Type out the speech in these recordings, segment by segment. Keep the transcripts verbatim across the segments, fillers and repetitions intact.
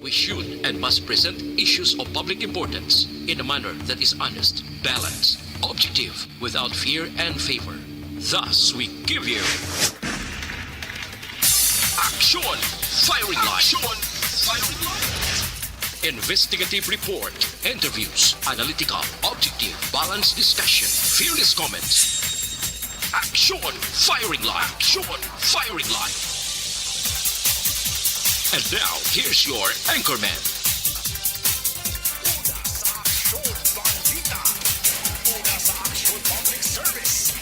We should and must present issues of public importance in a manner that is honest, balanced, objective, without fear and favor. Thus, we give you Action Firing Line. Action Firing Line. Investigative report, interviews, analytical, objective, balanced discussion, fearless comments. Action Firing Line. Action Firing Line. And now, here's your anchorman. Una sa Aksyon Balita. Una sa Aksyon Public Service.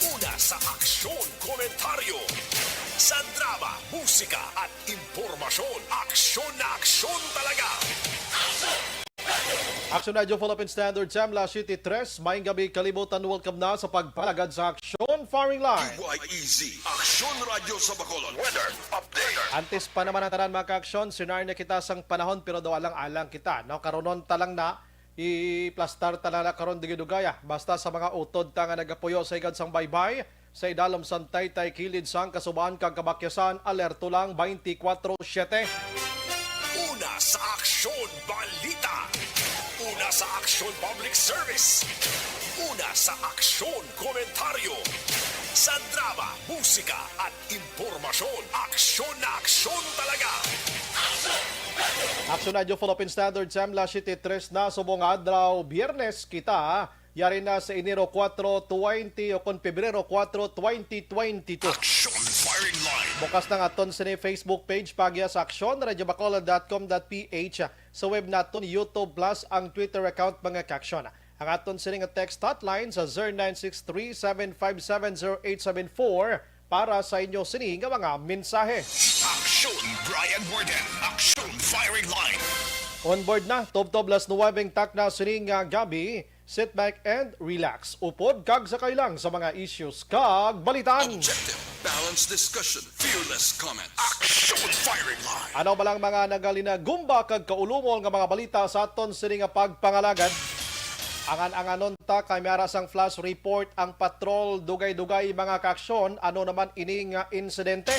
Una sa Aksyon Komentaryo. Sa drama, musika at impormasyon, aksyon na aksyon talaga. Action Radio Philippine Standard Time, alas siyete tres. Maayong gabi, kalibutan. Welcome na sa pagpalagad sa Aksyon Firing Line. D Y E Z, Aksyon Radio sa Bacolod. Weather update. Antes pa naman ang tanan, mga ka-aksyon, sinar na kita sang panahon, pero daw alang-alang kita, no? Karonon ta lang na, iplastar ta lang na karon dugay-dugay, ah. Basta sa mga utod ta nga nagapuyo sa higad sang baybay, sa idalom sang taytay kilid sang kasubahan kag kabakyasan, alerto lang twenty-four seven. Una sa Aksyon Balita. Una sa Aksyon Public Service. Una sa Aksyon Komentaryo. Sa drama, musika at impormasyon, aksyon na aksyon talaga. Aksyon Radio Philippine Standard Time, alas siyete tres na subong adlaw, Biyernes kita. Yari na sa Enero kuwatro, twenty o kon Pebrero kuwatro, twenty twenty-two. Action Firing Line. Bukas na ang aton sini Facebook page, pagya sa Aksyon, radyo bacolod dot com dot P H. Sa web naton, YouTube, plus ang Twitter account, mga ka-aksyon. Ang aton sini nga text hotline sa zero nine six three, seven five seven, zero eight seven four para sa inyo sini nga mga mensahe. Action Brian Warden, Action Firing Line. On board na, tubtob alas nuwebe ang takna sini nga gabi. Sit back and relax. Upod kag sakay lang sa mga issues kag balitan. Objective, balanced discussion, fearless comment. Action Firing Line. Ano ba lang mga nagalinagumba kag kaulumol nga mga balita sa aton sini nga pagpangalagad? Angan-anganon ta kay may ara sang flash report ang patrol, dugay-dugay, mga ka-aksyon. Ano naman ini nga insidente?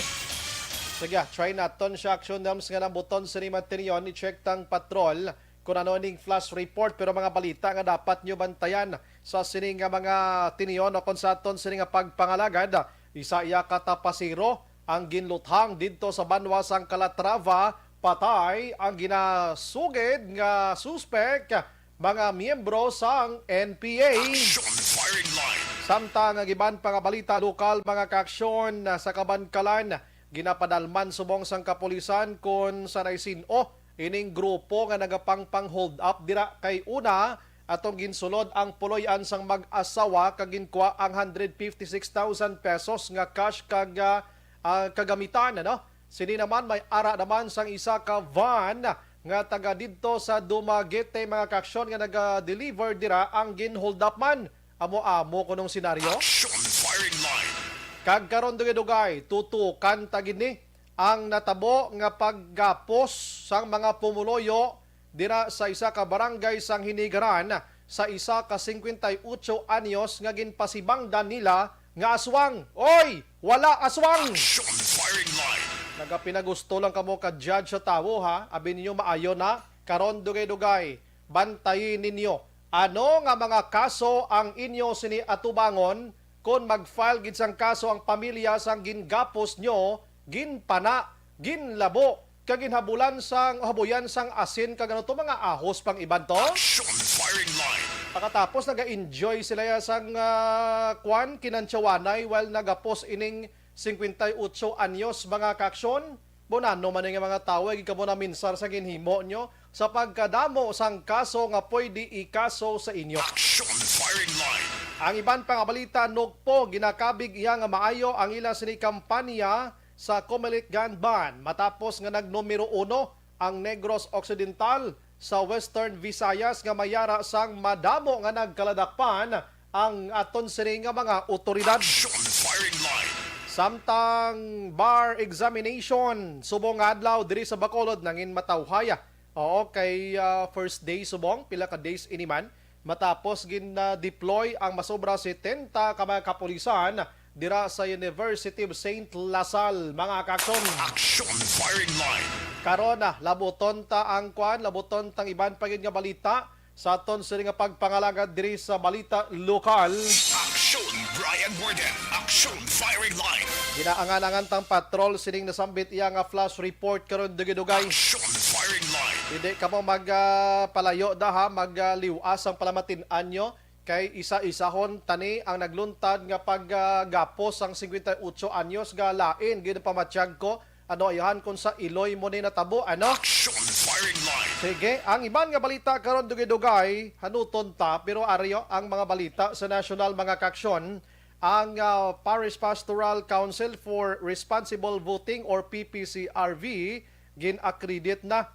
Sige, try naton siya, Action Delms, nga nambuton sini man tiniyon, i-check tang patrol kung ano ning flash report, pero mga balita nga dapat nyo bantayan sa sini nga mga tinion o kon sa aton sini nga pagpangalagad. Isa iya ka tapasero ang ginluthang didto sa banwa sang Calatrava, patay ang ginasugid nga suspek, mga miyembro sang N P A. Action Firing Line. Samtang ang iban pa nga balita lokal, mga ka-aksyon, sa Kabankalan, ginapadalman subong sang kapulisan kon sa naisin-o ining grupo nga nagapangpang-hold up dira, kay una, atong ginsulod ang puloy-an sang mag-asawa kag ginkwa ang hundred fifty-six thousand pesos nga cash kag, ah, ah, kagamitan, ano? Sini naman, may ara naman sang isa ka van nga taga didto sa Dumaguete, mga ka-aksyon, nga naga-deliver dira ang gin-hold up man. Amo-amo kunong senaryo. Action Firing Line. Kag karon, dugay-dugay, tutukan ta gid ni ang natabo nga paggapos sang mga pumuluyo dira sa isa ka barangay sang Hinigaran sa isa ka singkwenta y otso anyos nga ginpasibangdan nila nga aswang. Oy, wala aswang! Action Firing Line. Nagapinagusto lang kamo ka-judge sa tawo, ha? Abi ninyo, maayo na. Karon, dugay-dugay, bantayi ninyo ano nga mga kaso ang inyo sini atubangon. Kon mag-file gid sang kaso ang pamilya sang gingapos nyo, ginpana, ginlabo, kag ginhabulan sang, habuyan sang asin kag ano to, mga ahos pang iban to. Action Firing Line. Pagkatapos, naga-enjoy sila ya sang, ah, kwan, kinantsawanay while nagapos ining singkwenta y otso anyos, mga ka-aksyon. Bunano man nga mga tawo, ay gid kamo naminsar sa ginhimo nyo sa pagkadamo sang kaso nga pwede ikaso sa inyo. Action Firing Line. Ang iban pa nga balita, Nugpo, ginakabig iya nga maayo ang ila sini kampanya sa Comelec Gun Ban matapos nga nagnumero uno ang Negros Occidental sa Western Visayas nga may ara sang madamo nga nagkaladakpan ang aton sini nga mga otoridad. Action Firing Line. Samtang bar examination subong nga adlaw diri sa Bacolod nangin matawhay. Oo, kay, ah, first day subong, pila ka days ini man. Matapos gin-deploy ang masobra setenta ka mga kapulisan dira sa University of Saint La Salle, mga kaaksyon. Action Firing Line. Karon na, labuton ta ang kwan, labuton tang iban pa gid nga balita sa aton sini nga pagpangalagad diri sa balita lokal. Action Brian Warden. Action Firing Line. Ginaangan-angan tang patrol sining nasambit iya nga flash report karon, dugay-dugay. Action Firing Line. Hindi kamo mag, ah, palayo da ha, mag, ah, liwas ang palamatin-an nyo. Kay isa-isahon tani ang nagluntad nga paggapos sang singkwenta y otso anyos nga lain gid ang pamatyag ko. Ano ayahan kung sa Iloy mo ni natabo, ano? Action Firing Line. Sige, ang iban nga balita karon, dugay-dugay, hanuton ta, pero aryo ang mga balita sa national, mga kaaksyon. Ang, ah, Parish Pastoral Council for Responsible Voting or P P C R V gin-accredit na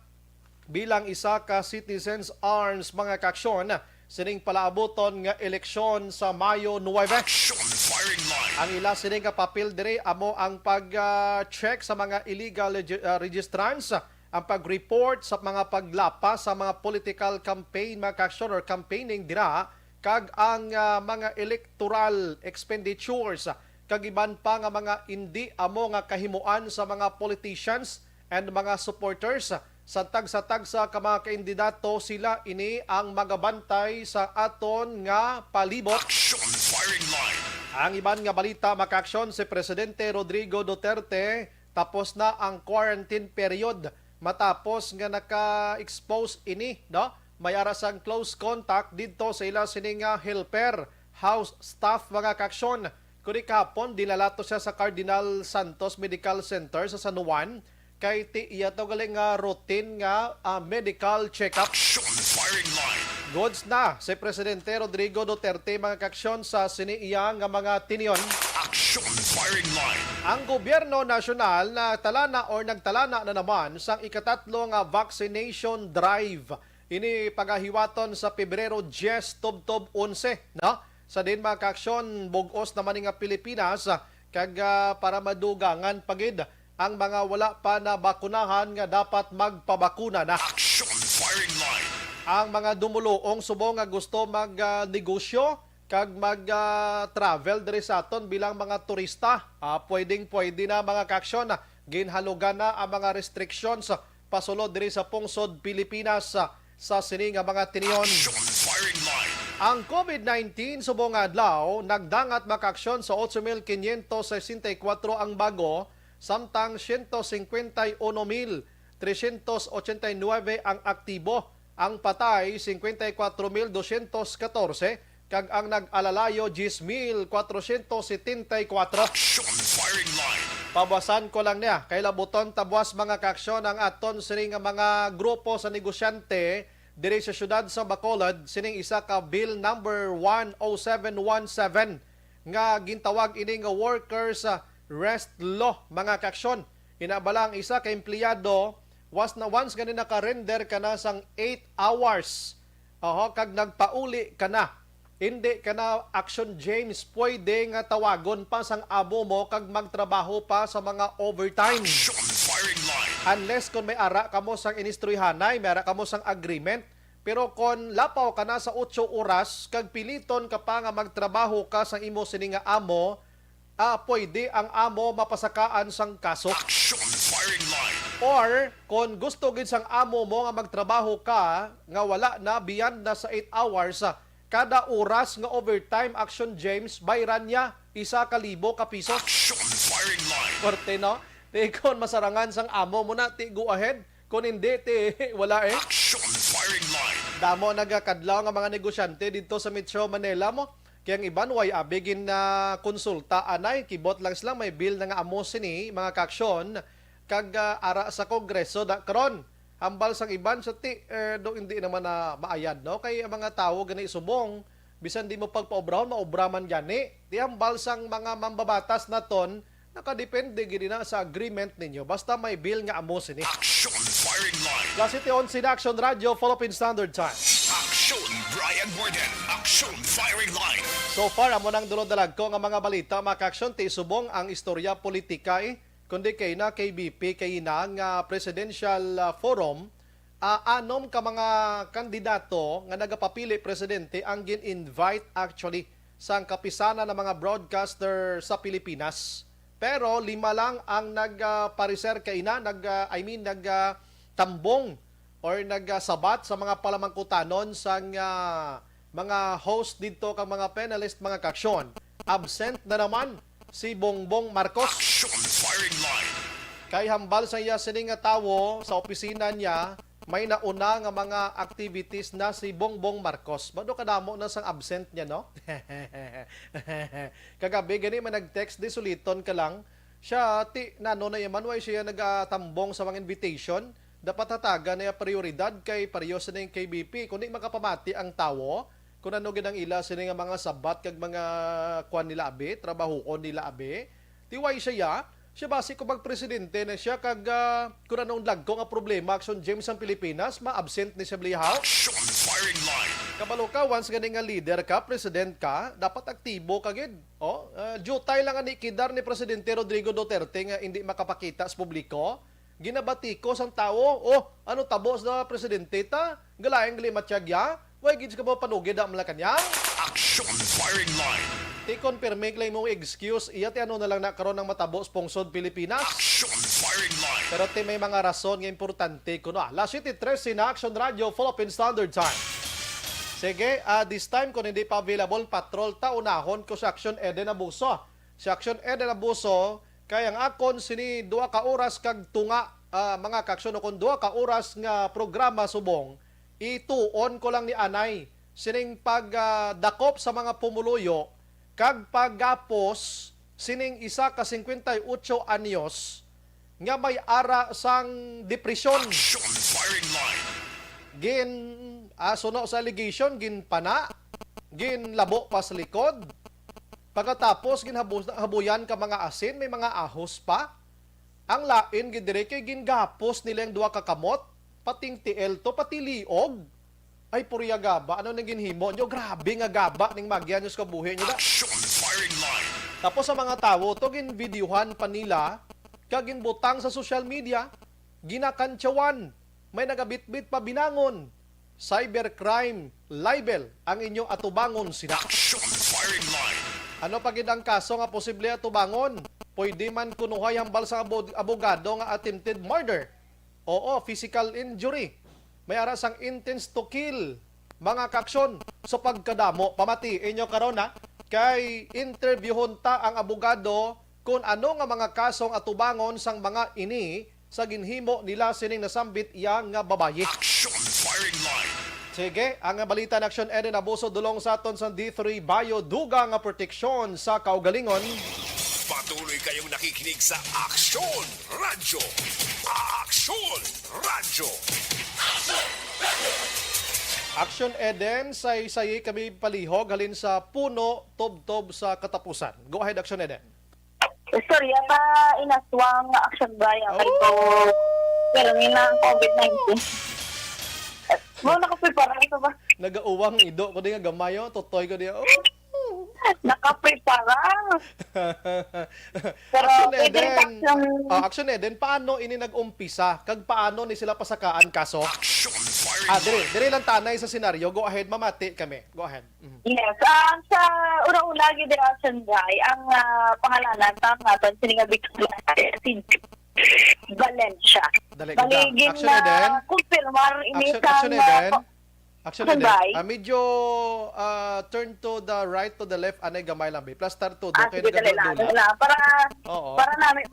bilang isa ka citizens arms, mga kaaksyon, sining palaabuton nga eleksyon sa Mayo nuebe. Action Firing Line. Ang ila sini nga papel diri amo ang pag, ah, check sa mga illegal regi-, ah, registrants, ang pag-report sa mga paglapas sa mga political campaign, mga kaaksyon, or campaigning dira, kag ang, ah, mga electoral expenditures, kag iban pa nga mga indi amo nga kahimuan sa mga politicians and mga supporters. Sa tagsa-tagsa ka mga kandidato, sila ini ang magabantay sa aton nga palibot. Action Firing Line. Ang iban nga balita, mga kaaksyon, si Presidente Rodrigo Duterte, tapos na ang quarantine period matapos nga naka-expose ini, no? May ara sang close contact didto sa ila sini nga helper, house staff, mga kaaksyon. Kuni kahapon, dinala to siya sa Cardinal Santos Medical Center sa San Juan, kay ti iya to gali nga routine nga, ah, medical check-up. Action Firing Line. Goods na si Presidente Rodrigo Duterte, mga kaaksyon, sa sini iya nga mga tinion. Action Firing Line. Ang gobyerno nasyonal natalana or nagtalana na naman sang ikatatlo nga vaccination drive. Ini pagahiwaton sa Pebrero diyes tubtob onse, no? Sa din, mga kaaksyon, bug-os naman ni nga Pilipinas, kag, ah, para madugangan pa gid ang mga wala pa nabakunahan nga dapat magpabakuna na. Action Firing Line. Ang mga dumuluong subong nga gusto mag, ah, negosyo kag mag, ah, travel diri sa aton bilang mga turista, ah, pwedeng-pwede na, mga kaaksyon. Ginhalugan na ang mga restrictions pasulod diri sa pungsod Pilipinas, ah, sa sini nga mga tinion. Action Firing Line. Ang COVID nineteen subong nga adlaw nagdangat, mga kaaksyon, sa otso mil quinientos sesenta y cuatro ang bago, samtang siyento singkwenta y uno mil tresyentos ochenta y nuebe ang aktibo. Ang patay, singkwenta y kuwatro mil dosyentos katorse, kag ang nag-alalayo, diyes mil kwatrosyentos setenta y kuwatro. Action Firing Line. Pabuasan ko lang niya, kay labuton ta buas, mga kaaksyon, ang aton sini nga mga grupo sa negosyante diri sa siyudad sa Bacolod, sining isa ka Bill Number one oh seven one seven nga gintawag ini nga Workers, ah, Rest Law, mga kaaksyon. Ina bala ang isa ka empleyado, was na, once nga ni naka-render ka na sang eight hours, oho, kag nagpauli ka na, hindi ka na, Action James, pwede nga tawagon pa sang amo mo kag magtrabaho pa sa mga overtime. Action Firing Line. Unless kung may ara kamo sang inistoryahanay, may ara kamo sang agreement, pero kon lapaw ka na sa otso oras kag piliton ka pa nga magtrabaho ka sa imo sini nga amo, ah, pwede ang amo mapasakaan sang kaso. Action Firing Line. Or kon gusto gid sang amo mo nga magtrabaho ka nga wala na beyond na sa eight hours, ah, kada oras nga overtime, Action James, bayran niya isa ka libo ka piso. Action Firing Line. Forte, no? Ti kon masarangan sang amo mo na, ti go ahead. Kon hindi, ti wala eh. Action Firing Line. Damo nagakadlaw nga mga negosyante didto sa Metro Manila mo. Kay ang iban way abi gin, ah, konsulta anay, kibot lang sila may bill na nga amo sini, mga kaaksyon, kag, ah, ara sa Kongreso da karon. Hambal sang iban sa ti, eh, do hindi naman na maayad, no? Kay ang mga tawo gani subong, bisan di mo pagpaobrahon, maobra man gani. Ti hambal sang mga mambabatas naton, nakadepende gid na sa agreement ninyo, basta may bill nga amo sini. Action Firing Line. Las siete onse na, Action Radio, Philippine Standard Time. Action Brian Warden. Action Firing Line. So far, amo nang dulod-dalag ko nga mga balita, mga kaaksyon, ti subong ang istorya politika, eh. Kundi kay na K B P kay na nga presidential, ah, forum, ah, anom ka mga kandidato nga nagapapili presidente ang gin-invite actually sang kapisanan nga mga broadcaster sa Pilipinas. Pero lima lang ang nagpareser kaina, nag, ah, I mean, nag, ah, tambong or nagsabat sa mga palamangkutanon sang, ah, mga host didto kag mga panelist, mga kaaksyon. Absent na naman si Bongbong Marcos. Action firing line. Kay hambal sa iya sini nga tawo sa opisina niya, may nauna nga mga activities na si Bongbong Marcos. Bado kadamo na sang absent niya, no? Kagabi gani man nag-text, di suliton ka lang. Siya, ti, nano na yaman, why siya nagatambong sa mga invitation? Dapat hatagan na iya prioridad kay pareho sa ning K B P. Kung di makapamati ang tawo, kung ano gid ang ila sini nga mga sabat kag mga kuan nila abi, trabahoon nila abi, ti why siya? Siya basi kung magpresidente na siya kag, ah, kung anong dagko nga problema, Action James, ang Pilipinas, ma-absent ni siya blihaw? Action firing line. Kabalo ka, once gani nga leader ka, president ka, dapat aktibo ka gid. Oh, ah, jutay lang ani kidar ni Presidente Rodrigo Duterte nga indi makapakita sa publiko. Ginabatiko sang tawo, "Oh, ano tabo sa presidente ta? Galaing gali matyag ya? Way gid ka mo panugid ang Malacañang?" Action firing line. Ti kon pirmi lang imong excuse, iya ti ano na lang na karon ang matabo sa pungsod Pilipinas? Action firing line. Pero ti may mga rason nga importante kuno, ah. Alas siyete trese na, Action Radio, Philippine Standard Time. Sige, ah, this time, kung hindi pa available, patrol ta, unahon ko si Action Eden Abuso. Si Action Eden Abuso, kay ang akon sini duha ka oras kag tunga, ah, mga kaaksyon, o kung duha ka oras nga programa subong, ituon ko lang ni anay sining pag, ah, dakop sa mga pumuluyo kag paggapos sining isa ka singkwenta y otso anyos nga may ara sang depresyon. Action firing line. Gin, ah, suno sa allegation, ginpana, ginlabo pa sa likod. Pagkatapos, ginhabu-, habuyan ka mga asin, may mga ahos pa. Ang lain gid diri kay gingapos nila ang duha ka kamot, pating tiil to, pati liog. Ay, purya gaba, ano nang ginhimo nyo? Grabe nga gaba ning magya nyo sa kabuhi nyo, da. Action firing line. Tapos ang mga tawo to, ginvideohan pa nila, kag ginbutang sa social media, ginakantyawan, may nagabitbit pa binangon. Cybercrime libel ang inyo atubangon sina. Action firing line. Ano pa gid ang kaso nga posible atubangon? Pwede man kunuhay hambal sa abo-, abogado nga attempted murder. Oo, physical injury. May ara sang intents to kill. Mga kaaksyon, sa pagkadamo, pamati inyo karon, ha, kay interviewon ta ang abogado kung ano nga mga kasong atubangon sang mga ini sa ginhimo nila sining nasambit iya nga babayi. Action firing line. Sige, ang balita ni Action Eden Abuso dulong sa aton sa D three Bio, dugang nga proteksyon sa kaugalingon. Patuloy kayong nakikinig sa Action Radyo. Action Radyo. Action Eden, say-sayi kami palihog halin sa puno tubtob sa katapusan. Go ahead, Action Eden. Istorya pa inaswang nga action ba yan? Kay ko, Oh! pero nga na ang covid nineteen. Mo, nakaprepara ito ba? Nagauwang ido ko di nga gamay, oh. Tutoy ko di, oh. Nakaprepara. Pero Action pwede rin Eden. Action. Oh, Action Eden, paano ini nag-umpisa? Kag paano ni sila pasakaan kaso? Action firing Ah, diri, line. Diri lang tanay sa senaryo. Go ahead, mamati kami. Go ahead. Mhm. Yes, ah, sa una-una, gid, Action Bray, ang, ah, pangalanan ta nga aton sini nga biktima si Valencia. Dali, Bali, ganda. Gin, Action ah, Eden. Kumpirmar ini Action, sa Action mga Eden. Action Action Eden. Bray. Ah, medyo, ah, turn to the right, to the left, anay gamay lang, be. Plus, start to, Ah, okay, sige, dali lang, nagadulo-dula. Dali lang. Para, Oo. para namin,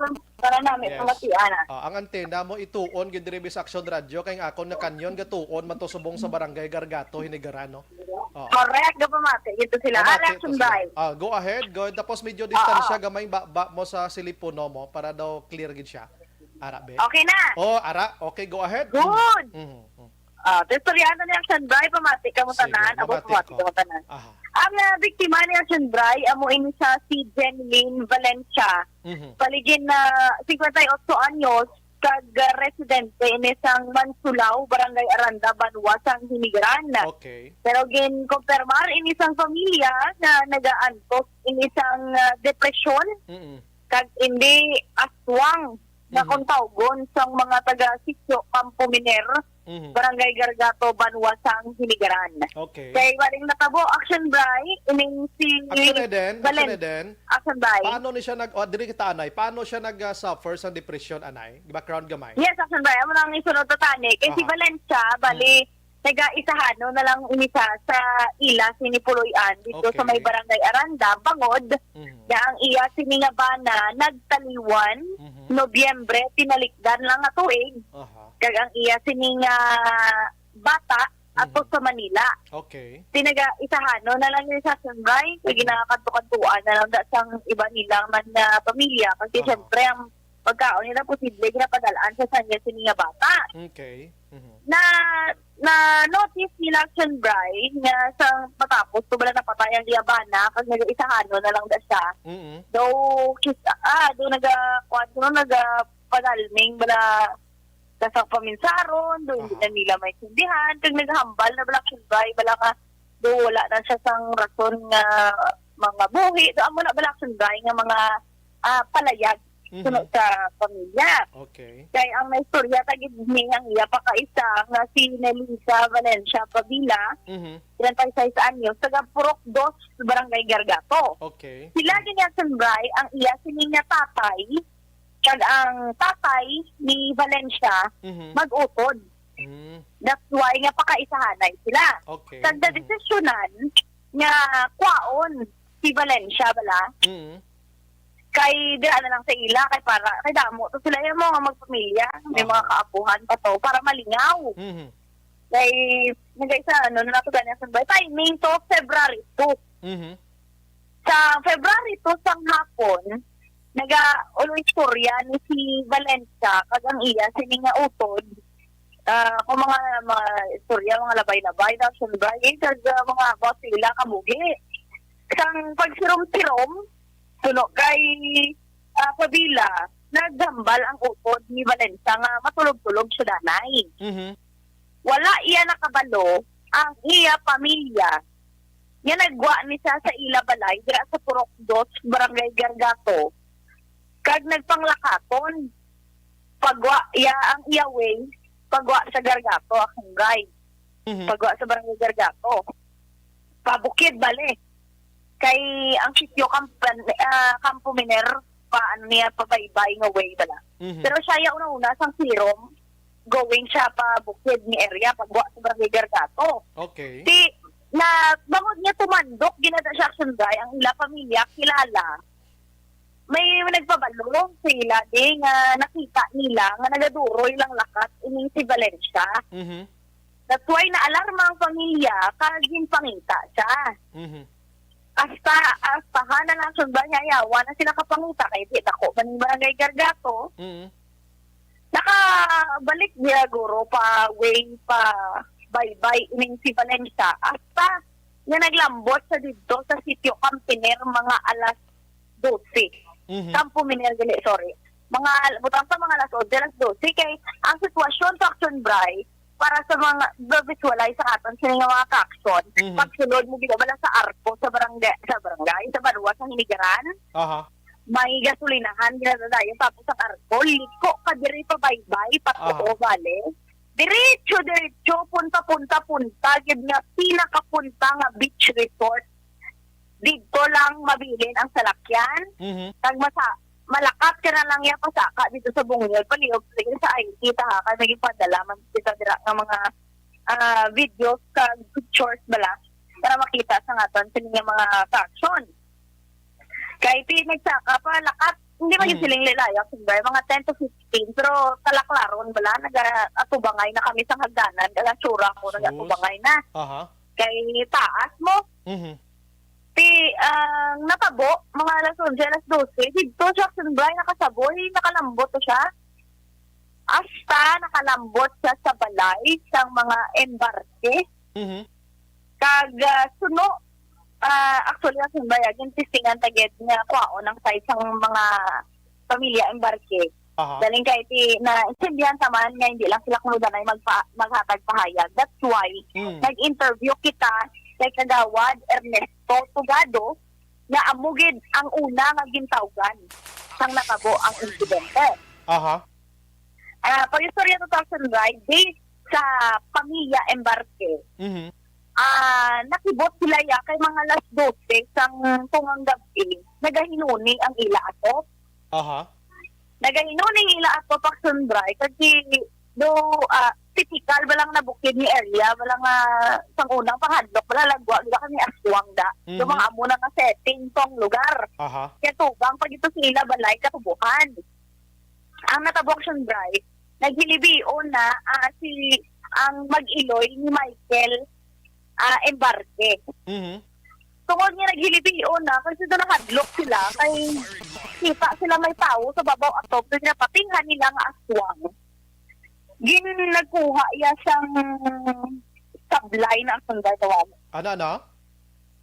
para namin Yes. pamatian, ah. Ah, ang antena mo, ituon, gid diri sa Action Radio, kay ang akon nga kanyon, gatuon, man to subong sa barangay Gargato, Hinigaran, no? Oo. Correct, gapamati. Ito sila. Pamati Alex to sila. Bay. Ah, go ahead, go ahead. Tapos medyo distansya, Oo. gamay baba mo sa silipono mo para daw clear gid siya. Ara, be. Okay na. Oh, ara. Okay, go ahead. Good. Mhm, mhm. Ah, istoryahan na ni Action Bay, pamati ka mo Sige, tanan. Abo, mamati pamati ko. ka mo tanan. Aha. Ang, ah, biktima ni Action Bay, amo ini siya si Jenlyn Valencia. Mhm. Paligid na singkwenta y otso anyos, kag, ah, residente ini sang Mansulao, Barangay Aranda, Banwa sang Hinigaran. Okay. Pero ginkumpirmar ini sang pamilya na nagaantos ini sang, ah, depresyon, Mm-mm. kag indi aswang nga Mhm. kung tawgon sang mga taga Sitio Campo Miner, Mhm. Barangay Gargato, Banwa sang Hinigaran. Okay. Kay waling natabo, Action Bri, ining si Action Eden, Action Valen-, Eden. Action Bri. Paano ni siya nag-, oh, diri kita, anay? Paano siya nag, ah, suffer sa depression, anay? Background gamay. Yes, Action Bri. Amo nang isunod ta tani. Kay si Aha. Valencia, bali, Mm. nagaisahanon na lang ini sa, sa ila sini Puloy-an dito sa Okay. may Barangay Aranda, bangod Mhm. nga ang iya sini nga bana nagtaliwan Mhm. Nobyembre, tinalikdan lang nga tuig. Aha. Kag ang iya sini nga bata ato Mhm. sa Manila. Okay. Tinaga-isahanon na lang ni sa Action Bri, kay Mhm. ginakadto-kadtuan na lang da sang iba nila man nga pamilya. Kay Aha. siyempre, ang pagkaon nila posible ginapadal-an sa sanya sini nga bata. Okay. Mhm. Na, na-notice nila, Action Bri, nga sa matapos to bala napatay ang iya bana, kag nagaisahanon na lang da siya. Mm-mm. Daw, kis-, ah, daw naga-, kuwan, daw nagapadalming bala sa, sa paminsaron, daw hindi Ah. na nila maintindihan, kag naghambal na bala, Action Bri, bala nga, daw wala na siya sang rason nga mga buhi, daw amo na bala, Action Bri, nga mga, ah, palayag Mhm. suno sa pamilya. Okay. Kay ang naistorya ta gid ni ang iya pa kaisa nga si Nelisa Valencia Pavila, Mhm. treinta y seis anyos, taga Purok Dos, Barangay Gargato. Okay. Sila Mhm. gid ni Action Bri ang iya sini nga tatay, kag ang tatay ni Valencia Mhm. mag-utod. Mm. That's why nga pakaisahanay sila. Okay. Kag Mhm. nadesisyonan nga kwaon si Valencia bala. Mhm. Kay dira na lang sa ila, kay para, kay damo to sila yung mga magpamilya, may Aha. mga kaapuhan pa to, para malingaw. Mhm. Kay, nagaisa, ano, na nato gani ang sundalo. Timing to, February two. Mhm. Sa February two sang hapon, naga-ulo istorya ni si Valencia kag ang iya sini nga utod. Ah, kung mga, mga istorya, mga labay-labay daw, siyempre, eh, kag, ah, mga about sa ila kabuhi. Sang pagsirom-sirom, suno kay, ah, Pabila, naghambal ang utod ni Valencia nga matulog-tulog siya danay. Mhm. Wala iya nakabalo ang iya pamilya nga nagwa ni siya sa ila balay dira sa Purok Dos, Barangay Gargato, kag nagpanglakaton. Pagwa iya ang iya way, pagwa sa Gargato, akong guide. Mhm. Pagwa sa Barangay Gargato. Pabukid, bale. Kay ang sitio Camp-, ah, Campo Miner, pa, ano niya, pabaybay nga way bala. Mhm. Pero siya ya una-una sang sirom, going siya pa bukid ni area, pagwa sa Barangay Gargato. Okay. Di, na, bangod niya tumandok, ginada siya action guy, ang ila pamilya, kilala. May nagpabalo sa ila, di, nga nakita nila nga nagaduroy lang lakat ining si Valencia. Mhm. That's why naalarma ang pamilya, kag ginpangita siya. Mhm. Hasta, hasta ha na lang sunda niya, yawa na sila kapangita, kay di, dako man yung barangay Gargato. Mhm. Nakabalik niya, guro, pa way pa baybay ining si Valencia. Hasta nga naglambot sa didto sa sitio Campiner mga alas dose. Mhm. Campo Miner, gali, sorry. Mga, butang sa mga alas onse, alas dose. Kay ang sitwasyon sa Action Bri, para sa mga, ma-visualize sa aton, sini nga mga ka-action, Mhm. pagsulod mo, gid, bala sa arko, sa barangay, sa barangay, sa banwa, sa Hinigaran. Aha. May gasolinahan, ginadadayon, tapos ang arko, liko ka diri pa baybay, pa Aha. tuo, bale. Diretso, diretso, punta, punta, punta, gid nga pinakapunta nga beach resort. Didto lang mabilin ang salakyan. Mhm. Kag masa-, malakat ka na lang ya pasaka dito sa Bungol, palihog sa I T ta, ha, kay may padala man kita dira nga mga, ah, videos kag pictures bala para makita sa aton sini nga mga ka-action. Kay pinagsaka pa, lakat, hindi man yung Hmm. siling lilayak, siyempre, mga ten to fifteen, pero kalaklaron bala, naga-atubangay na kami sa hagdanan, kaya tsura ko, Sus. naga-atubangay na. Aha. Kay taas mo. Mhm. Ti, ang natabo, mga alas onse, alas dose, didto sa Action Bri, nakasaboy, nakalambot to siya. Hasta nakalambot siya sa balay sang mga embarke. Mhm. Kag, ah, suno, ah, actually, ang simbay, agin testingan ta gid nga kwaon ang side sang mga pamilya embarke. Aha. Galing kay ti, naintindihan ta man nga hindi lang sila kuno danay magpa-, maghatag pahayag. That's why, Mm. nag-interview kita kay Kagawad Ernesto Tugado, nga amo gid ang una nga gintawgan sang natabo ang insidente. Aha. Ah, pag-istorya to, Thousand Ride, based sa Pamilya Embarque. Mhm. Ah, nakibot sila ya kay mga alas dose sang tungang gab-i, nagahinuni ang ila atop. Aha. Nagahinuni ang ila atop, Action Bri, kasi do, ah, tipikal ba lang na bukid ni area, wala nga sang unang panghadlok, wala lagwa, wala kami aswang da. So, Mhm. mga amo na nga setting tong lugar. Aha. Kaya tubang pa dito sa ila balay, katubuhan. Ang natabo, Action Bri, naghilibion na, ah, si, ang mag-iloy ni Michael, ah, Embarque. Mhm. Tungod nga naghilibion na, kasi doon nakadlok sila, kay kita sila may tao sa babaw atop, doon nga patinghan nila nga aswang. Gin nagkuha iya sang sablay na ang sundalo tawag. Ano, ano?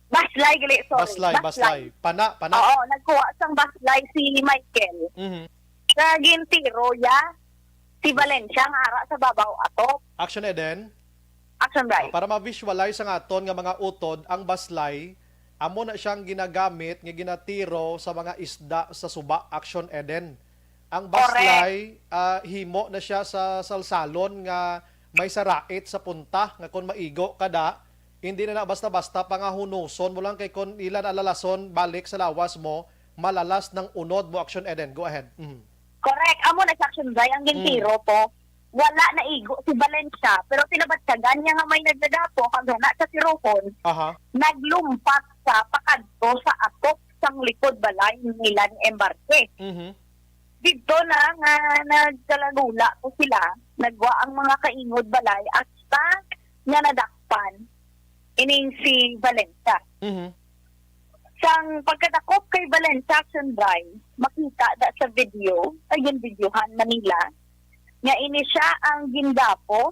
Baslay, gali, sorry. Baslay, baslay. Baslay. Pana, pana. Oo, nagkuha sang baslay si Michael. Mhm. Sa gintiro ya si Valencia nga ara sa babaw atop. Action Eden. Action Bri. Ah, para ma-visualize ang aton nga mga utod, ang baslay, amo na siyang ginagamit nga ginatiro sa mga isda sa suba, Action Eden. Ang Correct. Baslay, ah, himo na siya sa salsalon nga may sarait sa punta, nga kon maigo ka da, hindi na na basta-basta pangahunuson mo lang, kay kon ila na lalason balik sa lawas mo, malalas nang unod mo, Action Eden. Go ahead. Mhm. Correct. Amo na sa Action Bri, ang Mm. gintiro to. Wala naigo si Valencia, pero pinabatyagan niya nga may nagdadapo kag huna sa tirohon, Aha. naglumpat sa pakadto sa atop sang likod balay nila ni Embarque. Mhm. Didto na nga nagkalagula to sila, nagwa ang mga kaingod balay hasta nga nadakpan ining si Valencia. Mhm. Sang pagkadakop kay Valencia, Action Bri, makita da sa video, ay, ginvideohan man nila, nga ini siya ang gindapo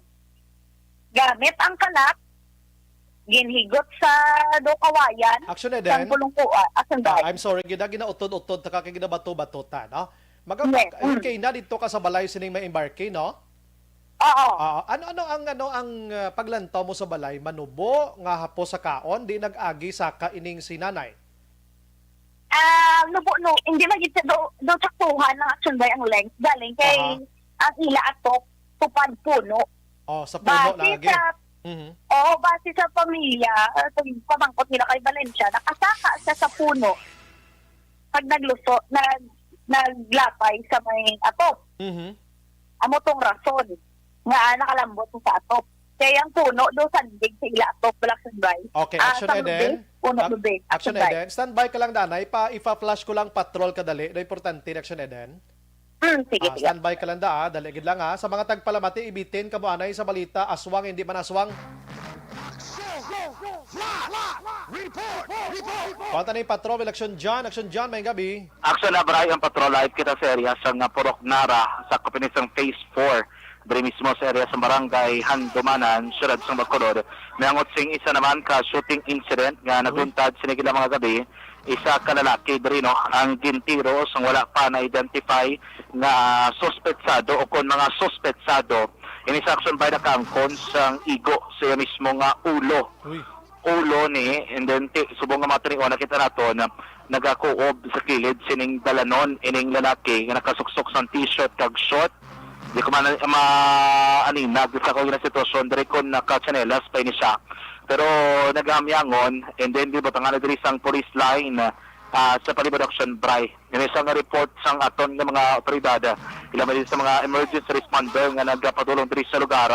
gamit ang kalat, ginhigot sa do kawayan, Action Eden? Sang pulungkuan, Action Bri. Ah, I'm sorry, gina-, ginautod-utod ta ka kay ginabato-bato ta, no? Maga-, Yes, mag-, mm. Okay na dito ka sa balay sining may Embarque, no? Oo. Ah, ano, ano ang, ano ang, ah, paglantaw mo sa balay? Manubo nga hapos sa kaon, di nag-agi saka ining si nanay? Ah, nubo, no, hindi man gid sa do, do saktuhan ng Action Bri ang length. Galing kay Aha. ang ila atop, tupad puno. Oh, sa puno Base lagi. sa, Mhm. oo, base sa pamilya, ah, sa pamangkot nila kay Valencia, nakasaka siya sa puno. Pag nagluso, nag-, naglapay sa may atop. Mhm. Amo tong rason nga nakalambot sa atop. Kay ang puno do sandig sa ila atop, Black and White. Okay, Ah, Action sa Eden. Lubis, puno Ac-, lubis. Action Action Eden. Standby ka lang, danay. Pa, ipa-flash ko lang patrol kadali. Na importante, Action Eden. Hmm, sige, Ah, sige. Standby ka lang da, ah. Dali gid lang, ah. Sa mga tagpalamati, ibitin kamo anay sa balita, aswang, hindi man aswang. Action! Report! Report! Kuwanta ni Patrol, Action John. Action John, may gabi. Action na, Bri, ang Patrol Live kita sa area sa nga Purok Nara, sa kapinisang Phase four. Diri mismo sa area sa Barangay Handumanan, Siyudad sang Bacolod. May angot sing isa naman ka shooting incident nga Uy. naguntad sini gid mga gabi. Isa ka lalaki diri, no, ang gintiro sang wala pa na-identify nga suspetsado o kon mga suspetsado. Ini sa Action Bri nakaangkon sang igo sa iya mismo nga ulo. Uy. Ulo ni, and then ti-, subong nga mga tinion, nakita nato na nagakuob sa kilid sining dalanon ining lalaki nga nakasuksok sang t-shirt kag short. Di ko man ma-, maaninag sa akong sitwasyon diri kung nakatsinelas pa ini siya. Pero nagahamyangon, and then gibutangan na diri sang police line, ah, sa palibot Action Bri. Ini sa nga report sang aton nga mga otoridad, ah, ilabi sa mga emergency responder nga nagapadulong diri sa lugar,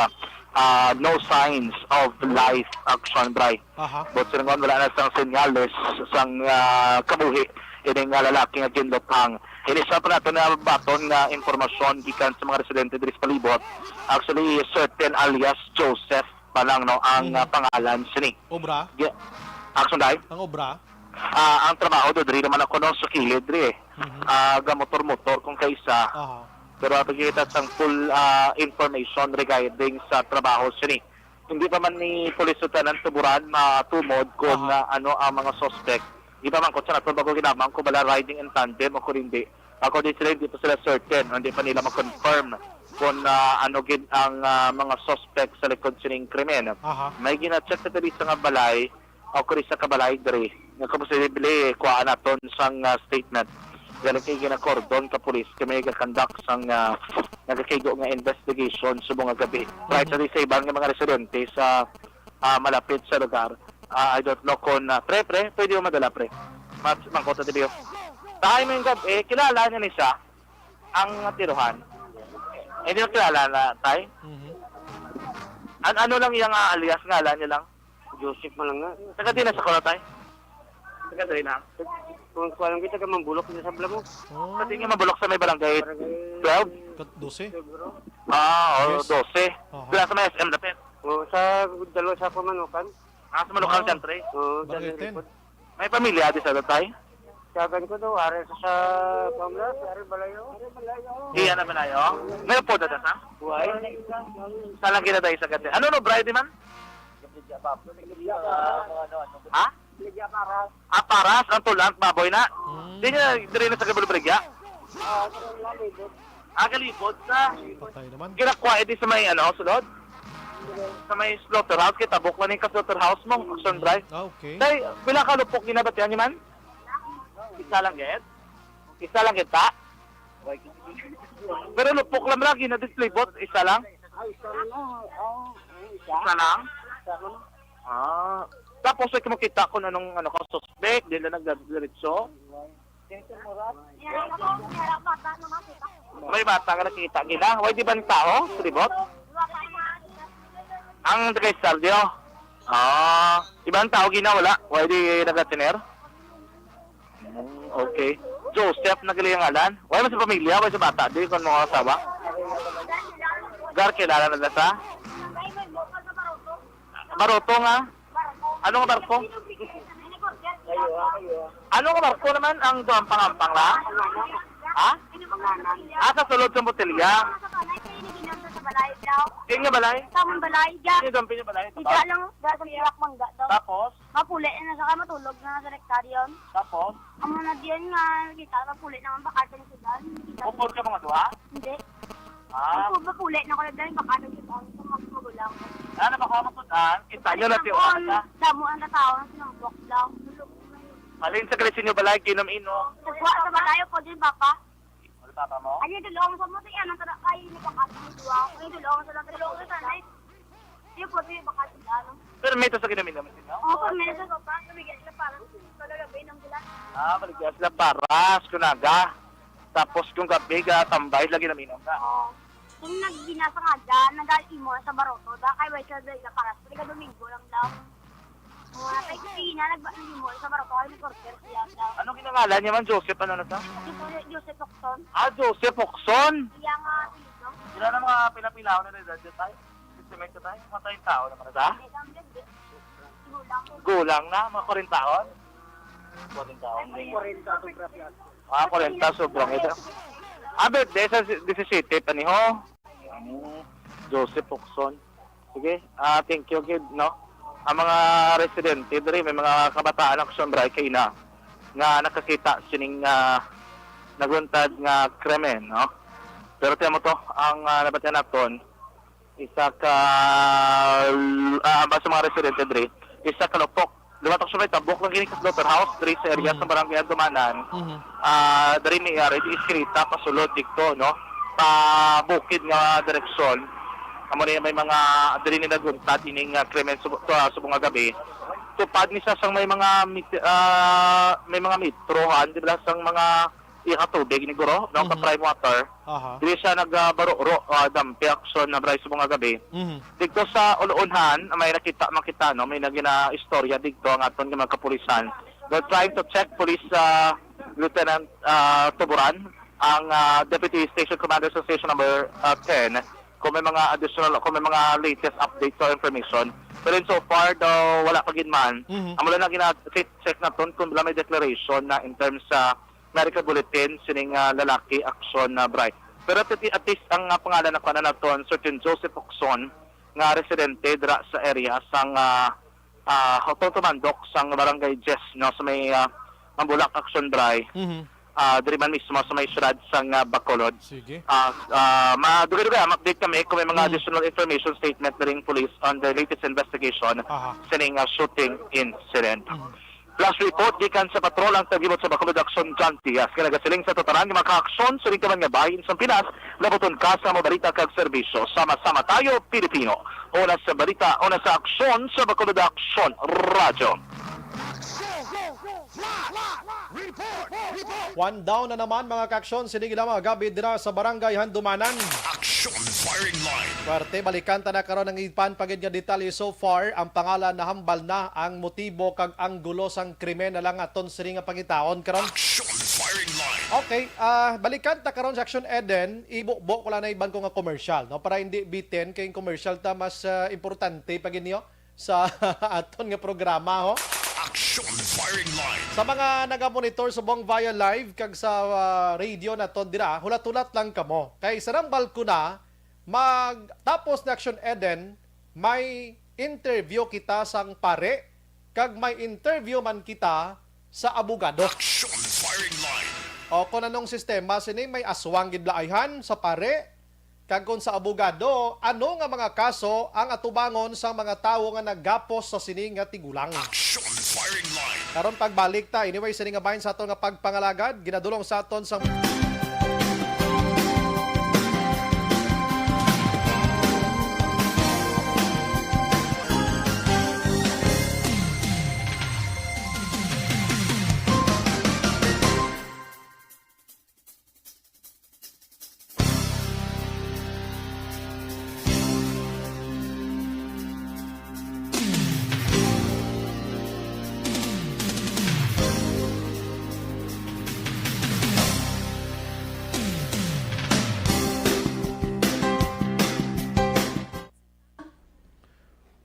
ah, no signs of life, Action Bri. Aha. But silingon, wala na sang senyales sang, ah, kabuhi ini nga lalaki nga ginluthang. Ini sa pa nato na baton nga impormasyon gikan sa mga residente diri sa palibot. Actually, certain alias Joseph pa lang, no, ang, Hmm. ah, pangalan sini. Obra? Gi-, Action Bri? Ang obra? Ah, ang trabaho do, diri naman ako, no, sa kilid diri, eh. Mhm. Ah, ga-motor-motor kung kaisa. Aha. Pero ang pagkita sang full, ah, information regarding sa trabaho sini. Hindi pa man ni Police Lieutenant Tuburan matumod kung, Aha. ah, ano ang mga suspect. Di pa man kung saan ato bago ginamang kung bala riding in tandem o kung hindi. Ako di sila, hindi pa sila certain, hindi pa nila ma-confirm kung, ah, ano gid ang, ah, mga suspect sa likod sining krimen. Aha. May gina-check sa diri sa nga balay, o kuri sa kabalay diri nga kung posible, kuhaan naton sang, ah, statement. Galing kay ginakordon ka pulis kay may gakandak sang, ah, nagakaigo nga investigation subong nga gabi. Right, mhm, sa di sa iban nga mga residente sa, ah, malapit sa lugar. Ah, I don't know kung, ah, pre, pre, pwede mo madala, pre? Mas, mangkot na tayo. Tayo mo yung gabi, kilala niya ni siya, ang natiruhan. Hindi mo kilala na, tay? Mhm. An-, ano lang yung, ah, alias, ngalan niya lang? Joseph Malanga. Taga di na sa Kuratay? Taga di na. Kung kuwan kita ka Mambulok dito sa Blamo. Oh. Kasi nga Mambulok sa may barangay Barangay twelve? Kat-, doce? Siguro. Ah, o, Yes. doce. Aha. Dila sa may S M dapit. O, sa dalawa sa pamanukan. Ah, sa Manukan Ah, Country. Oo, Barangay dalawa ten. Likod. May pamilya di sa Tatay? Sagan ko daw, ari sa, sa pamla, ari balayo. Iya na balayo. May po dada sa? Buhay. Sa lang kita tayo sa gati. Ano no, bride man? Ha? Ah, paras ang tulang baboy na. Hmm. Di niya diri na sa Gabalbaligya. Ah, galibot sa Patay naman. Ginakuha edi sa may, ano, sulod? Sa may slaughterhouse, kay tabok lang yung ka-slaughterhouse mo, Action Bray. Ah, okay. Tay, pila ka lupok ginabatian niyo man? Isa lang, gid? Isa lang kita? Pero lupok lang lagi na dislibot, isa lang? Ay, isa lang. Ah, isa. Isa lang? Isa lang. Ah. Tapos, ay makita kung anong, ano ka, suspect, di na nagdiretso? May bata nga nakita, gina. Why di ba ang tao? Dislibot? Ang taga Estadio? Ah. Ibang tao, gina, wala? Why di nagatiner? Hmm, okay. Joseph na gali ang ngalan. Wala man sa pamilya, wala sa bata, di kon mga asawa. Gar, kilala na sa? Baroto nga. Ano nga barko? Ano nga barko naman ang duampang-ampang la? Ha? Ah, sa sulod sa botelya. Sa balay daw. Kaya nga balay? Sa among balay, dyan. Kaya duampang yung balay? Ija lang, dyan sa Pilak Mangga daw. Tapos? Mapuli na siya, kaya matulog na nga sa rektaryon. Tapos? Amo na diyan nga, kita, mapuli na nga, baka din sila. Kita. Upod ka mga duha? Hindi. Ah. Ang puli na ko na dahil baka nagkita ang sa mga magulang. Ano ba ka masudan? Kita nyo na si Ang Juan ka? Damo ang katao na sinumbok daw. Alin sa galit sinyo balay, ginom-inom? Nagwa sa balay ko din, papa. Wala papa mo? Ano yung dulong sa mo? Sige, anong tara kayo? Hindi pa kasi yung duwa. Ano yung dulong sa lang? Dulong sa sanay. Yung po, yung baka sila, ano? Pero may ito sa ginom-inom sinyo? Oo, po, may ito sa papa. Nabigyan sila para sa kagagabi ng bulan. Ah, baligya sila para sa kunaga. Tapos kung gabi ka tambay, lagi nam-inom ka. Oo. Kung nagbinasa nga dyan, nag-imo sa baroto, da kay way sa dali na paras, pwede ka Domingo lang daw. Mga kay Sina, nag-imo sa baroto, kay nag-order siya daw. Ano ginangalan niya man? Joseph, ano na sa? Joseph, Joseph Ocson. Ah, Joseph Ocson? Iya nga, apelyido. Sila na mga pila-pila na edad dyan tayo? Estimate ka tayo? Mga treinta taon naman na sa? Hindi, ang ganda. Gulang. Gulang na, mga kwarenta taon? Kwarenta taon din. Kwarenta, sobra siya. Ah, kwarenta, sobrang ito. Ah, birthday sa disisete pa ni ho. Hmm, Joseph Ocson. Sige, ah, thank you, gid, no? Ang mga residente diri, may mga kabataan ang Action Bray kay na nga nakakita sining, ah, nagluntad nga krimen, no? Pero tiyan mo to, ang, ah, nabatian naton, isa ka, ah, basta mga residente diri, isa ka lupok. Dumatok siya may tabok lang gini ka slaughterhouse diri sa area Mm. sa Barangay Andumanan. Mhm. Ah, diri ni Red Iskrita, pasulod dito, no? Pa bukid nga direksyon. Amo na may mga diri ni nagluntad ining, ah, krimen sub-, sa subong nga gabi. Tupad ni sa sang may mga mit-, ah, may mga metro, ha? Di ba sang mga iya ka tubig ni Guro, no, ka Mhm. prime water. Aha. Dili siya nag, ah, baro-ro, ah, dampi aksyon na bray subong nga gabi. Mhm. Dito sa Uluunhan, may nakita, makita, no, may nagina istorya dito ang aton nga mga kapulisan. They're trying to check police, ah, Lieutenant, ah, Tuburan, ang, ah, Deputy Station Commander sa Station Number, ah, ten, kung may mga additional, kung may mga latest updates or information. Pero in so far daw, wala pa gid man. Mhm. Amo lang na gina-check, check naton kung wala may declaration na in terms sa medical bulletin sining, ah, lalaki aksyon na bright. Pero at, at least ang, ah, pangalan na kuha na naton, certain Joseph Ocson, nga residente dira sa area sang, ah, ah, Hotel Tumandok sang Barangay Jess, no, sa may, ah, Mambulak Action Bray. Mhm. Ah, diri man mismo sa may siyudad sang, ah, Bacolod. Sige. Ah, ah, madugay-dugay, ah, ma-update kami kung may mga Mhm. additional information statement na ring police on the latest investigation Aha. sining, ah, shooting incident. Mhm. Flash report gikan sa patrol ang taglibot sa Bacolod Action Dantias nga nagasiling sa tatanan nga makaaksyon sa rin kaman nga bahin sa Pinas, labuton ka sa mga balita kag serbisyo. Sama-sama tayo, Pilipino. Una sa balita, una sa aksyon sa Bacolod Action Radyo. One down na naman, mga kaaksyon, sini gila mga gabi dira sa Barangay Handumanan. Action Firing Line. Parte, balikan ta na karon ang ipan pagid nga detalye so far. Ang pangalan nahambal na, ang motibo kag anggulo sang krimen na lang aton sini nga pangitaon karon. Action Firing Line. Okay, ah, balikan ta karon sa Action Eden, ibubo ko lang na iban ko nga commercial, no, para hindi bitin kay commercial ta mas ah, importante pagid niyo sa aton nga programa, ho. Action Firing Line. Sa mga nagamonitor subong via live kag sa ah, radio naton dira, hulat-hulat lang kamo. Kay sa nambal ko na, magtapos na Action Eden, may interview kita sang pare, kag may interview man kita sa abogado. Action Firing Line. O kung anong sistema sini, may aswang gid laayhan sa pare, kag kung sa abogado, ano nga mga kaso ang atubangon sang mga tawo nga naggapos sa sini nga tigulang? Action Firing Line. Karon pagbalik ta, anyway, sini nga bahin sa aton nga pagpangalagad, ginadulong sa aton sang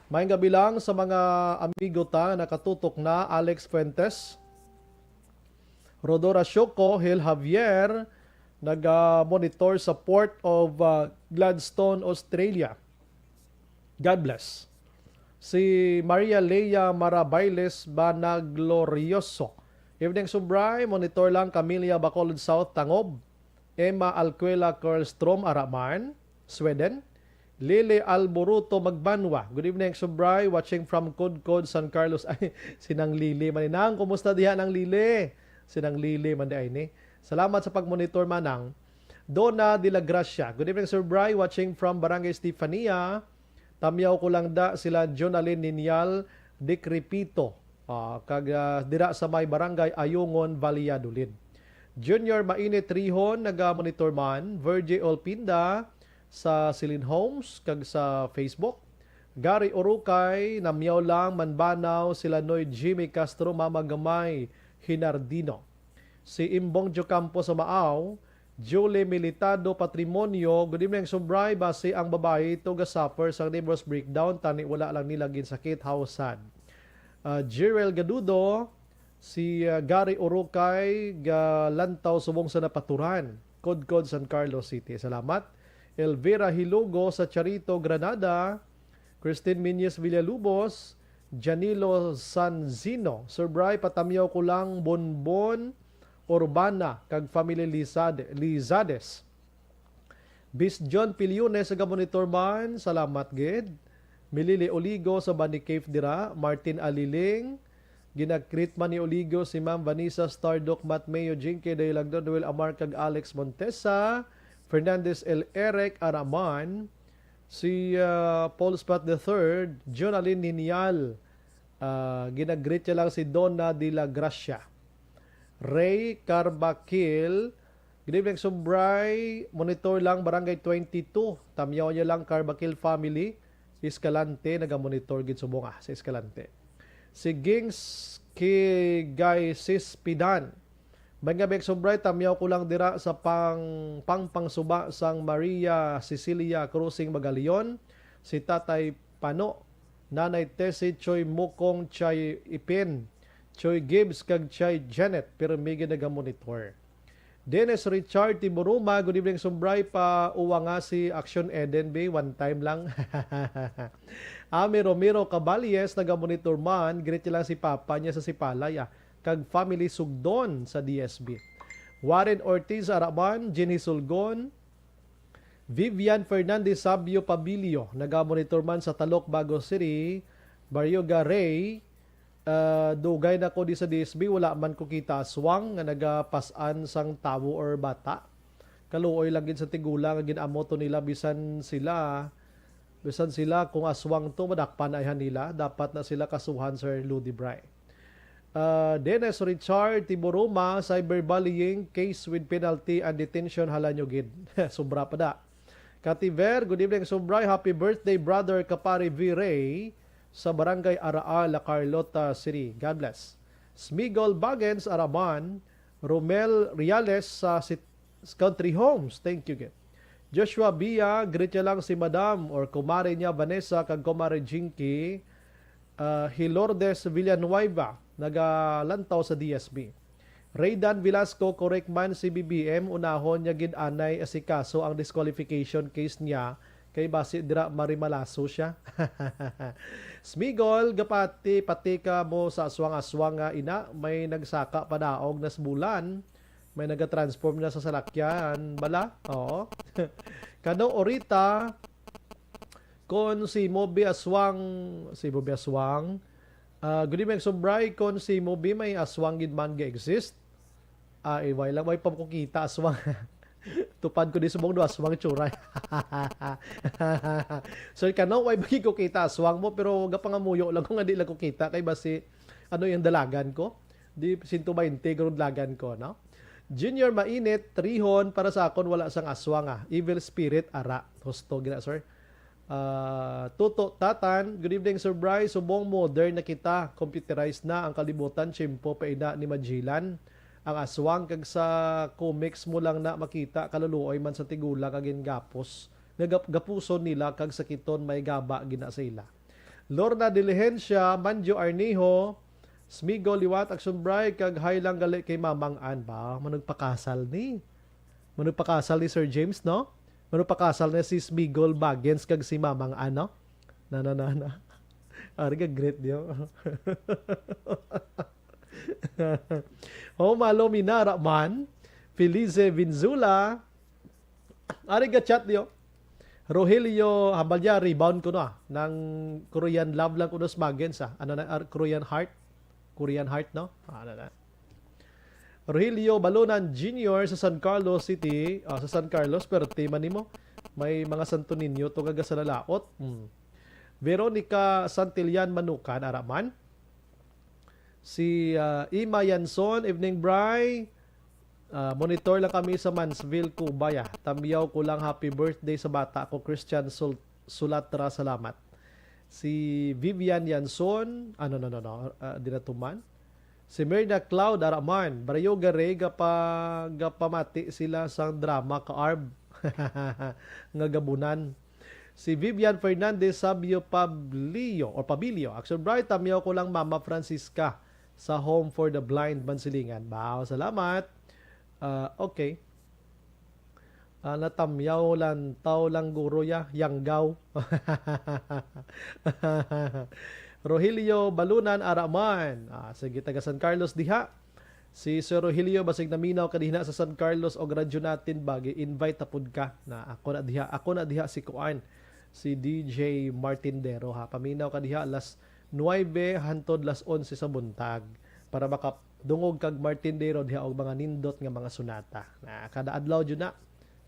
Maayong gabi lang sa mga amigo ta nga nakatutok na, Alex Fuentes, Rodora Shoko, Hil Javier, naga-monitor sa Port of uh, Gladstone, Australia. God bless. Si Maria Lea Marabailes Banaglorioso. Evening Subray, monitor lang Camilla Bacolod South Tangob. Emma Alcuela Karlstrom Araman, Sweden. Lily Alboruto Magbanwa. Good evening, Subray. Watching from Codcod, San Carlos. Ay, si Nang Lily man ni. Nang, kumusta diha, Nang Lily? Si Nang Lily man di ay ni. Salamat sa pagmonitor, Manang. Donna de la Gracia. Good evening, Sir Bry. Watching from Barangay Stefania. Tamyaw ko lang da sila Jonalyn Ninial Dikripito. Ah, kag ah, dira sa may Barangay Ayungon, Valladolid. Junior Mainit Rihon, naga-monitor man. Virgie Olpinda sa Silin Homes kag sa Facebook. Gary Urukay, namyaw lang, Manbanaw, sila Noy Jimmy Castro, Mama Gamay Hinardino. Si Imbong Jocampo sa Maaw, Julie Militado Patrimonio, good evening, Subray, basi ang babayi ito ga-suffer sang nervous breakdown, tani wala lang nila ginsakit, how sad. Ah, Jerel Gadudo, si ah, Gary Urukay, ga Lantaw, subong sa Napaturan, Codcod, San Carlos City. Salamat. Elvira Hilugo sa Charito, Granada, Christine Miñez Villalubos, Janilo Sanzino, Sir Bry, patamyaw ko lang Bonbon Urbana kag family Lizade-, Lizades. Bis John Piliones, nagamonitor man, salamat gid. Milili Oligo sa Bani Cave dira, Martin Aliling, ginag-greet man ni Oligo si Ma'am Vanessa Stardock Matmeo, Jinky Daylagdo, Noel Amar kag Alex Montesa, Fernandez L. Eric Araman, si ah, Paul Spot the third, Jonalyn Ninial, ah, ginag-greet niya lang si Donna de la Gracia. Ray Carbakil, good evening, Subray. Monitor lang, Barangay twenty-two. Tamyaw niya lang, Carbakil family, Escalante, nagamonitor gid subong, ah, sa Escalante. Si Gings Kigay Sispidan, May nga, Bek Subray, tamyaw ko lang dira sa pang, pangpangsuba sang Maria Cecilia Crossing Magalion, si Tatay Pano, Nanay Tessie Choy Mukong Chay Ipin, Choy Gibbs kag Chay Janet, pirmi gid nagamonitor. Dennis Richard Tiburuma, good evening, Subray, pa uwa nga si Action Eden Bay, one time lang. Ami Romero Caballes, nagamonitor man, greet niya lang si Papa niya sa Sipalay, ah, kag family Sugdon sa D S B. Warren Ortiz Araman, Jean Hisulgon, Vivian Fernandez Sabio Pabilio, nagamonitor man sa Talok, Bago City, Barrio Garay, Ah, dugay na ko di sa D S B, wala man ko kita aswang nga nagapas-an sang tawo or bata. Kaluoy lang gid sa tigulang nga gin-amo to nila, bisan sila, bisan sila kung aswang to, madakpan na ayhan nila. Dapat na sila kasuhan, Sir Ludi Bry. Ah, Dennis Richard Tiburuma, cyberbullying case with penalty and detention, hala nyo gid. Sobra pa da. Kativer, good evening, Sobray. Happy birthday, brother, kapare V Ray, sa Barangay Araal, La Carlota City. God bless. Smigol Bagens Araman, Romel Reales sa Sit-, Country Homes. Thank you, gid. Joshua Bia, greet niya lang si Madam or kumare niya Vanessa kag kumare Jinky, ah, Hilordes Villanueva, nagalantaw sa D S B. Raydan Velasco, correct man si B B M, unahon niya gid anay asikaso ang disqualification case niya kay basi dira marimalaso siya. Smigol, gapati, pati ka mo sa aswang-aswang nga ina, may nagsaka padaog nas bulan, may nagatransform na sa salakyan, bala? Oo. Kano orita, kon si Mobi Aswang, si Mobi Aswang, ah, good evening, Sobray, kon si Mobi may aswang gid man ga-exist. Ah, eh, way lang, way pa ko kita aswang. Tupad ko di subong do aswang tsura. Sir Kano, way ba gid ko kita aswang mo, pero gapangamuyo lang ko nga di lang ko kita kay basi ano yung dalagan ko. Di sento baynte garud lagan ko, no? Junior Mainit, Trihon, para sa akon wala sang aswang, ah. Evil spirit, ara. Husto gina, sir. Ah, Tuto Tatan, good evening, Sir Bry. Subong modern na kita, computerized na ang kalibutan, tiyempo pa ina ni Magellan. Ang aswang kag sa comics mo lang na makita, kaluluoy man sa tigulang kag gingapos. Nga gap-, gapuson nila kag sakiton may gaba gina sa ila. Lorna Diligencia, Manjo Arnijo, Smigol liwat, Action Bry, kag hi lang gali kay Mamang Ann ba? Manugpakasal ni. Manugpakasal ni Sir James, no? Manugpakasal na si Smigol Bagens kag si Mamang Ann, no? Na, na, na, na. Ari ka, great niyo. Oh, malo, Minara man. Felice Vinzula. Ari ga chat niyo. Rogelio Hambalya, rebound ko na. Nang Korean love lang ko na smagen sa. Ano na, ar-, Korean heart? Korean heart, no? Ano na? Rogelio Balunan Junior sa San Carlos City. Ah, sa San Carlos, pero tema nimo. May mga Santo Niño to nga gasalalaot. Hmm. Veronica Santillan Manukan, ara man. Si, ah, Ima Yanson, evening, Bry. Ah, monitor lang kami sa Mansville, Cubay, ah. Tamyaw ko lang, happy birthday sa bata ko, Christian Sul-, Sulatra, salamat. Si Vivian Yanson, ah, no, no, no, no, ah, di na tuman. Si Mirna Cloud, ara man, Barayo gare, gapa-, gapamati sila sang drama ka arb nga gabunan. Si Vivian Fernandez Sabio Pablio, or Pabilio. Action Bright, tamyaw ko lang Mama Francisca sa Home for the Blind, Mansilingan. Wow, salamat. Ah, okay. Ah, natamyaw lang, taw lang guro ya, yanggaw. Rogelio Balunan, ara man. Ah, sige, taga San Carlos diha. Si Sir Rogelio, basig naminaw ka diha sa San Carlos og radyo natin ba, gi-invite ta pud ka. Na ako na diha, ako na diha si kuan, si D J Martindero, ha. Paminaw ka diha alas nuwebe hantod alas onse sa buntag para makadungog kag Martindero diha og mga nindot nga mga sunata. Na kada adlaw jud na.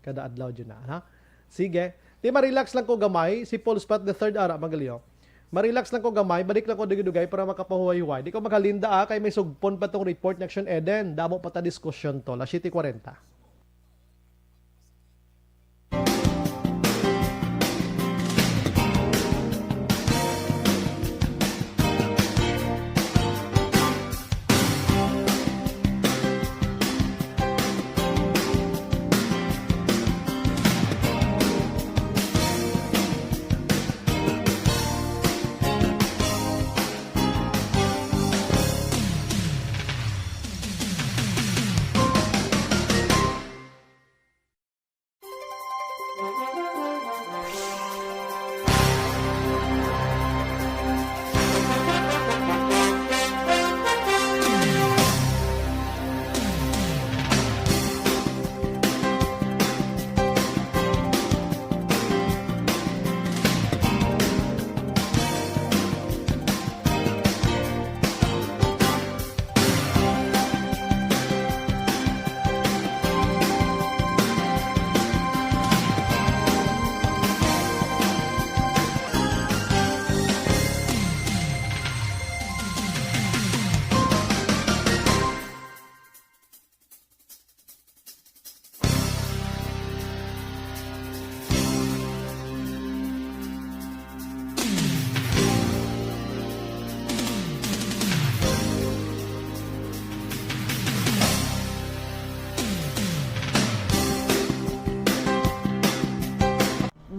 Kada adlaw jud na, ha? Sige. Ti, ma-relax lang ko gamay. Si Paul Spot the third, ara, magaling. Ma-relax lang ko gamay. Balik lang ko dugay-dugay para makapahuway-huway. Di ko maghalinda, ah, kay may sugpon pa tong report ni Action Eden. Damo pa ta diskusyon to. Las siete cuarenta.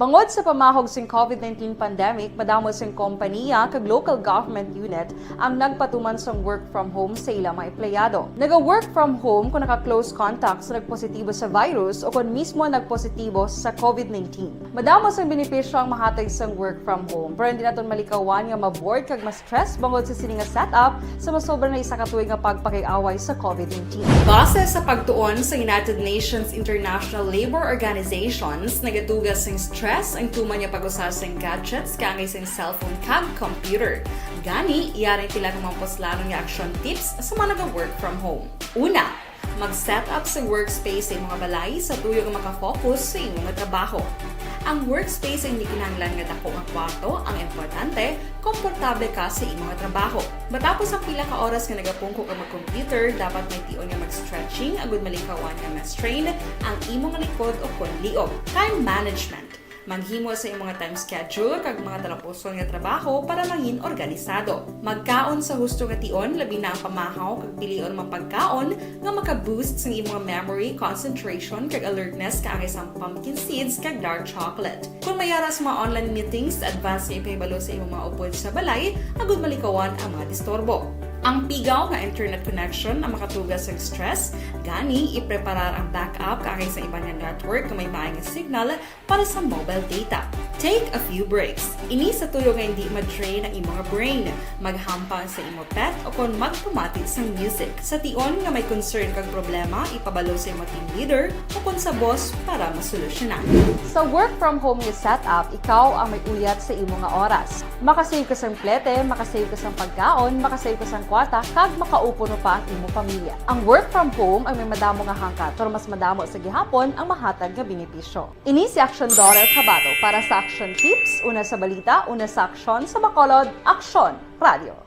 Bangod sa pamahog sing COVID nineteen pandemic, madamo sing kompanya kag local government unit ang nagpatuman sang work from home sa ilang mga empleyado. Naga-work from home kung naka-close contact sa nagpositibo sa virus o kon mismo nagpositibo sa COVID nineteen. Madamo sang benepisyo ang mahatag sang work from home, pero hindi naton malikawan nga ma-bored kag ma-stress bangod sa sini nga setup sa masobra na isa ka tuig nga pagpakig-away sa COVID nineteen. Base sa pagtuon sa United Nations International Labour Organizations, nagatuga sing stress ang tuman nga pag-usa sing gadgets kaangay sing cellphone kag computer. Gani, yari ang pila ka mga puslanon nga action tips sa mga naga-work from home. Una, mag-set up sa workspace sa imong balay sa tuyo nga makafocus sa imong trabaho. Ang workspace ay hindi kinahanglan nga dako nga kwarto ang importante, komportable ka sa imong trabaho. Matapos ang pila ka oras nga nagapungko ka mag-computer, dapat may tion nga mag-stretching agud malikawan nga ma-strain ang imong likod o kon liog. Time management. Maghimo sa imong time schedule kag mga talapuson nga trabaho para mangin organisado. Magkaon sa husto nga tion, labi na ang pamahaw kag pilion mga pagkaon nga maka-boost sang imong memory, concentration, kag alertness kaangay sang pumpkin seeds kag dark chocolate. Kung may ara sa mga online meetings, advance nga ipahibalo sa imong mga upod sa balay agud malikawan ang mga disturbo. Ang pigaw nga internet connection ang makatuga sang stress, gani ipreparar ang backup kaangay sa iban nga network nga may maay nga signal para sa mobile data. Take a few breaks. Ini sa tuyo nga hindi ma-drain ang imong brain. Maghampang sa imo pet o kon magpamati sang music. Sa tion nga may concern kag problema, ipabalo sa imo team leader o kon sa boss para masolusyonan. Sa work from home nga setup, ikaw ang may uyat sa imo nga oras. Makasave ka sang plete, makasave ka sang pagkaon, makasave ka sang kwarta, kag makaupod pa ang imo pamilya. Ang work from home ang may madamo nga hangkat, pero mas madamo sa gihapon ang mahatag nga benepisyo. Ini si Action Daughter Tabato para sa Action Tips, una sa balita, una sa aksyon, sa Bacolod, Aksyon Radio.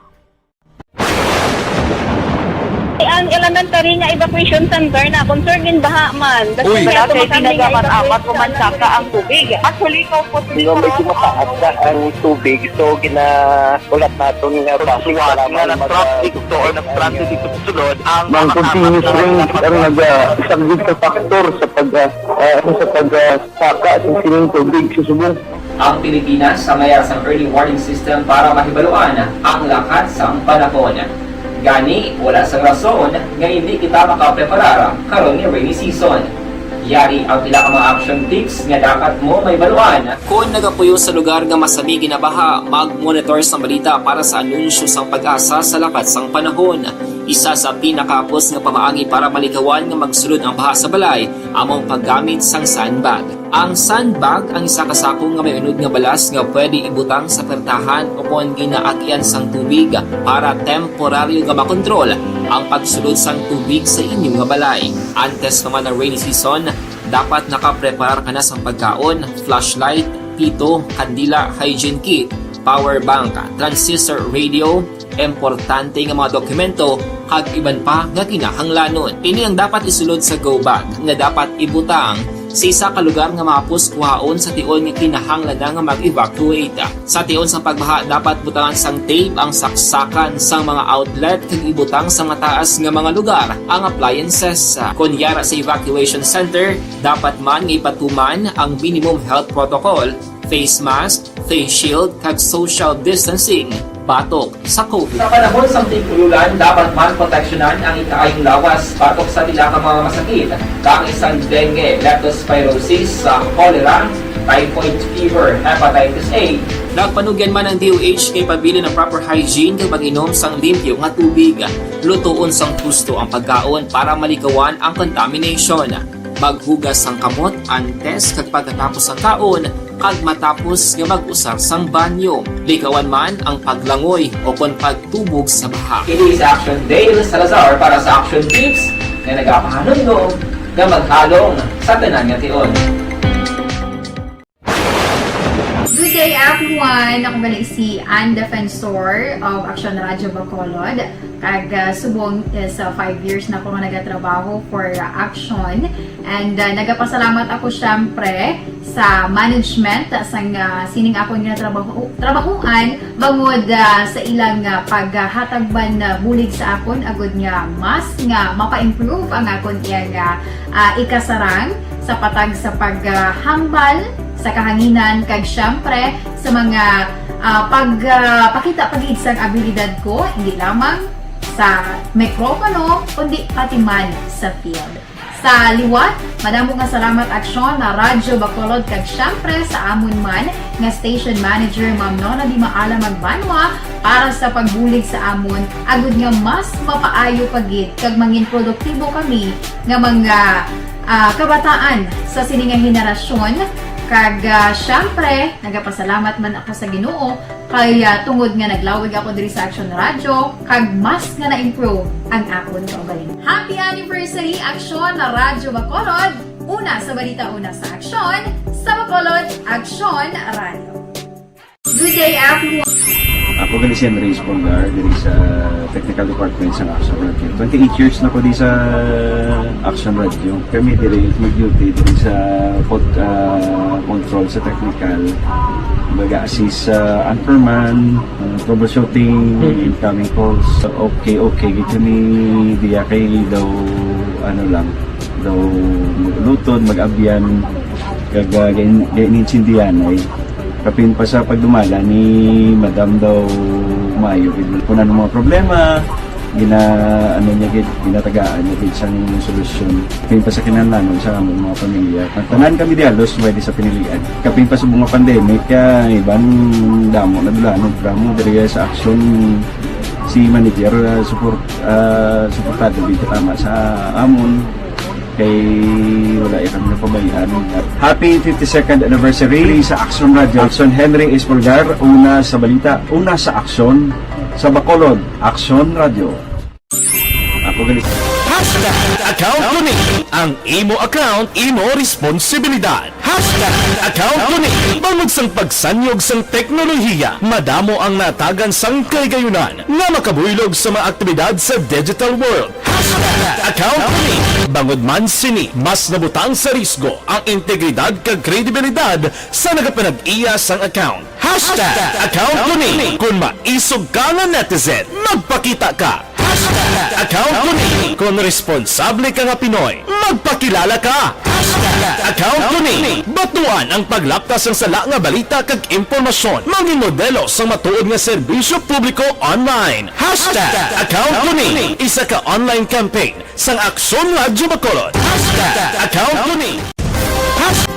Ang elementary nga evacuation center na concern gin baha man. Uy. Wala kay tinaga man amat ko man saka ang tubig. Actually, ikaw po, di ba, medyo mataas na ang tubig, so ginaulat naton nga basi nga nag-transit to or nag-transit dito sa sulod ang mga continuous rain ang nag-, ah, isang good factor sa pag, ah, ah, sa pag, ah, saka sa sining tubig sa subong. Ang Pilipinas ang may sang early warning system para mahibaluan ang lakat sang panahon. Gani, wala sang rason nga hindi kita makapreparar karon nga rainy season. Yari ang pila ka mga action tips nga dapat mo mahibaluan. Kon nagapuyo sa lugar nga masami ginabaha, mag-monitor sang balita para sa anunsyo sang PAGASA sa lakat sang panahon. Isa sa pinakahapos nga pamaagi para malikawan nga magsulod ang baha sa balay amo ang paggamit sang sandbag. Ang sandbag ang isa ka sako nga may unod nga balas nga pwede ibutang sa pertahan o kon ginaagian sang tubig para temporaryo nga makontrol ang pagsulod sang tubig sa inyo nga balay. Antes pa man ang rainy season, dapat nakapreparar ka na sang pagkaon, flashlight, pito, kandila, hygiene kit, power bank, transistor radio, importante nga mga dokumento, kag iban pa nga kinahanglanon. Ini ang dapat isulod sa go bag nga dapat ibutang sa isa ka lugar nga mahapos kuhaon sa tion nga kinahanglan na nga mag-evacuate. Sa tion sa pagbaha, dapat butangan sang tape ang saksakan sang mga outlet kag ibutang sa mataas nga mga lugar ang appliances. Kon yara sa evacuation center, dapat man nga ipatuman ang minimum health protocol, face mask, face shield, kag social distancing batok sa COVID. Sa panahon sang tig-ululan, dapat man proteksyonan ang ikaayong lawas batok sa pila ka mga masakit, kaangay sang dengue, leptospirosis, sa cholera, typhoid fever, hepatitis A. Nagpanugyan man ang D O H nga ipabilin ang proper hygiene kag mag-inom sang limpyo nga tubig. Lutoon sang husto ang pagkaon para malikawan ang contamination. Maghugas sang kamot antes kag pagkatapos sang kaon, kag matapos nga mag-usar sang banyo. Likawan man ang paglangoy o kon pagtubog sa baha. Kini si Action Dale Salazar para sa Action Tips nga nagapahanumdom nga maghalong sa tanan nga tion. Good day, everyone! Ako bala si Ann Defensor of Action Radio Bacolod. Kag, ah, subong is, ah, five years na ako nga nagatrabaho for, ah, Action. And, ah, nagapasalamat ako, syempre, sa management, ah, sang, ah, sining akon nga trabaho, trabahuan, bangod, ah, sa ilang, ah, paghatag man, ah, bulig sa akon, agud nga mas nga mapa-improve ang akon iyang, ah, ah, ikasarang sa patag sa paghambal sa kahanginan, kag siyempre sa mga, ah, pag, ah, pakita pa gid sang abilidad ko, hindi lamang sa mikropono, kundi pati man sa field. Sa liwat, madamo nga salamat, Aksyon na Radyo Bacolod, kag siyempre sa amon man nga station manager, Ma'am Nona Di Maala Magbanwa, para sa pagbulig sa amon, agud nga mas mapaayo pa gid kag mangin produktibo kami nga mga, ah, kabataan sa sini nga henerasyon. Kag, ah, siyempre, nagapasalamat man ako sa Ginoo kay, ah, tungod nga naglawig ako diri sa Aksyon Radyo, kag mas nga na-improve ang akon kaugalingon. Happy anniversary, Aksyon na Radyo Bacolod! Una sa balita, una sa aksyon, sa Bacolod, Aksyon Radyo. Good day, everyone! Ako gali si Andres Polgar, diri sa Technical Department sa Aksyon Radyo. Twenty-eight years na ko di sa Aksyon Radyo. Kami diri mag-duty diri sa pod-, ah, control sa technical. Mag-assist sa anchorman, ah, troubleshooting, Mm. incoming calls. Okay, okay gid kami diya kay daw, ano lang, daw mag-ulutod, mag-abyan, kag, ah, gain-, gain-, inintindihan ay kapin pa sa pagdumala ni Madam daw maayo gid. Kung ano mga problema, gina-, ano niya gid, ginatagaan niya gid sang solusyon. Kapin pa sa kinahanglanon sa among mga pamilya. Ang tanan kami di halos pwede sa pinilian. Kapin pa sa mga pandemic, kaya iban damo na dulanon, damo diri sa aksyon si manager, ah, support, ah, suportado gid katama sa amon. Kay wala ya kami napabayaan. Happy fifty-second anniversary sa Aksyon Radyo. Aksyon, Henry Espolgar, una sa balita, una sa aksyon, sa Bacolod, Aksyon Radyo. Ako gali. Hashtag account ko ni. Ang imo account, imo responsibilidad. Hashtag account ko ni. Bangod sang pagsanyog sang teknolohiya, madamo ang natagan sang kahigayunan nga makabuylog sa mga aktibidad sa digital world. Hashtag account ko ni. Bangod man sini, mas nabutang sa risgo ang integridad kag kredibilidad sa nagapanag-iya sang account. Hashtag account ko ni. Kung maisog ka nga netizen, magpakita ka. Hashtag account ko ni. Kung responsable ka nga Pinoy, magpakilala ka. Hashtag account ko ni. Batuan ang paglapta sang sala nga balita kag impormasyon. Mangin modelo sang matuod nga serbisyo publiko online. Hashtag account ko ni. Isa ka online campaign sang Aksyon Radyo Bacolod. Hashtag account ko ni. Hashtag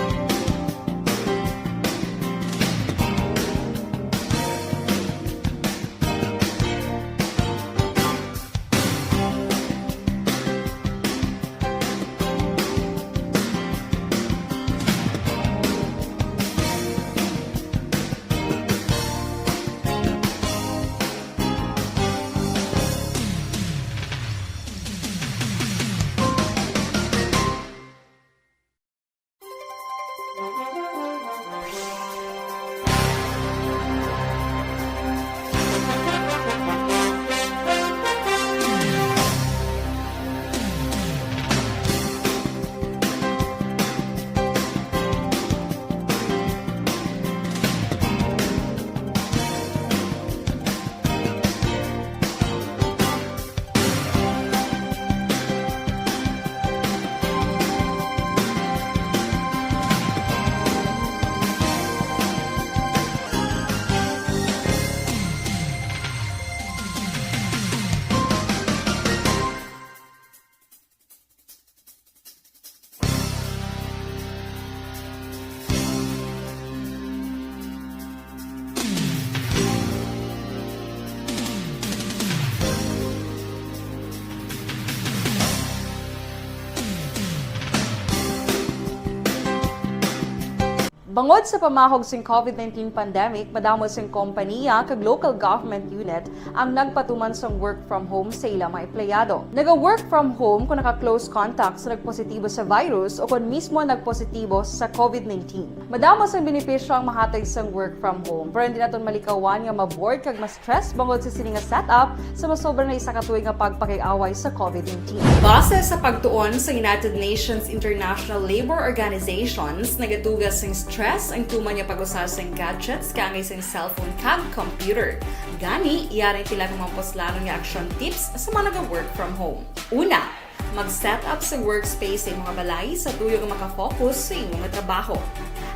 Bangod sa pamahog sing COVID nineteen pandemic, madamo sing kompaniya kag local government unit ang nagpatuman sang work from home sa ila mga empleyado. Naga-work from home kung naka-close contact sa nagpositibo sa virus o kung mismo nagpositibo sa COVID nineteen. Madamo sang benepisyo ang mahatag sang work from home, pero hindi naton malikawan nga ma-bored kag ma-stress bangod sa sini nga setup sa masobra na isa ka tuig nga pagpakig-away sa COVID nineteen. Base sa pagtuon sa United Nations International Labor Organizations, nagatuga sing stress ang tuman nga pag-usa sing gadgets kaangay sing cellphone kag computer. Gani, yari ang pila ka mga puslanon nga action tips sa mga naga-work from home. Una, mag-set up sa workspace sa imong balay sa tuyo nga makafocus sa imong trabaho.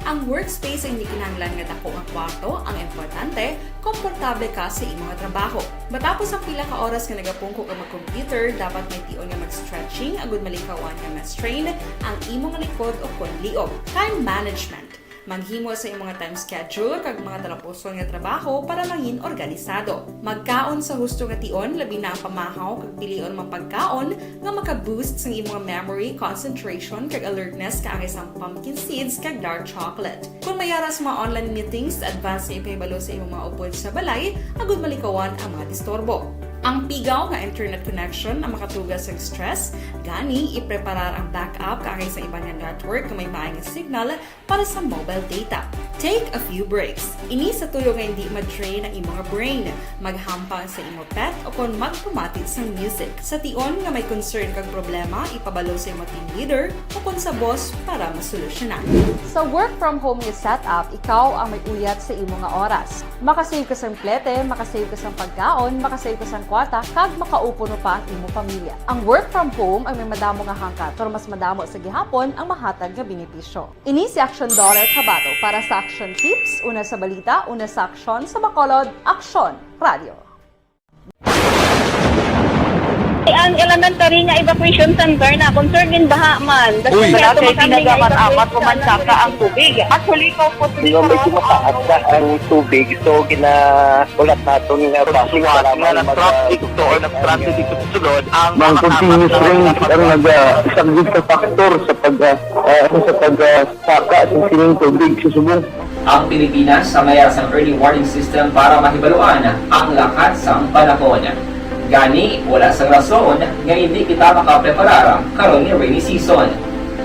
Ang workspace ay hindi kinahanglan nga dako nga kwarto, ang importante, komportable ka sa imo nga trabaho. Matapos ang pila ka oras nga nagapungko ka mag-computer, dapat may tion nga mag-stretching agud malikawan nga ma-strain ang imo nga likod o kon liog. Time management. Maghimo sa imo nga time schedule kag mga talapuson nga trabaho para mangin organisado. Magkaon sa husto nga tion, labi na ang pamahaw kag pilion mga pagkaon nga maka-boost sang imo nga memory, concentration, kag alertness kaangay sang pumpkin seeds kag dark chocolate. Kon may ara sa mga online meetings, advance nga ipahibalo sa imo mga upod sa balay agud malikawan ang mga disturbo. Ang pigaw nga internet connection ang makatuga sang stress, gani ipreparar ang backup kaangay sa iban nga network nga may maay nga signal para sa mobile data. Take a few breaks. Ini sa tuyo nga hindi ma-drain ang imo nga brain. Maghampang sa imo pet o kon magpamati sang music. Sa tion nga may concern kag problema, ipabalo sa imo team leader o kon sa boss para masolusyonan. Sa work from home nga setup, ikaw ang may uyat sa imo nga oras. Makasave ka sang plete, makasave ka sang pagkaon, makasave ka sang kwarta, kag makaupod pa ang imo pamilya. Ang work from home ang may madamo nga hangkat, pero mas madamo sa gihapon ang mahatag nga benepisyo. Ini si Aksyon Daughter Kabato para sa Aksyon Tips, una sa balita, una sa aksyon, sa Bacolod, Aksyon Radio. Ang elementary nga evacuation center na concerned din baha man. Uy, wala kay tinaga man amat o mansaka ang tubig. Actually, kaupod. Nga medyo mataas na ang tubig, so ginahulat naton nga basi nga nag-traffic to or nag-transit dito sa sulod ang mga continuous rain ang nagasaglit sa factor sa pag, ah, ah, sa pag, ah, saka sa sining tubig sa subong. Ang Pilipinas ang may sang early warning system para mahibaluan ang lakat sang panahon. Gani, wala sang rason nga hindi kita makapreparar karon nga rainy season.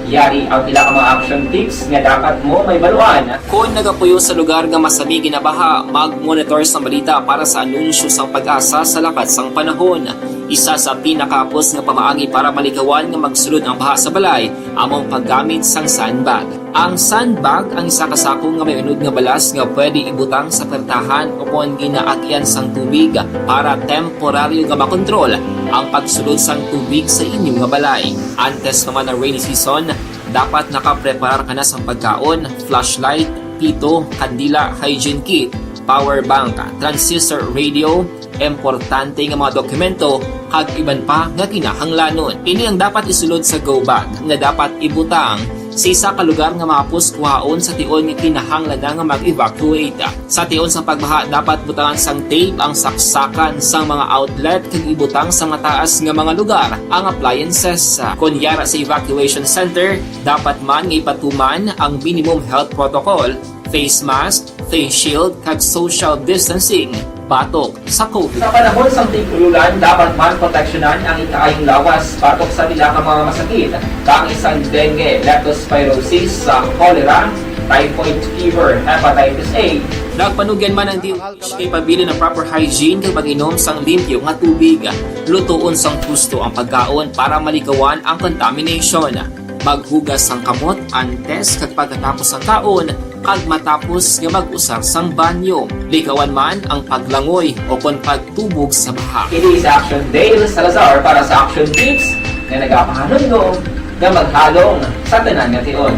Yari ang pila ka mga action tips nga dapat mo mahibaluan. Kon nagapuyo sa lugar nga masami ginabaha, mag-monitor sang balita para sa anunsyo sang PAGASA sa lakat sang panahon. Isa sa pinakahapos nga pamaagi para malikawan nga magsulod ang baha sa balay amo ang paggamit sang sandbag. Ang sandbag ang isa ka sako nga may unod nga balas nga pwede ibutang sa pertahan o kon ginaagyan sang tubig para temporaryo nga makontrol ang pagsulod sang tubig sa inyo nga balay. Antes pa man ang rainy season, dapat nakapreparar ka na sang pagkaon, flashlight, pito, kandila, hygiene kit, power bank, transistor radio, importante nga mga dokumento, kag iban pa nga kinahanglanon. Ini ang dapat isulod sa go bag nga dapat ibutang sa isa ka lugar nga mahapos kuhaon sa tion nga kinahanglan na nga mag-evacuate. Sa tion sa pagbaha, dapat butangan sang tape ang saksakan sang mga outlet kag ibutang sa mataas nga mga lugar ang appliances. Kon yara sa evacuation center, dapat man nga ipatuman ang minimum health protocol, face mask, face shield, kag social distancing batok sa COVID. Sa panahon sang tig-ululan, dapat man proteksyonan ang ikaayong lawas batok sa pila ka mga masakit, kaangay sang dengue, leptospirosis, sa cholera, typhoid fever, hepatitis A. Nagpanugyan man ang D O H kay pabilin ang proper hygiene kag pag-inom sang limpyo nga tubig. Lutoon sang husto ang pagkaon para malikawan ang contamination. Maghugas sang kamot antes kag pagkatapos sang kaon, kag matapos nga mag-usar sang banyo. Likawan man ang paglangoy o kon pagtubog sa baha. Ini si Action Dale Salazar para sa Action Tips nga nagapahanumdom nga maghalong sa tanan nga tion.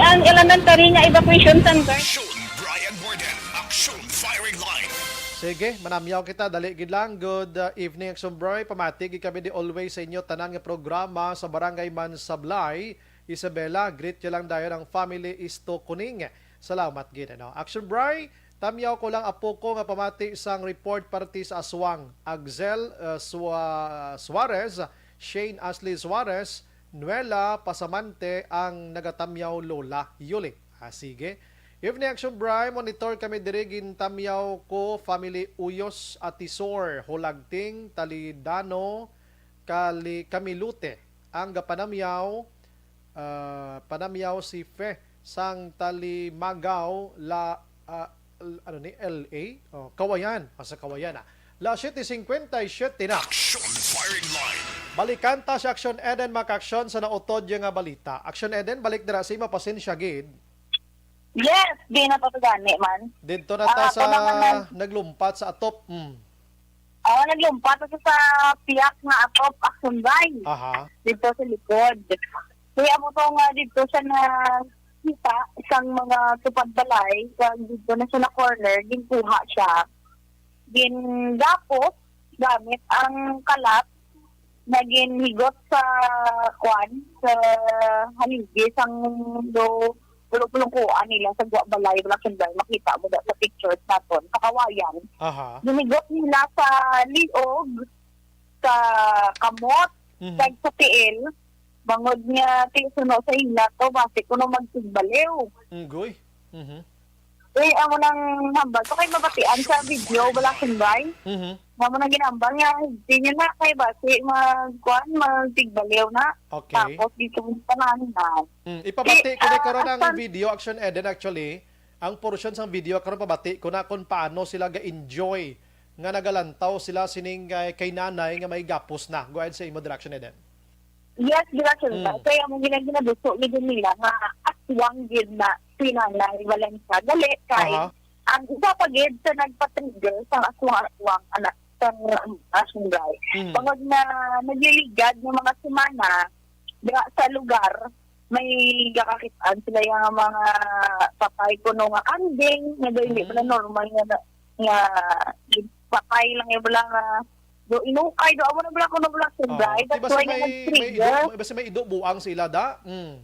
Ang elementary nga evacuation center. Action, Brian Warden. Action Firing Line. Sige, manamyaw kita. Dali gid lang. Good, uh, evening, Action Bri. Pamati gid kami di always sa inyo tanan nga programa sa Barangay Mansablay, Isabela. Greet nyo lang dayon ang family Isto Kuning. Salamat gid, ano. Action Bri, tamyaw ko lang apo ko nga pamati sang report parte sa aswang. Agzel, uh, Sua-, Suarez, Shane Ashley Suarez, Nuela Pasamante ang nagatamyaw, Lola Yuli. Ah, sige. Evening Action Bri, monitor kami diri, gintamyaw ko family Uyos, Atisor, Hulagting, Talidano, Kali-, Camilute. Ang gapanamyaw, ah, panamyaw si Fe sang Talimagaw, la, ah, l-, ano ni, L A? Oh, Kawayan. Ah, sa Kawayan, ah. La siete cincuenta y siete na. Action Firing Line. Balikan ta si Action Eden, makaaksyon sa nautod niya nga balita. Action Eden, balik dira sa imo, pasensya gid. Yes, di na pa to gani man. Didto na ta Ah, sa kailangan na naglumpat sa atop. Mm. Oh, naglumpat ako sa piyak nga atop, Action Bri. Aha. Dito sa likod. Kaya mo to nga dito siya nakita isang mga tupad balay, kag dito na siya na corner, ginkuha siya. Gingapos gamit ang kalat na ginhigot sa kwan, sa haligi sang do pulong-pulongkuan nila sa gwa balay, wala siyang makita mo da sa pictures naton, sa kawayan. Aha. Ginigot nila sa liog, sa kamot, Mhm. kag sa tiil. Bangod nga ti suno sa ila to, basi kuno magtigbaliw. Nggoy. Mhm. Eh, amo nang hambal to kay mabatian sa video, wala sing bay. Mhm. Amo nang ginambal nga, di niya na kay basi mag, kuan, magtigbaliw na. Okay. Tapos dito mo tanan na. Mm, ipabati Eh, ko ni ah, karon ang asan video, Action Eden, actually. Ang portion sang video karon pabati ko na kung paano sila ga-enjoy nga nagalantaw sila sining, eh, kay nanay nga may gapos na. Go ahead sa imo, Action Eden. Yes, Dira Sultan. Mm. Kaya mo gina-, ginaduso gid nila nga aswang gid na si Nanay Valencia. Gali kay Aha. ang isa pa gid sa nagpa-trigger sa aswang-aswang anak sa aswang, guy. Mm. Bangod na nagliligad ng mga semana, dira sa lugar, may gakakit-an sila yung mga patay kuno nga kanding, nga daw hindi Mm. pala normal nga, nga patay lang yung wala nga do inukay, do amo na wala kuno wala sa Oo. guy. Di That's ba why si nga may, may ido, nag-trigger. Di ba si may ido buang sa ila, da? Mm.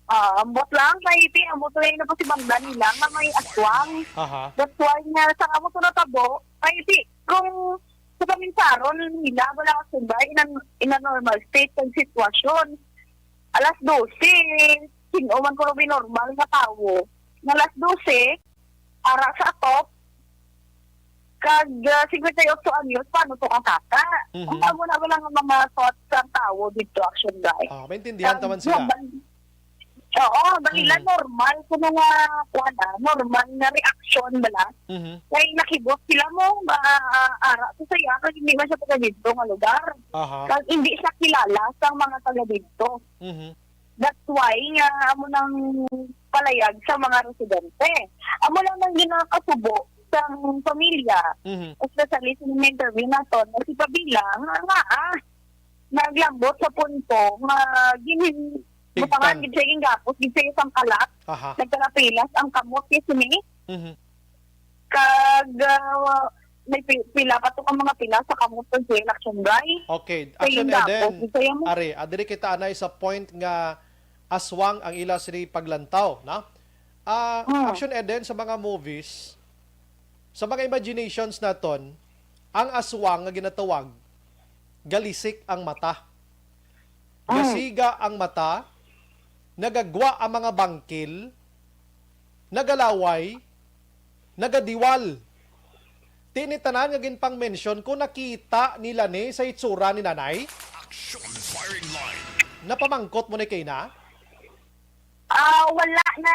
Ah, ambot lang, kay ti, ambot lang na po si Bangdan nila nga may aswang. Aha. That's why nga sa amo to natabo, kay ti, kung sa kaminsaron nila, wala ka sila in a, in a normal state ng sitwasyon. Alas dose, sino man ko may normal nga tawo. Na alas dose, ara sa atop, kag, ah, singkwenta y otso anyos, paano to kasaka? Mhm. Ang tawag na wala nga mga thoughts ang tawo dito, action guy. Ah, maintindihan Kag taman sila. nabal-, oo, balila Mhm. normal ko nga, kuha na, normal nga reaction bala. Mhm. Kay nakibot sila mo, ma-, ah, ara sa saya, kag hindi man siya taga dito nga lugar. Aha. Kag hindi siya kilala sa mga taga dito. Mhm. That's why nga amo nang palayag sa mga residente. Amo lang nang ginakasubo sang pamilya, Mhm. especially sa mga interview naton, na si Pabila nga, nga, ah, naglambot sa punto nga ginin-, Big butangan tan. gid siya, gingapos gid siya sang kalat, Aha. nagkalapilas ang kamot kay sini. Mhm. Kag, ah, may pi-, pila pa to ka mga pila sa kamot sa J L Action Guy. Okay, Sa Action Indaco, Eden, sa Yamo. Are, ah, diri kita anay sa point nga aswang ang ila sini paglantaw, na? Ah, Mm. Action Eden, sa mga movies, sa mga imaginations naton, ang aswang nga ginatawag, galisik ang mata. Mm. Gasiga ang mata, nagagwa ang mga bangkil, nagalaway, nagadiwal. Ti ni tanan nga ginpang-mention ko, nakita nila ni sa itsura ni Nanay? Action firing line. Napamangkot mo ni kay na? Ah, wala na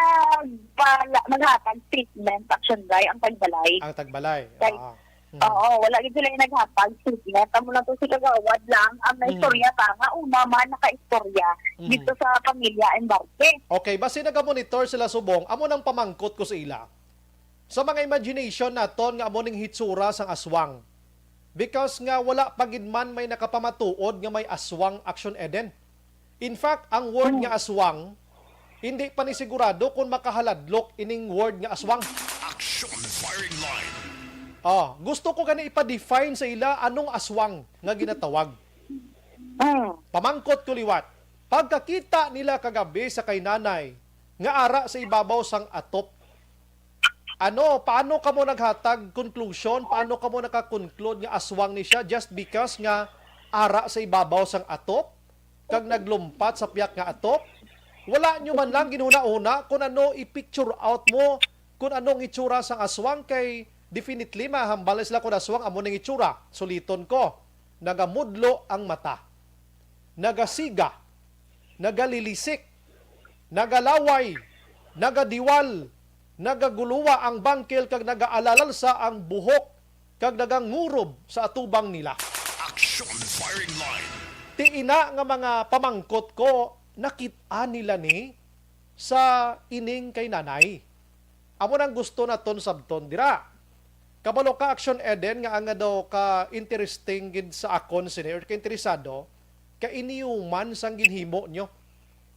pala maghatag statement, action guy, ang tagbalay. Ang tagbalay, Kay, ah. Mhm. oo, wala gid sila yung naghatag statement. Amo lang to si Kagawad lang ang Mm. naistorya ta nga una man nakaistorya Mhm. dito sa pamilya Embarque. Okay, basi nagamonitor sila subong, amo nang pamangkot ko sa ila. Sa mga imagination naton nga amo ning hitsura sang aswang. Because nga wala pa gid man may nakapamatuod nga may aswang, Action Eden. In fact, ang word Hmm. nga aswang, hindi pa ni sigurado kung makahaladlok ining word nga aswang. Action firing line. Ah, gusto ko gani ipa-define sa ila anong aswang nga ginatawag. Hmm. Pamangkot ko liwat. Pagkakita nila kagabi sa kay nanay nga ara sa ibabaw sang atop, ano, paano kamo naghatag conclusion? Paano kamo naka-conclude nga aswang ni siya just because nga ara sa ibabaw sang atop kag naglumpat sa piyak nga atop? Wala nyo man lang ginhuna-huna kung ano i-picture out mo, kung anong itsura sang aswang, kay definitely mahambal na sila kung aswang amo ning itsura. Suliton ko, nagamudlo ang mata, nagasiga, nagalilisik, nagalaway, nagadiwal, nagaguluwa ang bangkil kag nagaalalalsa ang buhok kag nagangurob sa atubang nila. Action firing line. Ti ina nga mga pamangkot ko, nakit-an nila ni sa ining kay nanay. Amo nang gusto naton sabton dira. Kabalo ka, Action Eden, nga ang nga daw ka interesting gid sa akon sini or ka interesado, ka inyuman sang ginhimo nyo.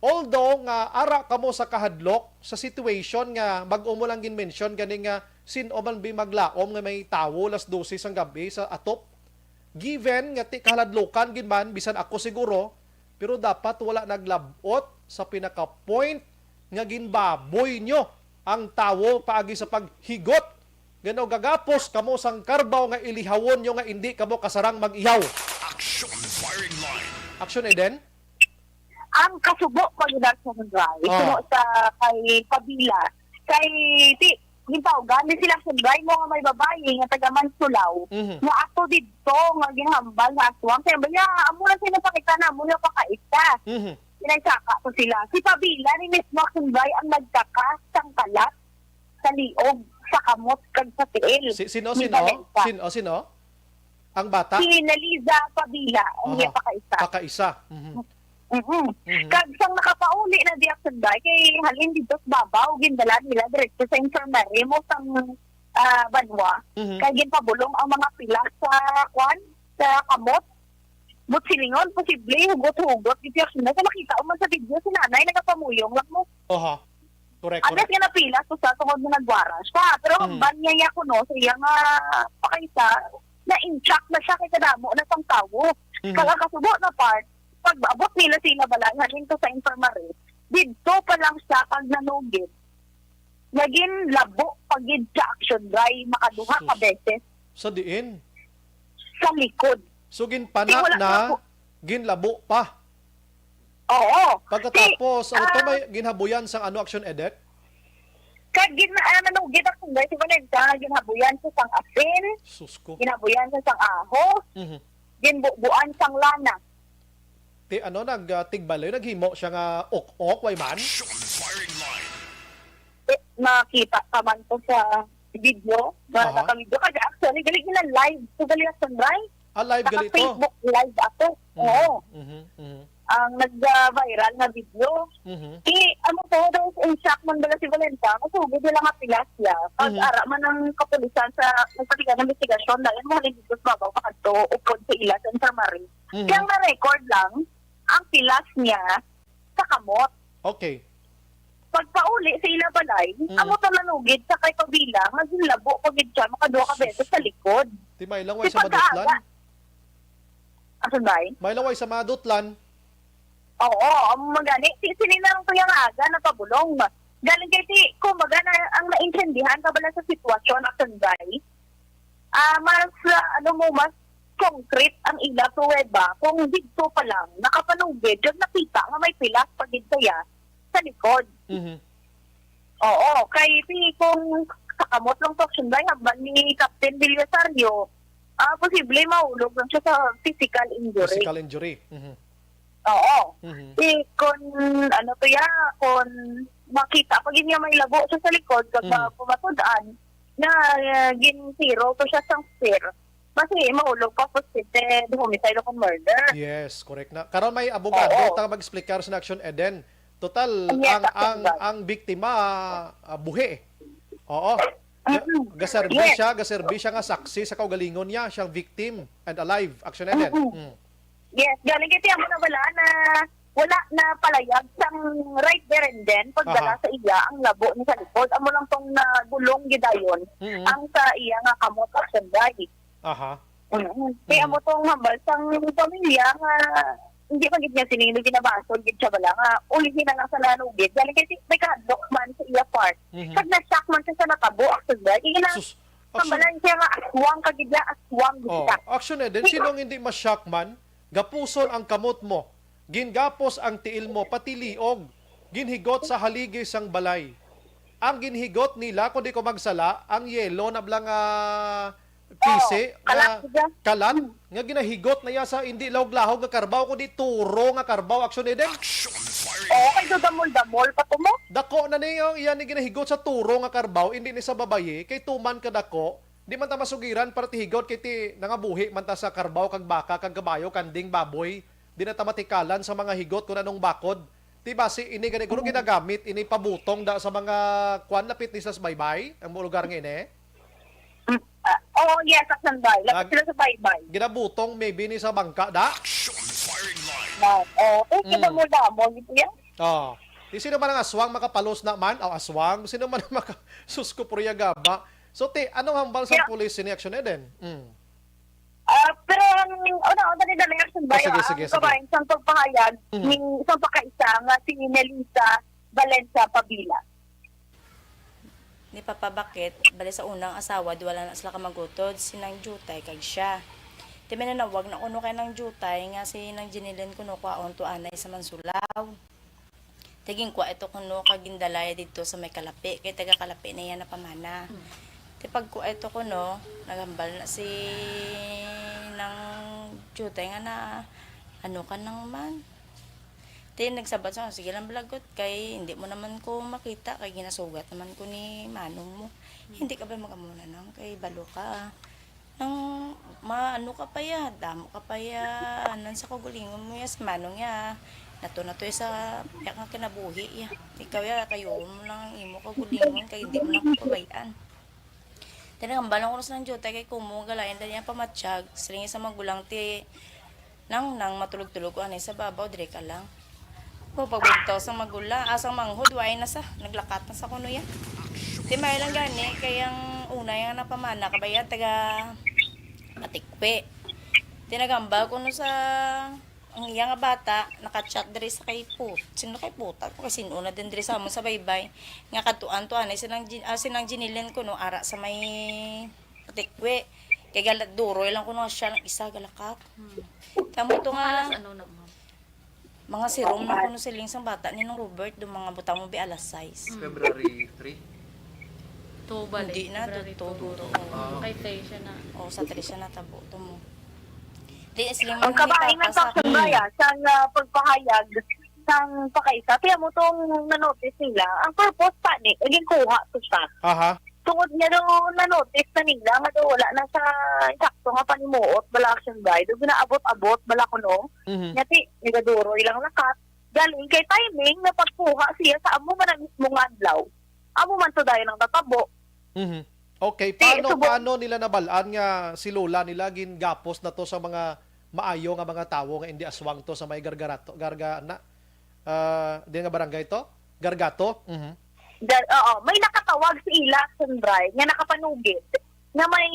Although nga ara kamo sa kahadlok sa situation nga bag-o mo lang gin-mention gani nga sin-o man bi maglaom nga may tawo las dose sang gab-i sa atop. Given nga ti kahaladlokan gid man, bisan ako siguro, pero dapat wala naglab-ot sa pinaka-point nga ginbaboy nyo ang tawo paagi sa paghigot. Gano gagapos kamo sang karbaw nga ilihawon nyo nga indi kamo kasarang mag-ihaw. Action firing line. Action, Eden? Ang kasubo ko, Leader Sungray, Oh. suno sa kay Pabila, kay ti, gintawgan ni sila Sungray mo nga may babayi nga taga Mansulaw, Mhm. nga ato didto nga ginhambal nga aswang. Kaya ba niya, amo na sila pakita na, amo na pakaita. Mhm. Pinagsaka ko sila. Si Pabila ni mismo Sungray ang nagkaka sang kalat sa liog, sa kamot, kag sa tiil Si, sino, ni sino? Valenta. Sino, sino? Ang bata? Si Neliza Pabila, ang Aha. iya pakaisa. Pakaisa. Mhm. Mhm. Mhm. Kag sang nakapauli na diya Sungray, kay halin dito sa babaw, gindala nila diretso sa infirmary mo sang, ah, banwa. Mhm. Kay ginpabulong ang mga pilas sa, kwan, sa kamot. But silingon, posible, hugot-hugot, gid siya. Sa nakita ko man sa video, si nanay nagapamuyong lang mo. Oha. Correct, Unless correct. nga napilas ko sa tungod na nagwara siya. Pero Mm. ang ban niya, niya kuno, sa iya nga pakaisa, na-intact na siya kay kadamo na sang tawo. Mhm. Kaya kasubo na part, pag abot nila sila balay, halin to sa infirmary, didto pa lang siya pag nanugid. Naging labo pa gid sa action dry, makaduha ka Sus. beses Sa diin? sa likod. So, ginpana Di wala na, na po. ginlabo pa. Oo. Pagkatapos, Di, ano to, ah, may ginhabuyan sang ano, Action Edit? Kag gin-, ah, nanugid ang sunday si Valenta, ginhabuyan sa sang asin, Sus ko. ginhabuyan sa sang ahos, Mhm. ginbubuan sang lana. Ti ano, nag, ah, tigbaloy, naghimo siya nga ok-ok, way man? Action firing line. Eh, makita ka man to sa video, nga Aha. naka-video ka. Actually, gali gina live. So, gali na sunrise. Ah, live gali to? Naka-Facebook live ako. Mhm, Oo. mhm, mhm. Ang nag-viral na video. Mhm. Ti, ano to, daw in shock man bala si Valenta. Masugod nila nga pilas siya. Pag Mhm. ara man ang kapulisan sa nagpatigan ng investigasyon, dahil mo halin dito sa babaw, pakadto, upod sa ila sa Infirmary. Mhm. Kaya ang na-record lang, ang pilas niya sa kamot. Okay. Pagpauli sa ila balay, Mm. amo to nanugid sa kay Pabila, nga ginlabo pa gid siya, makaduha ka Sus. beses sa likod. Ti may lang way Ti sa madutlan? pagkaaga. Asan ba? May lang way sa madutlan? Oo, amo man gani. Si, sini na lang to yung aga, napabulong. Galing kay ti, kumbaga na, ang naintindihan ka bala sa sitwasyon, asan ba? Ah, mas, ah, ano mo, mas concrete ang ila pruweba kung didto pa lang nakapanugid kag nakita nga may pilas pa gid kaya sa likod. Mhm. Oo, kay ti kung sa kamot lang to, sunday, hambal ni Captain Villosario, ah, posible mahulog lang siya sa physical injury. Physical injury. Mhm. Oo. Mhm. Eh, kun ano to ya, kun makita pa gid niya may labo siya sa likod, kag Mhm. ma-, pumatudan na, ah, gin-zero to siya sang spear, basi mahulog pa positive homicide o murder. Yes, correct na. Karon may abogado Oo. ta mag-explicar sa Action Eden. Total, Yes, ang, Action ang, Eden. ang biktima, ah, buhi. Oo. Ga-, Mm-mm. gaserbi Yes. siya, gaserbi siya nga saksi sa kaugalingon niya, siyang victim and alive. Action Eden. Mm-mm. Mm. Yes, galing kay tiyan mo na wala na, wala na palayag sang right there and then, pagdala Aha. sa iya ang labo ni sa likod. Amo lang tong nagulong gidayon Mm-mm. ang sa iya nga kamot, Action Eden. Aha. Mm. Kaya Mm. mo tong hambal sang pamilya nga hindi man gid niya sining ginabasol gid siya bala nga ulihin na lang sa nanugid. Galing kay si-, may kahadlok man sa iya part. Mhm. Pag na-shock man siya sa natabo, Action Eden. Kaya na, Sus, Action. Kambalan siya nga aswang ka gid niya, aswang gid Oh, siya. Action Eden, Di- sino ang hindi ma-shock man? Gapuson ang kamot mo. Gingapos ang tiil mo, pati liog. Ginhigot sa haligi sang balay. Ang ginhigot nila, kung di ko magsala, ang yelo na bala nga pisi, Oo, kalat nga siya. kalat, Hmm. nga ginahigot na iya sa hindi lahog-lahog nga karbaw, kundi turo nga karbaw, Action Eden. Action firing. Oo, kay damol-damol pa to mo. Dako na ni, oh, iya ni ginahigot sa turo nga karbaw, hindi ni sa babayi, kay tuman ka dako, di man ta masugiran, para ti higot, kay ti nangabuhi man ta sa karbaw, kag baka, kag kabayo, kanding, baboy. Di na ta matikalan sa mga higot kung anong bakod. Ti basi, ini gani, kuno Mm. ginagamit, ini pabutong da sa mga kwan, lapit ni sa baybay, ang lugar nga ini. Mm, ah, oo, yes, sa Sanday. Lapit Nag- sila sa baybay. Ginabutong, maybe, ni sa bangka, da? Action firing line. Na, oh, eh, Mm. kita mo damo, gitu yan. Oh. Di sino man ang aswang makapalos na man? O aswang, sino man ang maka-, sus ko, purya gaba. So, ti, anong hambal sa Yeah. pulis sini, Action Eden? Mm. Ah, pero ang una, una nila na yung Ah, sige, sige, ang sige. Kabayan sa pagpahayag Mhm. ni isang pakaisa nga si Melissa Valencia Pabila. Ni Papa Bakit, bali sa unang asawa, duwala na sila ka magutod, si Nang Jutay kag siya. Ti may nanawag na kuno kay Nang Jutay nga si Nang Jinilin kuno kwaon to anay sa Mansulaw. Ti ginkwa ito kuno kag gindalaya didto sa may Kalapi, kay taga Kalapi na iya napamana. Ti pagkwa ito kuno, naghambal na si Nang Jutay nga na, "Ano ka nang man?" Ti nagsabat sa, "Sige lang, balagot, kay hindi mo naman ko makita, kay ginasugat naman ko ni manong mo. Hindi ka ba mag-amuna nang kay balo ka, ah? Nang maano ka pa ya, damo ka pa ya, nan sa kagulingon mo ya, si manong ya, nato na to ya sa, ya nga kinabuhi ya. Ikaw ya, kayo mo lang ang imo kagulingon, kay hindi mo lang ko pabayaan." Ti nagambal lang kuno sa Nang Jutay kay kumo galayan dali ang pamatyag, siling sa magulang ti, "Nang, nang, matulog-tulog ko anay sa babaw, dire ka lang." O, pagbugtaw sang magulang, asang manghod, way na sa, naglakat na sa kuno yan. Ti may lang gani, kay ang una yang napamana, kabayan, taga Patikwi. Ti nagambal kuno sa, ang iya nga bata, naka-chat diri sa kay Put. Sino kay Puta? Kung kay sino na din diri sa amon sa baybay. Nga kadtuan to, anay, sinang, Jin- ah, sinang Jinilin kuno, ara sa may Patikwi. Kay gala, duroy lang kuno nga siya lang isa galakat. Tamo to nga, Alas ano na, ma'am? Mga sirom na kuno siling sang bata ni nung Robert, do mga butang mo bi alas sais. February three. Two ba? Hindi na, February do, do, two. do. Ah. Kay Tay siya na. O, sa Tres siya natabo to mo. Di, siling Ang kabahin ng Saksang Baya, sang ah, pagpahayag sang pakaisa, kaya mo tong nanotice nila. Ang purpose pa ni, naging kuha to siya. Aha. Tungod nga daw na-notice na nila nga daw wala na sa sakto nga panimuot bala Action Bray. Daw ginaabot-abot bala kuno. Mhm. Nya ti, nigaduroy lang lakat. Galing kay timing na pagkuha siya sa amo man ang mismo nga adlaw. Amo man to dayon ang natabo. Mhm. Okay, Ti, paano subong- paano nila nabalaan nga si lola nila gingapos na to sa mga maayo nga mga tawo nga indi aswang to sa may gargarato, garga na, ah, di nga barangay to? Gargato? Mhm. Dal, oo, may nakatawag sa ila Action Bray nga nakapanugid na may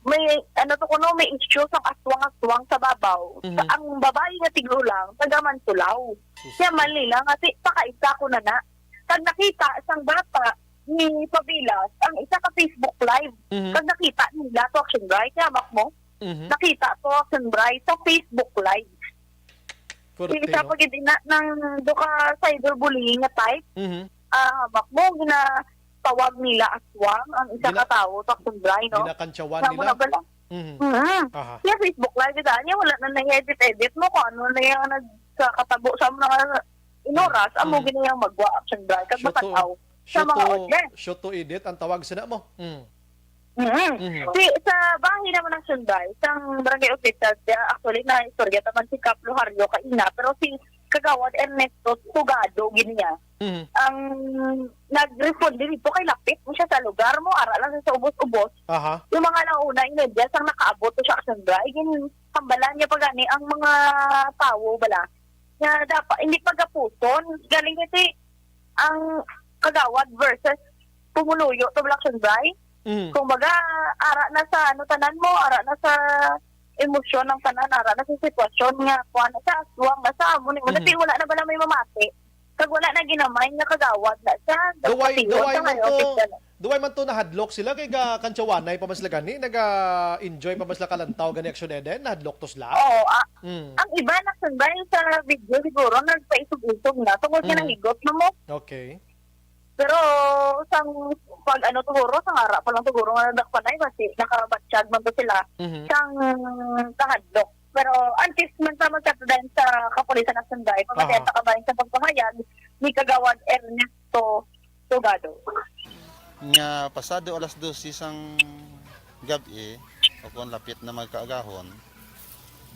may ano to kuno, may issue sa aswang-aswang sa babaw. Mhm. Sa, ang babayi nga tigulang taga Mansulaw. Sus. Siya man nila nga si pakaisa ko na na. Pag nakita sang bata ni Pabilas, ang isa ka Facebook Live. Mhm. Pag nakita nila to Action Bray, kaya mak mo, Mhm. nakita to Action Bray sa Facebook Live. Korte, Isa no? pa gid ina nang do ka cyberbullying nga type. Mhm. Ah, mak mo ginatawag nila aswang ang isa Gina- ka tawo sa Action Bray, no? Ginakantsawan Sa mo nila. na bala. Mhm. Mhm. Aha. Kaya Facebook Live, kita niya, wala na nang edit-edit mo kung ano na yung nagkakatabo sa mga inoras, amo Mhm. ginayang magwa Action Bray. Kag Show to, makataw sa show mga to, audience. show to edit ang tawag sina mo. Mm. Mhm. Mhm. Si, sa bahin naman ng Action Bray, isang barangay official siya, actually, na istorya taman si Kap Lohario kaina, pero si Kagawad Ernesto Tugado, gini niya, Mhm. ang nag-respond dito kay lapit mo siya sa lugar mo, ara lang siya sa ubos-ubos. Aha. Yung mga nauna, inedya sang nakaabot to sa Action Bray, ginhambalan niya pa gani ang mga tawo bala. Nga dapat, hindi pagapuson. Galing kasi ang Kagawad versus pumuluyo to Black Action Bray. Mhm. Kung baga, ara na sa ano tanan mo, ara na sa emosyon ng tanan, ara na sa sitwasyon nga, kuha na sa aswang, na sa amo ni, Mhm. kasi wala na bala may mamati. Kag wala na ginamay nga kagawad na siya. Duway, Nagpatihon duway sa man ngayon, to, tignan. duway man to nahadlok sila kay ga kantsawanay pa man sila gani, naga-enjoy pa man sila kalantaw gani Action Eden, nahadlok to sila. Oo, ah, Mm. ang iba na sunday sa video siguro nagpaisog-isog na tungod nga Mm. nahigot na mo. Okay. Pero sang pag ano siguro, sang ara pa lang siguro nga nadakpanay, kasi nakabatyag man to sila Mhm. sang kahadlok. Pero antes man sa magkatudan sa kapulisan ng Sunday, pamatian Aha. sa kabayan sa pagpahayag ni Kagawad Ernesto Tugado. Nga pasado alas dose sang gab-i, o kon lapit na magkaagahon,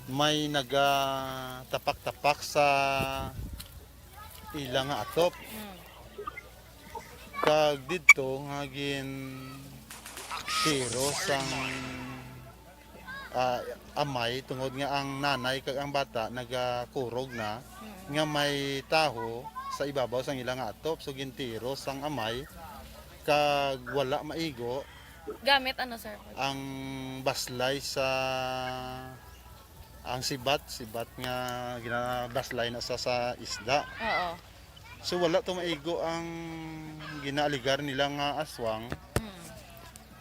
may nagatapak-tapak sa ila nga atop. Kag didto nga gin tiro sang, ah, amay, tungod nga ang nanay kag ang bata nagakurog na, nga may taho sa ibabaw sang ila nga atop. So, gintiro sang amay kag wala maigo Gamit ano, sir? Ang baslay sa, ang sibat, sibat nga ginabaslay na sa, sa isda. Oo. So, wala to maigo ang ginaaligar nila nga aswang. Mm.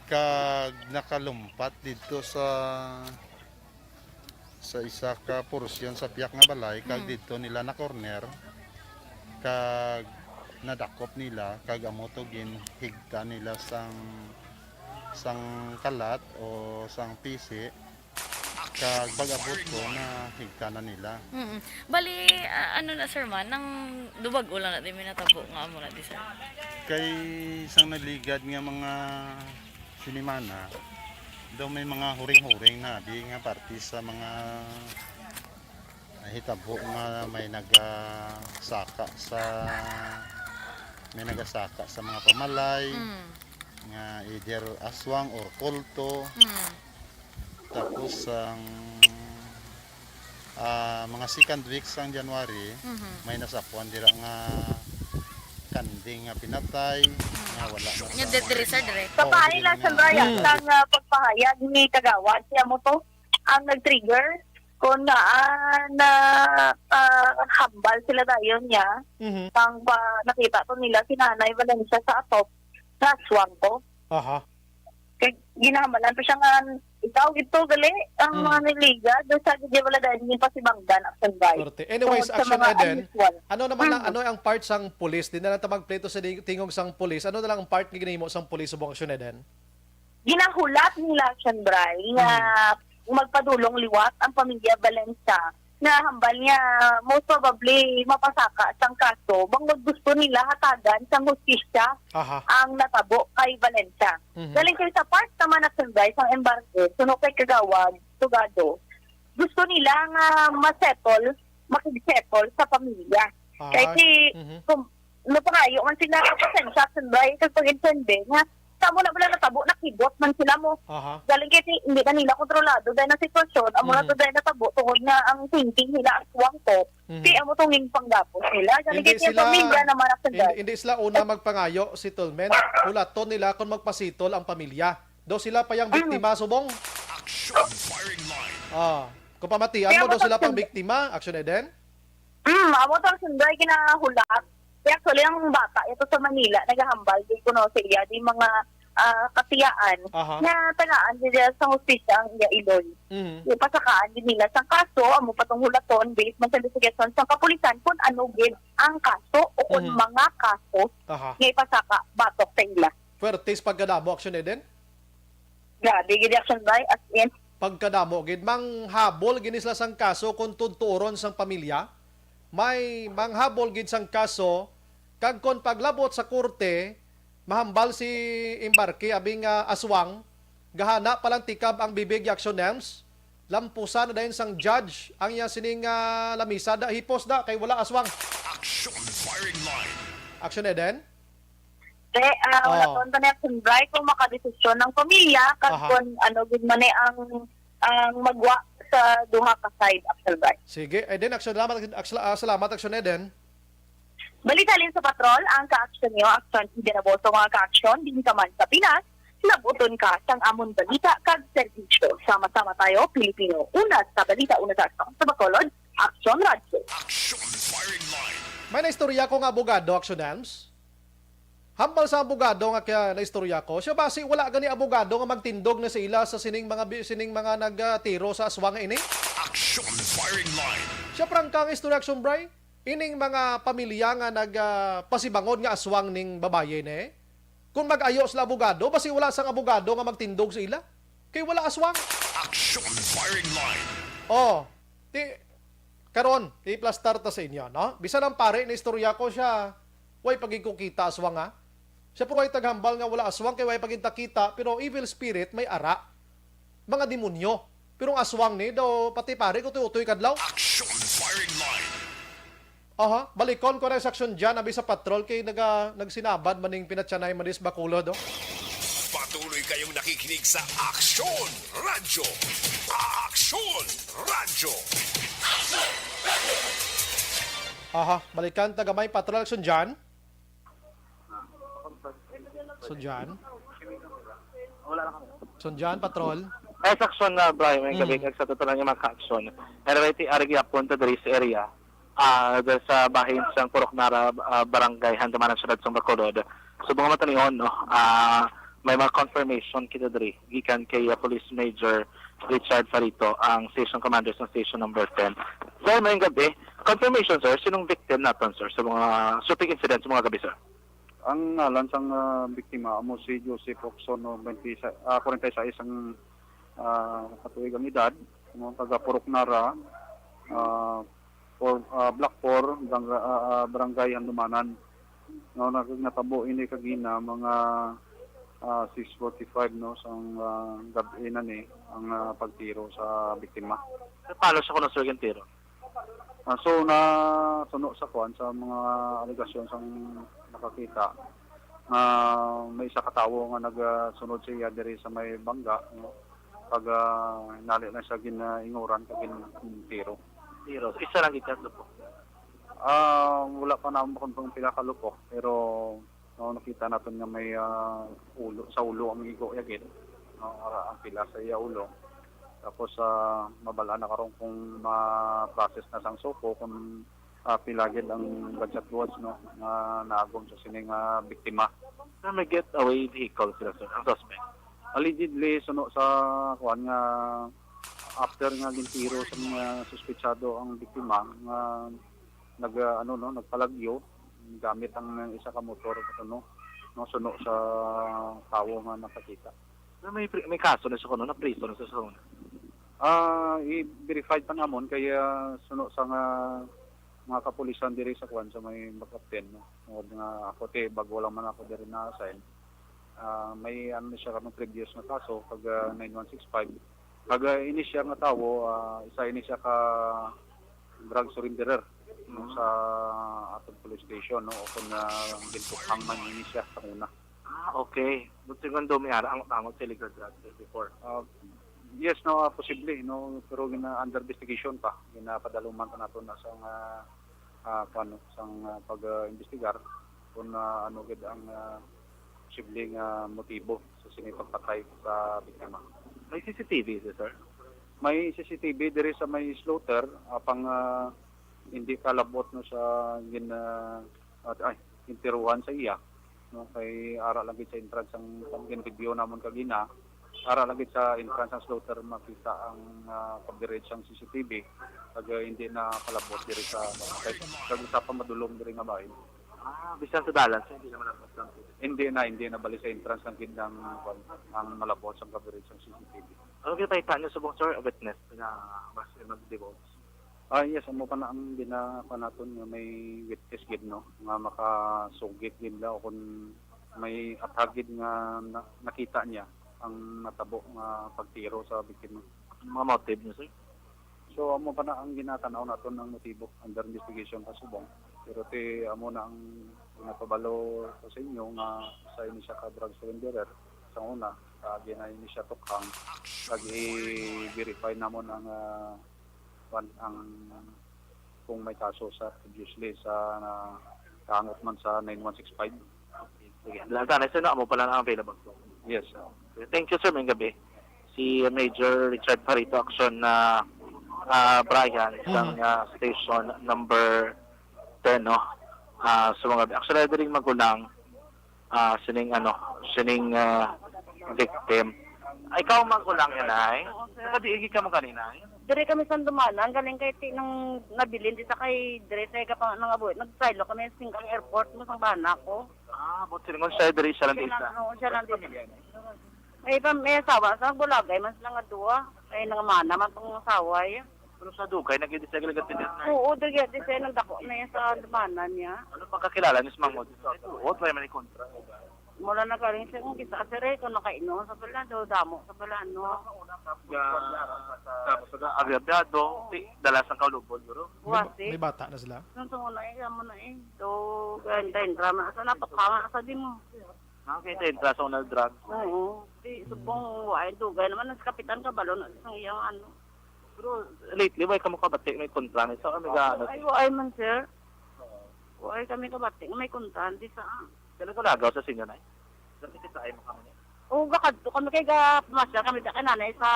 Kag nakalumpat didto sa, sa isa ka porsyon sa piyak nga balay, kag Mm. didto nila na-corner, kag nadakop nila, kag amo to ginhigta nila sang, sang kalat o sang pisi, kag pag-abot ko, nahigta na nila. Mm. Bali, ah, ano na, sir, man, nang dubag-o lang na di may natabo nga amo na di, sir? Kay sang naligad nga mga sinimana, daw may mga huring-huring na di nga parte sa mga nahitabo nga may nagasaka sa, may nagasaka sa mga pamalay, Mm. nga either aswang or kulto. Mm. Tapos ang, ah, mga second week sang January, Mhm. may nasapuan dira nga kanding nga pinatay, Mm. nga wala na Nga sa di-, diri, sir, dire. Sa Oo, pahay diri lang na sa Brian, Mm. sang, ah, pagpahayag ni Kagawad, siya mo to ang nag-trigger kung naan na, ah, hambal sila dayon niya. Mhm. Ang pa, nakita to nila si Nanay Valencia sa atop, sa aswang ko. Aha. Kay ginahambalan pa siya nga, "Ikaw gid to, gali, ang Mm. mga niliga, do sa gid wala dahil yung pasibangdan, action by." Korte. Anyways, Tungod sa Action mga Eden, unusual. ano naman ang, Mm. ano ang part sang pulis? Di na lang ta magplay to sa di-, tingog sang pulis. Ano na lang ang part nga ginahimo sang pulis subong Action Eden? Ginahulat nila, Action Bray, nga Mm. magpadulong liwat ang pamilya Valencia. Nga hambal niya, most probably, mapasaka sang kaso, bangod gusto nila hatagan sang hustisya Aha. ang natabo kay Valencia. Mhm. Galing kay sa part naman na sunday sang embargo, suno kay Kagawad Tugado, gusto nila nga ma-settle, makig-settle sa pamilya. Ah, Kay si, mhm. kung napangayo man sila, pasensya, sunday, kag pag-intindi nga, sa mo na wala natabo, nakibot man sila mo. Aha. Galing kay si, hindi na nila kontrolado dahil ang sitwasyon, amo na Mhm. to dahil natabo, tungod nga ang thinking nila, aswang to, Mhm. si amo tong ginpanggapos nila. Galing Hindi kay si sila, pamilya naman ang sunday. hindi, hindi sila una magpangayo, settlement. Hulaton nila kung magpasitol ang pamilya. Daw sila pa yung Mm. biktima, subong. Action firing line. Ah, kung pamatian Kaya mo, daw mo sila pang pagsunod. biktima, Action Eden? Mm, amo to ang sunday ginahulat. Kaya actually, ang bata, ito sa Manila, nagahambal, di ko no sa iya, di mga, ah, katiyaan, Aha. nga tagaan di dira sa hustisya ang iya iloy. Mhm. Ipasakaan din nila sa kaso, amo pa tong hulaton, based man sa investigation sa kapulisan, kung ano gid ang kaso o kung Mhm. mga kaso Aha. nga ipasaka batok sa ila. Fuertes pagkadamo, Action Eden? Grabe gid, Action Bray, as in. Pagkadamo gid, manghabol gid sila sang kaso kung tuturon sang pamilya. May manghabol gid sang kaso, kag kon paglabot sa korte, mahambal si Embarque, abi nga aswang, gahana pa lang tikab ang bibig, Action Nems. Lampusan na dayon sang judge ang iya sining, ah, lamisa, da, hipos da, kay wala aswang. Action firing line. Action Eden? Te, ah, wala Oh. pa man ni Action Bray kung makadesisyon ang pamilya, kag Aha. kung ano gid man eh ang, ang magwa sa duha ka side, Action Bray. Sige, Eden, Action, salamat, Action, ah, salamat, Action Eden. Balita halin sa patrol, ang ka-action niyo, Action Eden Aboso, mga ka-action, din ka man sa Pinas, labuton ka sang amon balita kag serbisyo. Sama-sama tayo, Pilipino. Una sa balita, una sa aksyon. Sa Bacolod, Action Radyo. Action firing line. May naistorya ko nga abogado, Action Nems. Hambal sa abogado nga kaya naistorya ko, siya basi wala gani abogado nga magtindog na sa ila sa sining mga bi-, sining mga nagtiro sa aswang nga ini? Action firing line. Siya prangka ang istorya, Action Bray. Ining mga pamilya nga nag, ah, pasibangon nga aswang ning babayi ni, kung mag-ayo sila abogado, basi wala sang abogado nga magtindog sa ila. Kay wala aswang. Action firing line. Oh, ti-, karon, iplastar ta sa inyo, no? Bisan ang pare na istorya ko siya, way pagigkukita aswang, ha? Siya puro ay taghambal nga wala aswang kay way pagkita, pero evil spirit may ara. Mga demonyo. Pero ang aswang ni daw, pati pare ko utoy-utoy kadlaw. Action firing line. Aha, balikon ko na sa aksyon dyan, abi sa patrol, kay naga-, nagsinabad maning pinatyanay manis Bacolod, oh. Patuloy kayong nakikinig sa Aksyon Radyo. Aksyon Radyo. Aha, balikan ta gamay, Patrol, Aksyon John. Aksyon John. Aksyon John, Patrol. Ay, sa aksyon na, Brian, may gabi, kag sa totoo lang yung mga ka-aksyon. Anyway, ti ari gyapon ta diri sa area, ah, diri sa bahin sang Purok Nara, ah, Barangay Handumanan, Siyudad sang Bacolod. So, mga matanion, no, ah, may mga confirmation kita diri gikan kay, ah, Police Major Richard Farito, ang station commander sa station number ten. Sir, may gabi. Confirmation, sir, sinong victim naton, sir, sa mga shooting incident sa mga gabi, sir? Ang ngalan sang ah, biktima amo si Joseph Roxon, no, twenty, ah, forty-six ang ah, katuig ang edad, no, taga Purok Nara, ah, for, ah, Block four, barangay, ah, ah, Barangay Handumanan. No, nag- natabo ini kagina mga ah, six forty-five, no, sang ah, gab-i na ni ang ah, pagtiro sa biktima. Paano siya kuno, sir, yung tiro? Ah, so na suno sa kuan sa mga alegasyon sang nakakita nga may isa ka tawo nga nagsunod sa iya diri sa may bangga, no? Pag ah, hinali na siya ginainguran kag gintiro. Tiro. Isa lang gikan po. Ah, wala pa naman kung pang pila ka lupok, pero no, nakita naton nga may ah, ulo sa ulo ang igo yagit. No, ara ang pila sa iya ulo. Tapos ah, mabal-an na karon kung ma-process na sang SOCO kung ah, pila gid ang gunshot wounds, no, nga naagom sa sini nga biktima. Sir, may getaway vehicle sila, sir, ang suspect. Allegedly, suno sa kuan nga after nga gintiro sa mga suspetsado ang biktima nga nag ah, ano, no, nagpalagyo gamit ang isa ka motor, ano, no, suno sa tawo nga nakakita. Sir, may pri- may kaso na siya kuno, na-priso na siya sa una. Ah, i-verified pa namon kay ah, suno sa nga mga kapulisan diri sa kuan sa may Macapten, no. Tungod nga ako ti bago lang man ako diri na-assign. Ah, may ano ni siya kanang previous nga kaso kag ah, nine one six five. Kag ah, ini siya nga tawo, ah, isa ini siya ka drug surrenderer, no, sa atong police station, no, o kung ah, gintukhang man ini siya sa una. Ah, okay. Buti nga daw may ara ang angot sa illegal drugs before. Ah, yes, no, ah, posible, no, pero gina under investigation pa. Ginapadaluman pa nato na sa nga ah, kuwan, no, sang ah, pag-imbestigar kung ah, ano gid ang ah, posible nga motibo sa sini pagpatay sa biktima. May C C T V, sir? May C C T V diri sa may slaughter, apang ah, hindi kalabot, no, sa gin ah, at, ay, intiruhan sa iya, no, kay ara lang gid sa entrance ang pag-review namon kagina, ara lang gid sa entrance ang slaughter makita ang ah, coverage sang C C T V, kag ah, hindi na kalabot diri sa kay kag isa pa madulom diri nga bahin. Ah, bisan sa dalan, sir, hindi naman ang Hindi na, hindi na bali sa entrance ang gindang kwan, ang malabot sang coverage sang C C T V. Ano kita niyo subong, sir, a witness nga mas mag-divulge? Ah, yes, amo pa na ang ginakuha naton nga may witness gid, no, nga makasugid gid la o kung may athag gid nga na- nakita niya ang natabo nga pagtiro sa biktima. Mga motive niyo, sir? So, amo pa na ang ginatanaw naton ang motibo under investigation pa subong. Pero ti amo na ang napabalo ko sa inyo nga sa ini siya ka drug surrenderer sa una, sa agi na ini siya tukhang, kag i-verify namon ang ah, kwan, ang kung may kaso sa previously sa na kaangot man sa nine one six five. Sige, lang sana, sir, no? Amo pa lang ang available. Yes, sir. Thank you, sir. May gabi. Si Major Richard Parito, action na ah, Brian, sang ah, station number ten, no? Ah, sa mga, actually, diri magulang, ah, sining, ano, sining ah, victim. Ay, ikaw magulang yan, ay? Oo, sir. Nakadiigi ka mo kanina, ay? Dire kami sa Dumanan, galing kay ti nang nabilin dito kay dire sa ka pa nang abo. Nagsailo kami sa singkang airport mo sang bana ko. Ah, buti rin siya, diri siya lang Siya isa. lang, oo, siya lang dito. May pa may asawa sa bulagay man sila nga duwa. Ay nang mana man tong asawa ya. Pero sa Dugay, nag-i-disregulate ka din na. Oo, dagya di siya nagdako na yan sa Dumanan niya. Ano pagkakilala ni Mang Modi sa Tuot? Wala man kontra. Mula na galing siya kung kisa sir eh, kung nakainom sa pala, do damo sa pala, no. Ga, tapos sa agrabyado, ti, dala sa kaulubon, guro. May, Wasi. May bata na sila? Nung sa una eh, amo na eh. Do, ganda yung drama. Sa napakama sa di mo. Nakakita yung drug, sa una drug. Oo. Di, subong, ay, dugay naman, nasa kapitan ka, balo na sa iyang ano. Pero lately, why ka mo kabati, may kontra na sa, ano, ga, ano, Ay, ay man, sir. Wa kami kabati nga may kuntahan di sa. Sila ko lagaw sa sinyo na eh. Dati kita ay mo kami. O gakadto kami kay ga pumasya kami da kay nanay sa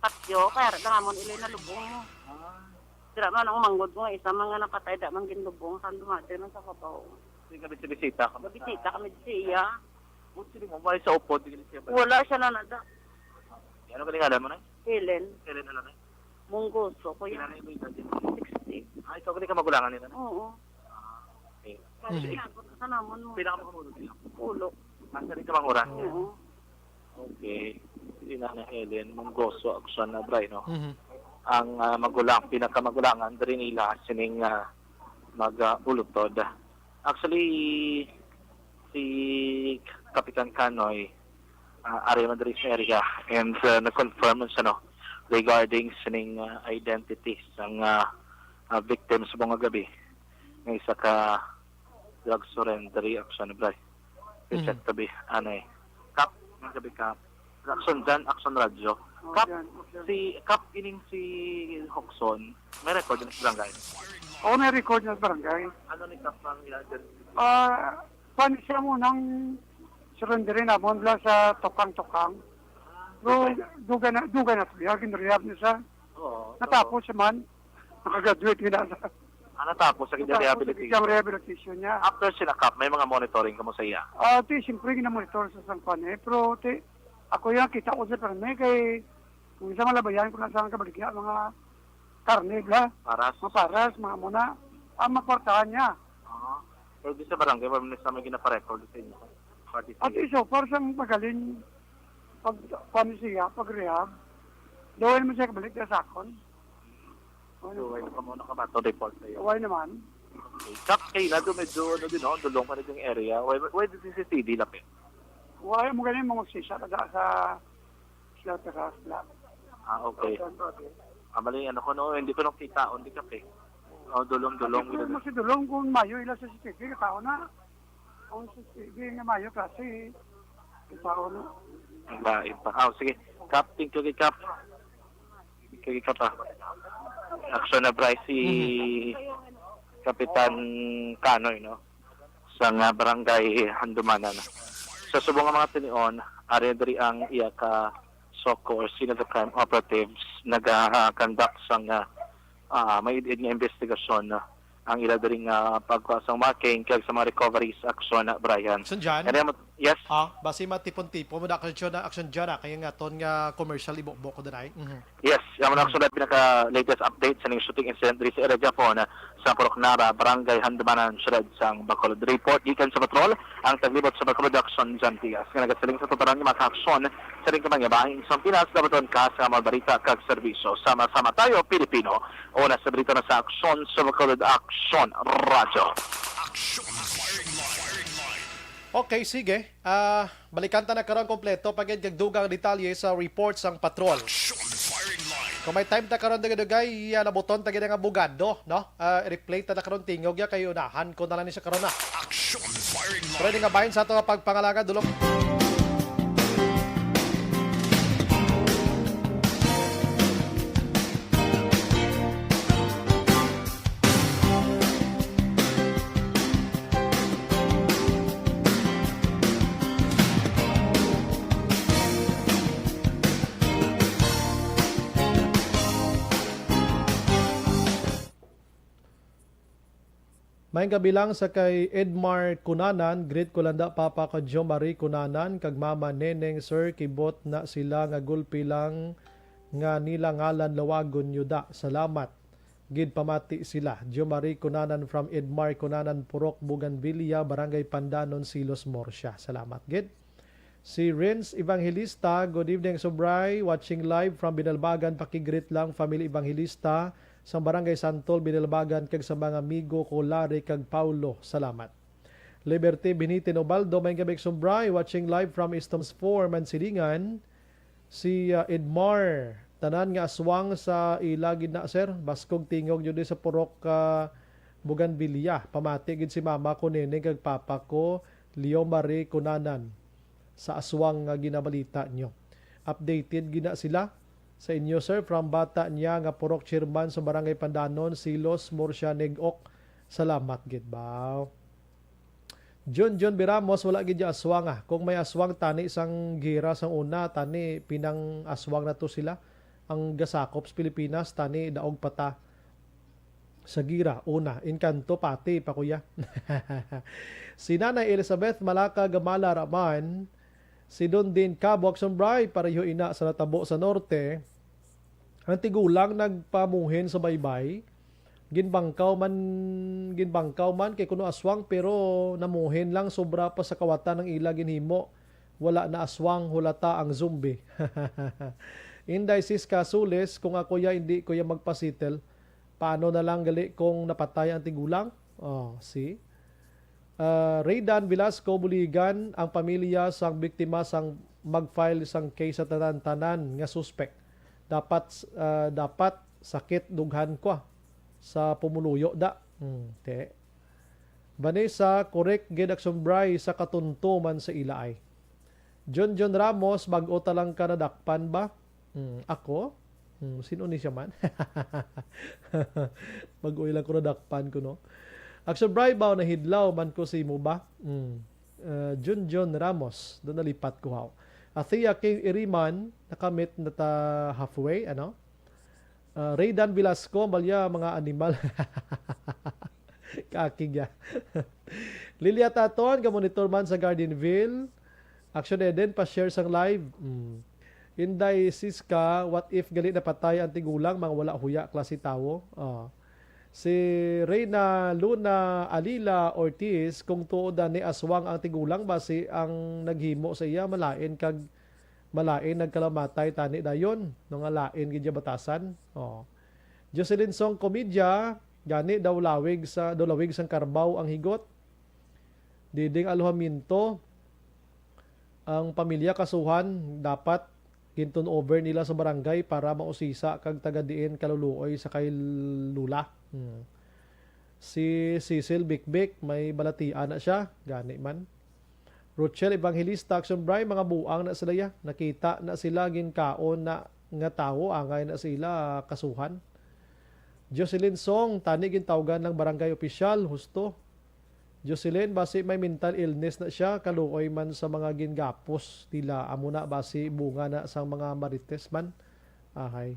patio kay ara lang amon ilay na lubong. Ah, Dira man ang manggod ko nga isa man nga napatay da man ginlubong sa dumaday man sa kabaw. Hindi ka bisita-bisita ka. Bisita kami di siya. Buti mo, wala sa upod, hindi siya ba? Wala siya na nada. Ano ka ngalan mo na? Helen, Helen na lang eh. Munggoso, kuya. Kailangan mo yung gadget. Sixty. Ah, ikaw ka di ka magulangan nila na? Oo. Ah, okay. Kasi ako sa namon mo. Pila ka makamulog niya? Pulo. Asa rin ka manguran? Oo. Okay. Si Nanay Helen Munggoso, Aksan na Bray, no? Mhm. Ang ah, magulang, pinakamagulangan, diri nila sining ah, mag ah, ulutod. Actually, si Kapitan Kanoy, ah, ari man diri sa area, and ah, nag-confirm man siya, no, regarding sining ah, identity sang ah, ah, victim sa mga gabi nga isa ka drug surrender action, Bray. Mhm. Check tabi, anay. Kap, ng gabi, Kap. Action dyan, Action Radyo. Oh, Kap, dyan, Action. Si Kap ining si Hoxon, may record din sa barangay. Oo, may record na sa barangay. Ano ni Kap ang ila dyan? Ah, pan siya mo nang surrenderin namon bla sa tukang-tukang. Pero duga na, duga na siya, ginrehab niya sa Oo. natapos siya man. Nakagraduate niya na sa Ah, natapos sa natapos sa rehabilitation. Isang rehabilitation niya. After sila, Kap, may mga monitoring kamo sa iya? Ah, ti, siyempre, ginamonitoran sa sangkuan eh. Pero, ti, ako yung kita ko sa perme kay kung isa malabayan ko na sa kabaligya, mga karne, bla, Paras? mga paras, mga muna, ang makwartahan niya. Ah. Pero di sa barangay, wala na sa may ginaparecord sa inyo. Party At sa so far sa magaling pag kuan siya, pag rehab, doon mo siya kabalik sa akon. So, wala pa mo nakabato report sa iyo. Why naman? Okay. Kap, kayo na doon, medyo ano din, no? Dulong pa na yung area. Why, why did C C T V lapit? Why mo ganin mo magsisa taga sa sila taga sila. Ah, okay. Ah, mali, ano ko, no? Hindi ko nung kita, hindi ka, eh. Oh, dulong, dulong. Kung mas dulong kung mayo ila sa C C T V, katao na. Kung sa C C T V nga mayo kasi, katao na. Ang lain pa. Ah, sige. Kap, thank you, Kap. Thank you, Kap, ah. Action na, Bryce, si Kapitan Kanoy, no? Sa nga barangay Handumanan. Sa subong nga mga tinion, ari diri ang iya ka SOCO or Scene of the Crime Operatives naga-conduct sang ah, ah, may id nga investigasyon, ah, ang ila diri nga pagkuha sang marking kag sa mga recoveries action, ah, Brian. Sun Jan? Kani mo, yes? Ah, basi matipon-tipon mo na action na action dyan ah, kaya nga ton nga commercial ibukbok ko dinay. Mhm. Yes, ang mga action na pinaka latest update sa ning shooting incident diri sa area Japon, ah, sa Purok Nara, Barangay Handumanan, Siyudad sang Bacolod. Report gikan sa patrol, ang taglibot sa Bacolod Action Jan Diaz nga nagasiling sa tuturan nga mga aksyon sa ring kamangyabahin sa Pinas, dabaton ka sa mga balita kag serbisyo. Sama-sama tayo, Pilipino. Una sa balita na sa aksyon sa Bacolod Action Radyo. Okay, sige. Ah, balikan ta na karon kompleto pagid kag dugang detalye sa report sang patrol. Kung may time ta karon dugay-dugay, ah, nabuton ta gid ang abogado, no? Ah, replay ta na karon tingog ya kay unahan ko na lang ni siya karon na. Pero di nga bahin sa ato nga pagpangalagad, dulong. Maayong kabilang sa kay Edmar Cunanan, greet ko landa papa ko Jomari Cunanan kag mama Neneng, sir, kibot na sila nga gulpi lang nga nila ngalan lawagon nyo da. Salamat. Gid pamati sila. Jomari Cunanan from Edmar Cunanan, Purok Bougainvillea, Barangay Pandanon, Silos, Murcia. Salamat gid. Si Renz Evangelista, good evening, Subray. Watching live from Binalbagan, pakigreet lang, family Evangelista, sa Barangay Santol, Binalbagan, kag sa mga amigo ko, Larry kag Paulo. Salamat. Liberty Binitin Ubaldo, may gabi, Subray. Watching live from Istom's four, Mansilingan. Si ah, Edmar, tanan nga aswang sa ila gid na, sir. Baskog tingog jud sa purok ka Bougainvillea. Pamati gid si mama ko, nene, kag papa ko, Leo Marie Cunanan. Sa aswang nga ginabalita nyo. Updated gina sila sa inyo, sir, from bata niya nga purok chairman sa Barangay Pandanon, Silos, Murcia, Negok, Salamat gid ba? Jun Jun Biramos, wala gid ya aswang, ah. Kung may aswang tani sang gira sang una, tani pinang aswang na to sila. Ang gasakop sa Pilipinas, tani daog pa ta sa gira, una, engkanto pati pa, kuya. Si Nanay Elizabeth Malaka Gamala Raman, si Don Din Cabo Action Bray, pareho ina sa natabo sa norte. Ang tigulang nagpamuhin sa baybay, ginbangkaw man, ginbangkaw man kay kuno aswang, pero namuhin lang, sobra pa sa kawatan ang ila ginhimo. Wala na aswang, hulata ang zombie. Inday Siska Sulis, kung ako ya, hindi ko ya magpasettle. Paano na lang gali kung napatay ang tigulang? Oh, see? Ah, Raydan Velasco Buligan, ang pamilya sang biktima sang mag-file sang case sa tanan-tanan nga suspect. Dapat, ah, dapat sakit dughan kwa sa pumuluyo da. Hmm, te. Vanessa, correct gid, Action Bray, sa katunto man sa ila ay. John John Ramos, bag-o ta lang ka nadakpan ba? Hmm, ako? Hmm, sino ni siya man? Bag-o lang ko nadakpan ko, no? Action Bray, ba, nahidlaw man ko sa imo ba? Hmm. Uh, John John Ramos, doon nalipat ko, haw. Athea K. Iriman, nakamit na ta halfway, ano? Uh, Raydan Velasco, balya, mga animal. Kakig ya. Lilia Taton, ga-monitor man sa Gardenville. Action Eden, pa-share sang live. Mm. Inday Siska, what if gali napatay ang tigulang, mga wala huya klase tawo? Ah. Si Reyna Luna Alila Ortiz, kung tuod na ni aswang ang tigulang, basi ang naghimo sa iya malain kag malain nagkalamatay tani dayon, no, nga lain gid ya batasan. Oh. Jocelyn Song Comedya, gani daw lawig sa, daw lawig sang karbaw ang higot. Diding alojamiento, ang pamilya kasuhan, dapat gintun-over nila sa barangay para mausisa kag taga diin kaluluoy sa kay Lula. Hmm. Si Cecil Bikbik, may balatian na siya, gani man. Rochelle Evangelista, Action Bray, mga buang na sila ya. Nakita na sila, ginkaon na nga tawo, angay na sila kasuhan. Jocelyn Song, tani gintawgan lang barangay opisyal, husto. Jocelyn, basi may mental illness na siya, kaluoy man sa mga gingapos nila. Amo na, basi bunga na sang mga marites man. Ahay.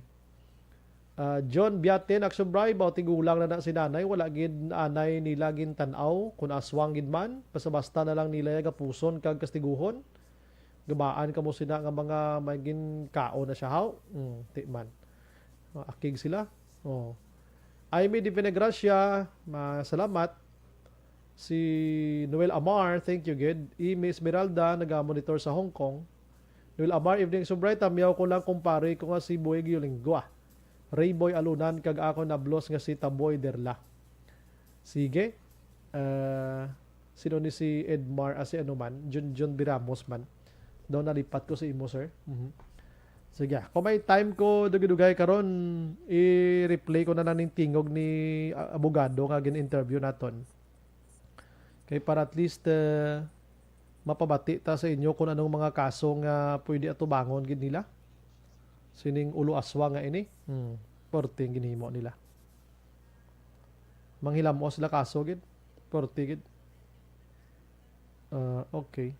Ah, John Biatin, Action Bray, baw tigulang na na si nanay, wala gid anay nila gintan-aw, kun aswang gid man, basta-basta na lang nila ya gapuson kag kastiguhon. Gabaan kamo sina nga mga may ginkaon na siya, haw? Mm, ti man. Ah, akig sila. Oh. Aimee de Venegracia, ma-, salamat. Si Noel Amar, thank you gid. Amy Esmeralda, naga-monitor sa Hong Kong. Noel Amar, evening, Subray, tamyaw ko lang, kumpare ko nga si Boy Giolingua. Rayboy Alunan, kag ako nablos nga si Taboy Derla. Sige. Ah, sino ni si Edmar, ah, si ano man, Junjun Biramos man. Daw nalipat ko sa imo, sir. Mhm. Sige, ah. Kung may time ko, dugay-dugay karon, i-replay ko na lang ning tingog ni, ah, abogado nga gin-interview naton. Kay para at least, eh, mapabati ta sa inyo kung anong mga kaso nga pwede atubangon gid nila. Sining ulo aswang nga ini. Hmm. Perting ginhimo nila. Manghilamos sila kaso gid. Perti gid. Ah, okay.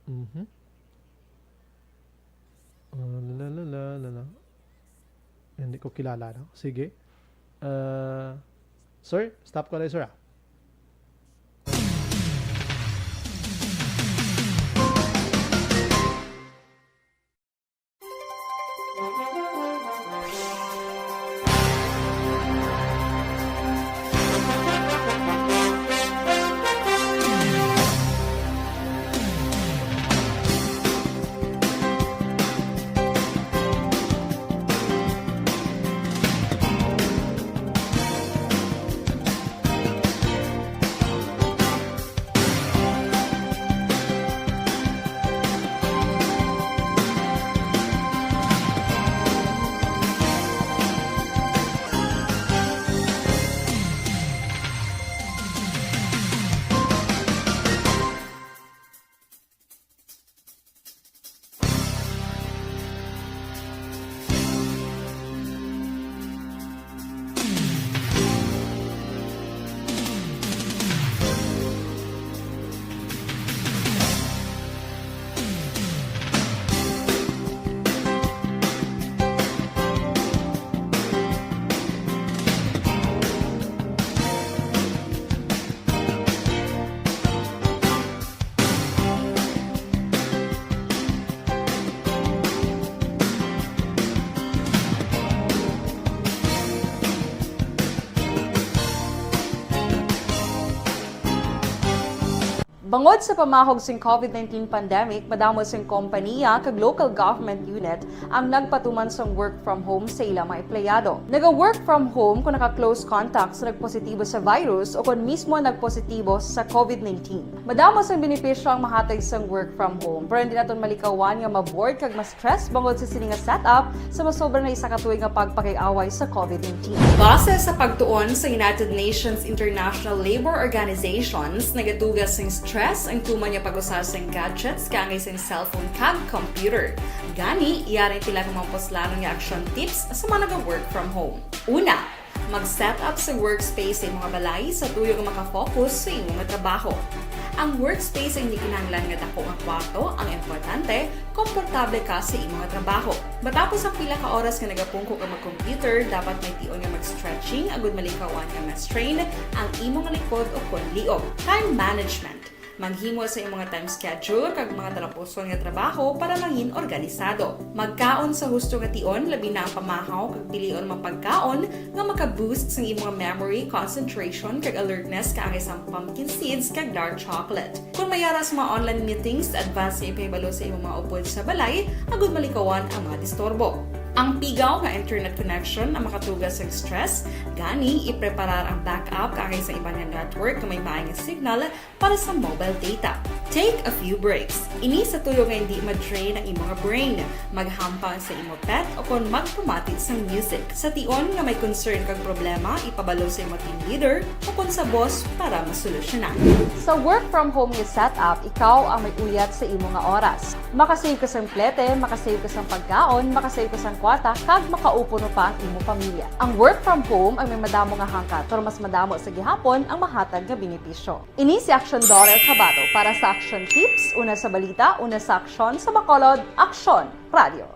Mhm. Ah, la, la, la, la, la, la. Hindi ko kilala, no? Sige. Ah, sir, stop ko na, sir, ah. Bangod sa pamahog sing COVID nineteen pandemic, madamo sing kompanya kag local government unit ang nagpatuman sang work from home sa ilang mga empleyado. Naga-work from home kung naka-close contact sa nagpositibo sa virus o kon mismo nagpositibo sa COVID nineteen. Madamo sang benepisyo ang mahatag sang work from home, pero hindi naton malikawan nga ma-bored kag ma-stress bangod sa sini nga setup sa masobra na isa ka tuig nga pagpakig-away sa COVID nineteen. Base sa pagtuon sa United Nations International Labour Organizations, nagatuga sing stress ang tuman nga pag-usa sing gadgets kaangay sing cellphone kag computer. Gani, yari ang pila ka mga puslanon nga action tips sa mga naga-work from home. Una, mag-set up sa workspace sa imong balay sa tuyo nga makafocus sa imong trabaho. Ang workspace ay hindi kinahanglan nga dako nga kwarto ang importante, komportable ka sa imong trabaho. Matapos ang pila ka oras nga nagapungko ka mag-computer, dapat may tion nga mag-stretching agud malikawan nga ma-strain ang imong likod o kon liog. Time management. Maghimo sa imong time schedule kag mga talapuson nga trabaho para mangin organisado. Magkaon sa husto nga tion, labi na ang pamahaw kag pilion mga pagkaon nga maka-boost sang imong memory, concentration, kag alertness kaangay sang pumpkin seeds kag dark chocolate. Kung may ara sa mga online meetings, advance nga ipahibalo sa imong mga upod sa balay agud malikawan ang mga disturbo. Ang pigaw nga internet connection ang makatuga sang stress, gani ipreparar ang backup kaangay sa iban nga network nga may maay nga signal para sa mobile data. Take a few breaks. Ini sa tuyo nga hindi ma-drain ang imong brain. Maghampang sa imo pet o kon magpamati sang music. Sa tion nga may concern kag problema, ipabalo sa imo team leader o kon sa boss para masolusyonan. Sa work from home nga setup, ikaw ang may uyat sa imo nga oras. Makasave ka sang plete, makasave ka sang pagkaon, makasave ka sang kwarta, kag makaupod pa ang imo pamilya. Ang work from home ang may madamo nga hangkat, pero mas madamo sa gihapon ang mahatag nga benepisyo. Ini si Aksyon Dorel Cabato para sa Aksyon Tips, una sa balita, una sa aksyon, sa Bacolod, Aksyon Radio.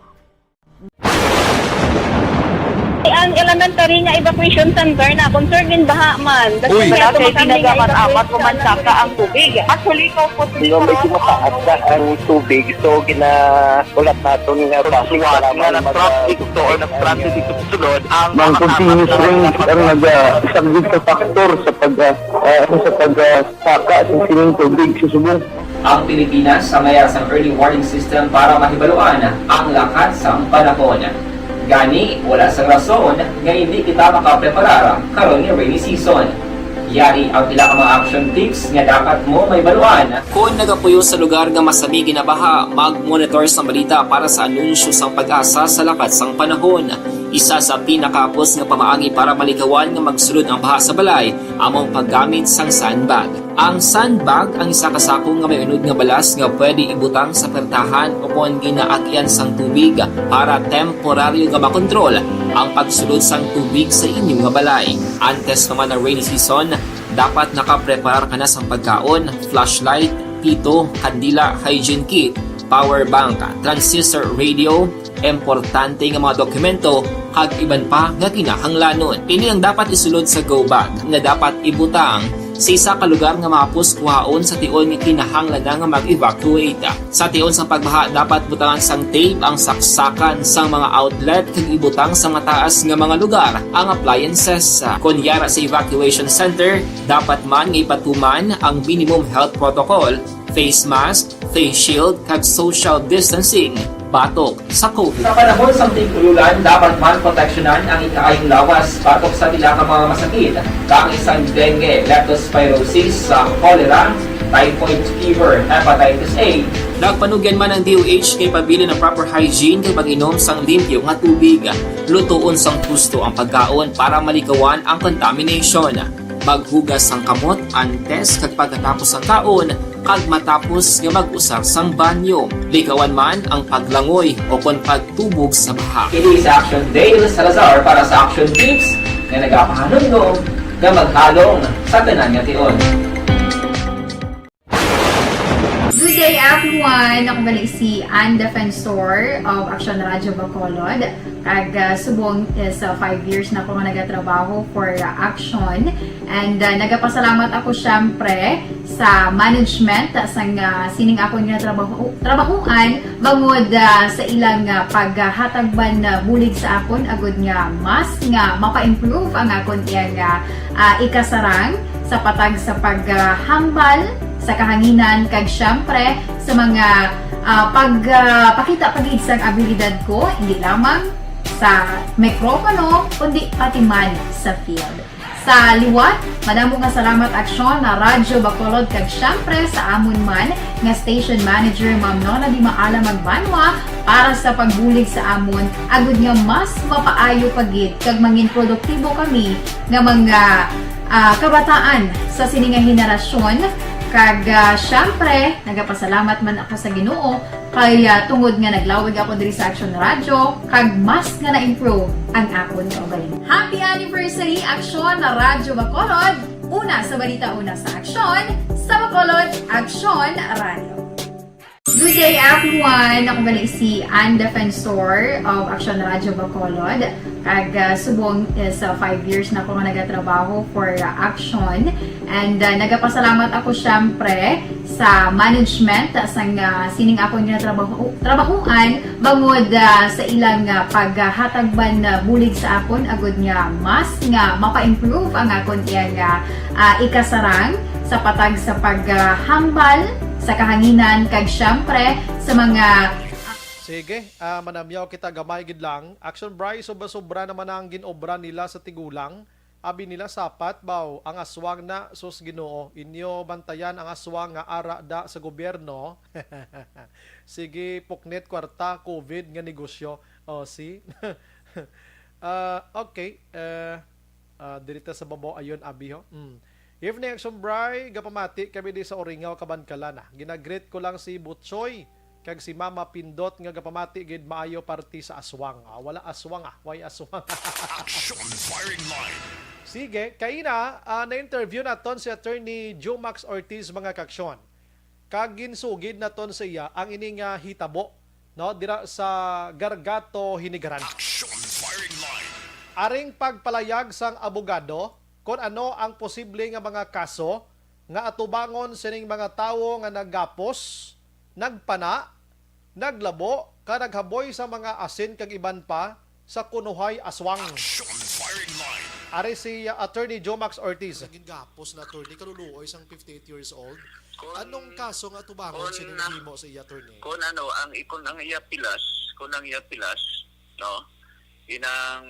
Ang elementary nga evacuation center na concern gin baha man. Uy. Wala kay tinaga man apat ko man saka ang tubig. Actually, ikaw po. Di ba, medyo mataas na ang tubig, so gina-, ulat naton nga basi nga na-traffic to or na-stranded dito sa sulod ang mga continuous rain ang nag-, ah, isang big factor sa pag, ah, ah, ano, sa pag, ah, saka sa sining tubig sa subong. Ang Pilipinas ang mayara sang early warning system para mahibaluan ang lakat sang panahon. Gani, wala sang rason nga hindi kita makapreparar karon nga rainy season. Yari ang pila ka mga action tips nga dapat mo mahibaluan. Kon nagapuyo sa lugar nga masami ginabaha, mag-monitor sang balita para sa anunsyo sang PAGASA sa lakat sang panahon. Isa sa pinakahapos nga pamaagi para malikawan nga magsulod ang baha sa balay amo ang paggamit sang sandbag. Ang sandbag ang isa ka sako nga may unod nga balas nga pwede ibutang sa pertahan o kon ginaagyan sang tubig para temporaryo nga makontrol ang pagsulod sang tubig sa inyo nga balay. Antes pa man ang rainy season, dapat nakapreparar ka na sang pagkaon, flashlight, pito, kandila, hygiene kit, power bank, transistor radio, importante nga mga dokumento, kag iban pa nga kinahanglanon. Ini ang dapat isulod sa go bag nga dapat ibutang sa isa ka lugar nga mahapos kuhaon sa tion nga kinahanglan na nga mag-evacuate. Sa tion sang pagbaha, dapat butangan sang tape ang saksakan sang mga outlet kag ibutang sa mataas nga mga lugar ang appliances. Kon yara sa evacuation center, dapat man nga ipatuman ang minimum health protocol, face mask, face shield, kag social distancing batok sa COVID. Sa panahon sang tig-ululan, dapat man proteksyonan ang ikaayong lawas batok sa pila ka mga masakit, kaangay sang dengue, leptospirosis, sa cholera, typhoid fever, hepatitis A. Nagpanugyan man ang D O H nga ipabilin ang proper hygiene kag pag-inom sang limpyo nga tubig. Lutoon sang husto ang pagkaon para malikawan ang contamination. Maghugas sang kamot antes kag pagkatapos sang kaon, kag matapos nga mag-usar sang banyo. Likawan man ang paglangoy o kon pagtubog sa baha. Ini si Action Dale Salazar para sa Action Tips nga nagapahanumdom nga maghalong sa tanan nga tion. Good day, everyone! Ako bali si Ann Defensor of Action Radio Bacolod. Kag, ah, subong is, ah, five years na ako nga nagatrabaho for, ah, Action. And, ah, nagapasalamat ako, syempre, sa management, ah, sang, ah, sining akon nga trabaho, trabahuan, bangod, ah, sa ilang, ah, paghatag man, ah, bulig sa akon, agud nga mas nga mapa-improve ang akon iyang, ah, ah, ikasarang sa patag sa paghambal sa kahanginan, kag siyempre sa mga, ah, pag, ah, pakita pa gid sang abilidad ko, hindi lamang sa mikropono, kundi pati man sa field. Sa liwat, madamo nga salamat, Aksyon, na Radyo Bacolod, kag siyempre sa amon man nga station manager, Ma'am Nona Di Maala Magbanwa, para sa pagbulig sa amon, agud nga mas mapaayo pa gid kag mangin produktibo kami nga mga, ah, kabataan sa sini nga henerasyon. Kag, ah, siyempre, nagapasalamat man ako sa Ginoo kay, ah, tungod nga naglawig ako diri sa Action Radio, kag mas nga na-improve ang akon kaugalingon. Happy anniversary, Aksyon na Radyo Bacolod! Una sa balita, una sa aksyon, sa Bacolod, Aksyon Radio. Good day, everyone! Ako gali si Ann Defensor of Action Radio Bacolod. Kag, ah, subong, eh, sa five years na ako nga nagatrabaho for, ah, Action. And, ah, nagapasalamat ako, syempre, sa management, ah, sang, ah, sining akon nga trabaho, trabahuan, bangod, ah, sa ilang, ah, paghatag man, ah, bulig sa akon, agud nga mas nga mapa-improve ang akon iya nga, ah, ikasarang sa patag sa paghambal sa kahanginan, kag siyempre sa mga Sige, ah, manamyaw kita gamay gid lang. Action Bri, sobra-sobra naman ang gin-obra nila sa tigulang. Abi nila, sapat baw ang aswang na, sus Ginoo, inyo bantayan ang aswang nga ara da sa gobyerno. Sige, puknit kwarta, covid nga negosyo. Oh, see? Ah, okay. Eh, ah, diri ta sa babaw ayon, abi, ho. Mm. Evening, Action Bri. Gapamati kami di sa Oringaw, Kabankalana. Ginagreet ko lang si Butchoy kag si Mama Pindot nga gapamati gid maayo parti sa aswang. Ah, wala aswang, ah. Way aswang. Action Firing Line. Sige, kaina, ah, na-interview naton si Attorney Jomax Ortiz, mga kaksyon. Kag ginsugid naton sa iya ang ini nga hitabo, no, dira sa Gargato, Hinigaran. Action Firing Line. Aring pagpalayag sang abogado kon ano ang posible nga mga kaso nga atubangon sining mga tawo nga naggapos, nagpana, naglabo, ka naghaboy sa mga asin kag iban pa sa kunuhay aswang. Action Firing Line. Ari si, uh, Attorney Jomax Ortiz. Naging gapos na, attorney, kaluluoy sang fifty-eight years old. Kun, Anong kaso nga atubangon kun, sini nahimo sa iya, attorney? Kun ano, ang, kun ang iya pilas, kun ang iya pilas, no? Inang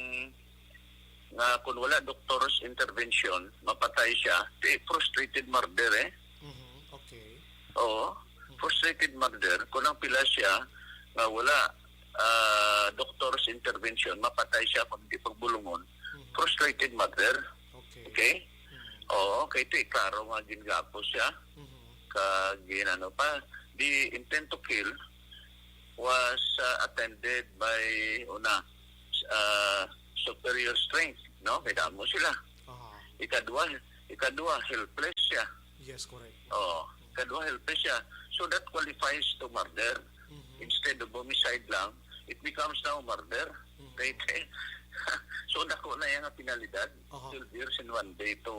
nga kung wala doktor's intervention, mapatay siya. Di, frustrated murder, eh. Mhm, okay. Oo, Mhm. frustrated murder. Kung ang pilas siya nga wala, ah, doktor's intervention, mapatay siya kung di pagbulungon. Mhm. Frustrated murder. Okay. Okay? Mhm. Oo, kay ito, eh, klaro nga gingapos siya. Mhm. Kag ginano pa, the intent to kill was, uh, attended by, una, uh, superior strength, no? Kay damo sila. Aha. Ikadua, ikadua, helpless siya. Yes, correct. Oo. Ikadua, helpless siya. So that qualifies to murder. Mhm. Instead of homicide lang, it becomes now murder. Mhm. Kay, so dako na iya nga penalidad. Aha. Twelve years in one day to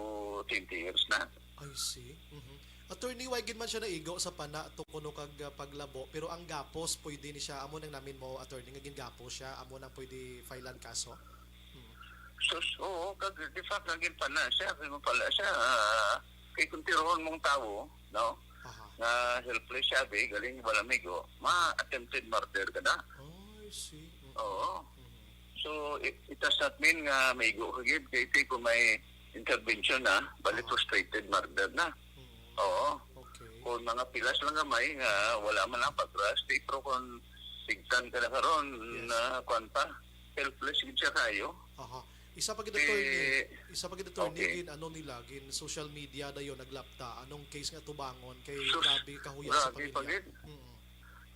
twenty years na. I see. Mhm. Attorney, why gid man siya naigo sa pana to kuno kag, ah, paglabo, pero ang gapos pwede ni siya, amo nang namin mo, attorney, nga gingapos siya, amo nang pwede filean kaso? Hmm. Sus, oo, kag di fact nga ginpana siya, kay mapala siya, ah, kay kung tirohon mong tawo, no? Aha. Nga helpless siya, be, galing wala migo, ma-attempted murder ka na. Oh, I see. Mm. Oo. Mhm. So, it, it does not mean nga maigo ka gid, kay ti kung may intervention na, bali Aha. frustrated murder na. Mm. Oo. Okay. Kung mga pilas lang gamay nga wala man ang pagras, ti, pero kung sigtan ka na karon, Yes. na kwan pa, helpless gid siya kayo. Aha. Isa pa gid, Di, attorney, isa pa gid, attorney, okay. gin, ano nila, gin social media dayon naglapta. Anong case nga tubangon kay Sus, grabe kahuya sa grabe pamilya. pa gid. Mm.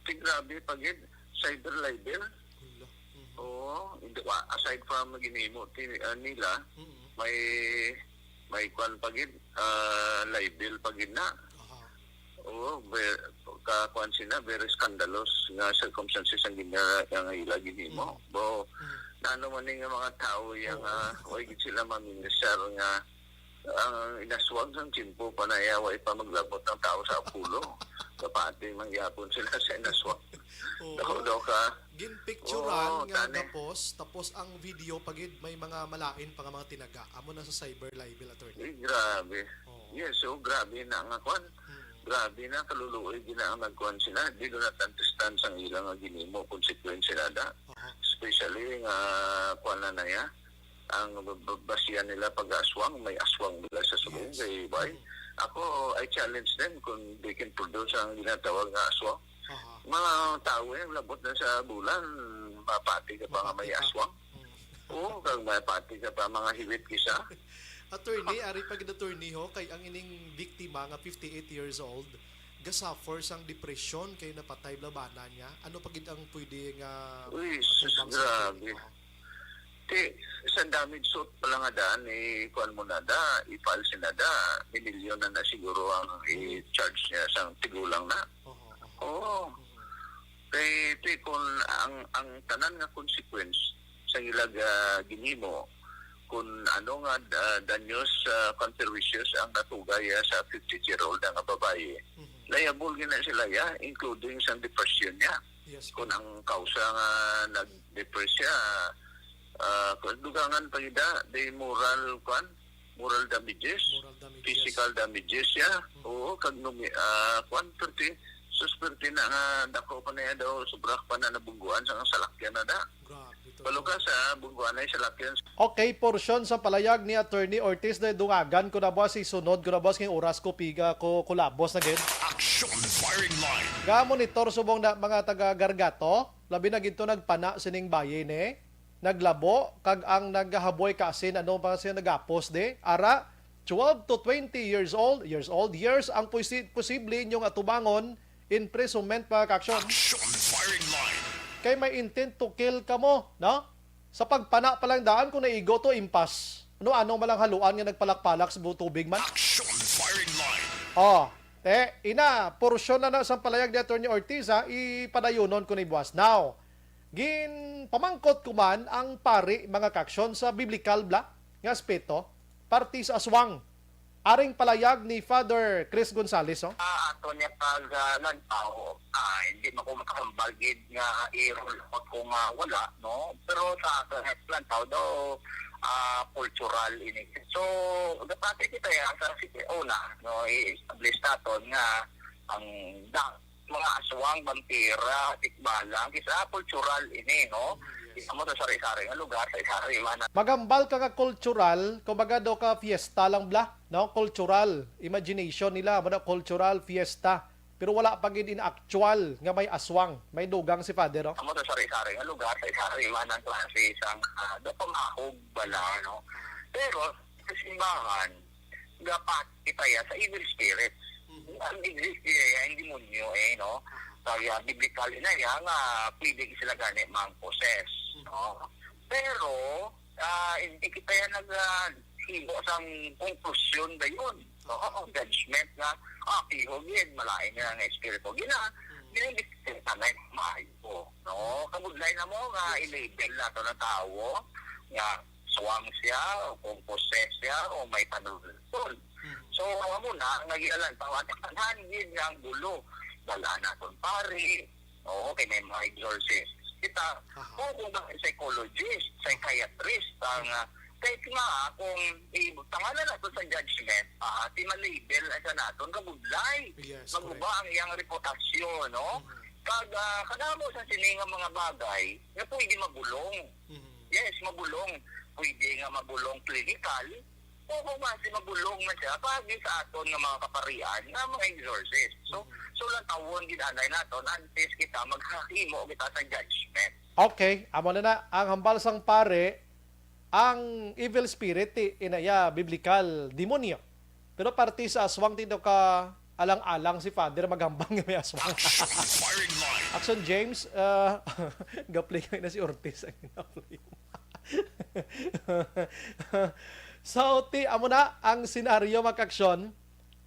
Ti grabe pa gid, cyber libel. Hala. Mhm. Oo, hindi, wa-, aside from ginhimo ti, ah, nila, Mm. may, may kwan pa gid, ah, libel pa gid na. Aha. Oo, ve-, ka kwan sila, very scandalous nga circumstances ang gina-, ang ila ginhimo. Mm. Bo, Mm. nano man ni nga mga tao yang, Oo. ah, way gid sila maminisar nga ang inaswag sang tiyempo pa na iya, way pa maglabot ang tao sa Apollo. Kapati man gyapon sila sa inaswag. Oo. Daw, daw ka. Ginpicturan Oo, nga tani. gapos, tapos ang video pa gid may mga malain pa nga mga tinaga. Amo na sa cyber libel, attorney. Eh, grabe. Oo. Yes, so grabe na nga kwan. Mm. Grabe na, kaluluoy gina ang nagkuhan sila. Di do na tantistan sang ilang nga ginimo, konsekwensya na da. Aha. Especially nga, kuwan na na ya, ang b-, b-, basihan nila pag-aswang, may aswang nila sa subong. Yes. Kay, bay, Mm. ako, I challenge them kung they can produce ang ginatawag nga aswang. Aha. Mga tao yan, labot na sa bulan, mapati ka pa nga may Mapati pa. aswang. Mm. Oo, kag mapati ka pa mga hiwit kisa. Attorney, ari pa gid attorney ho, kay ang ining biktima nga fifty-eight years old, gasuffer sang depression kay napatay bala bana niya. Ano pa gid ang pwede nga Uy, sus, atubang sa grabe. attorney? Ti, sa damage suit pa lang nga daan, eh, kuwan mo na da, i-file si na da, minilyon na na siguro ang i-charge niya sang tigulang na. Oho, oho. Oo. Mhm. Kay, ti, kung ang, ang tanan nga consequence sa ilag, ah, ginhimo, kung ano nga, ah, danyos, ah, conservacious ang natugay, ah, sa fifty-eight-year-old nga babayi, Mhm. liable gina sila, ya, including sang depression niya. Yes, Kung po. ang kausa nga nag-depress siya, ah, kung dugangan pa gid, ah, the moral, kwan, moral damages, Moral damages. physical damages siya. Mhm. Oo, kag numi-, ah, kwan, perti, sus, perti na nga, dako pa na yan daw, sobra pa na nabungguan sa salakyan na da. Grabe to. Balo ka sa bungguan ay salakyan. Okay, porsyon sa palayag ni Attorney Ortiz na dungagan ko na, boss, isunod ko na, boss, kay oras ko piga ko kulabos na gid. Action firing line. Ga-monitor subong na mga taga Gargato, labi na gid to nagpana sining bayi ni, naglabo, kag ang nagahaboy ka asin, ano pa siya nagapos di? Ara, twelve to twenty years old, years old, years ang posi-, posible inyong atubangon, imprisonment, mga ka-aksyon. Action firing line. Kay may intent to kill ka mo, no? Sa pagpana pa lang daan, kung naigo to, impas. Ano, ano malang haluan nga nagpalak-palak sa bu-, tubig man? Action firing line. Oh, te, ina, porsyon na na sa palayag ni Attorney Ortiz, ha? Ipadayunon ko ni buwas. Now, ginpamangkot ko man ang pari, mga ka-aksyon, sa biblikal bala nga aspeto, parte sa aswang. Aring palayag ni Father Chris Gonzales, oh. Ah, ato niya pag, ah, lantaw, ah, hindi man ko makahambal gid nga i-rule out ko nga wala, no? Pero sa ato niya lantaw daw, ah, cultural ini. So, dapati kita ya sa sige, una, no, i-establish naton nga ang da-, mga aswang, bampira, tikbalang, kisa cultural ini, no? Yes. Kita mo sa sari-sari nga lugar, sa sari man. Maghambal ka nga cultural, kumbaga daw ka fiesta lang bala, no? Cultural, imagination nila, mo na cultural fiesta. Pero wala pa gid in actual nga may aswang, may dugang si Father, no? Amo sa sari-sari nga lugar, sa sari man ang klase sang, ah, daw pamahog bala, no? Pero sa simbahan, gapat kita ya sa evil spirits. Mhm. Ang exist niya ya, ang demonyo, eh, no? Mhm. Kaya biblical na ya nga pwede sila gani mang-possess, Mhm. no? Pero, ah, hindi kita ya nag, ah, himo sang konklusyon dayon. No? Ang judgment nga, ah, piho gid, malain na nga espiritu. Gina, Mhm. gina, maayo, no? Kabudlay na mo nga Yes. i-label nato na tawo nga swang siya, o kung possess siya, o may panultol. Hmm. So, amo na, nga gialantaw, ang tanan gid nga ang gulo, dala naton pari, oo, kay may mga exorcist. Kita, Aha. o kung ba psychologist, psychiatrist, ang, ah, kahit nga, ah, kung i-, tanganan nato sa judgment, ah, di ma-label na sa naton, kabudlay. Yes, Maguba correct. ang iyang reputasyon, no? Mhm. Kag, ah, kadamo sa sini nga mga bagay nga pwede mabulong. Mhm. Yes, mabulong. Pwede nga mabulong clinical, o kung basi mabulong na siya, paagi sa aton nga mga kaparian, nga mga exorcist. So, Mhm. so lang tawon gid anay naton, antes kita maghahimo kita sa judgment. Okay, amo na na. Ang hambal sang pare, ang evil spirit, ti, inaya, biblikal, demonyo. Pero parte sa aswang, ti daw ka alang-alang si Father maghambal nga may aswang. Action firing line. Action James, ah, ga-play kayo na si Ortiz ang gina-play. So, ti, amo na ang senaryo, mga ka-aksyon,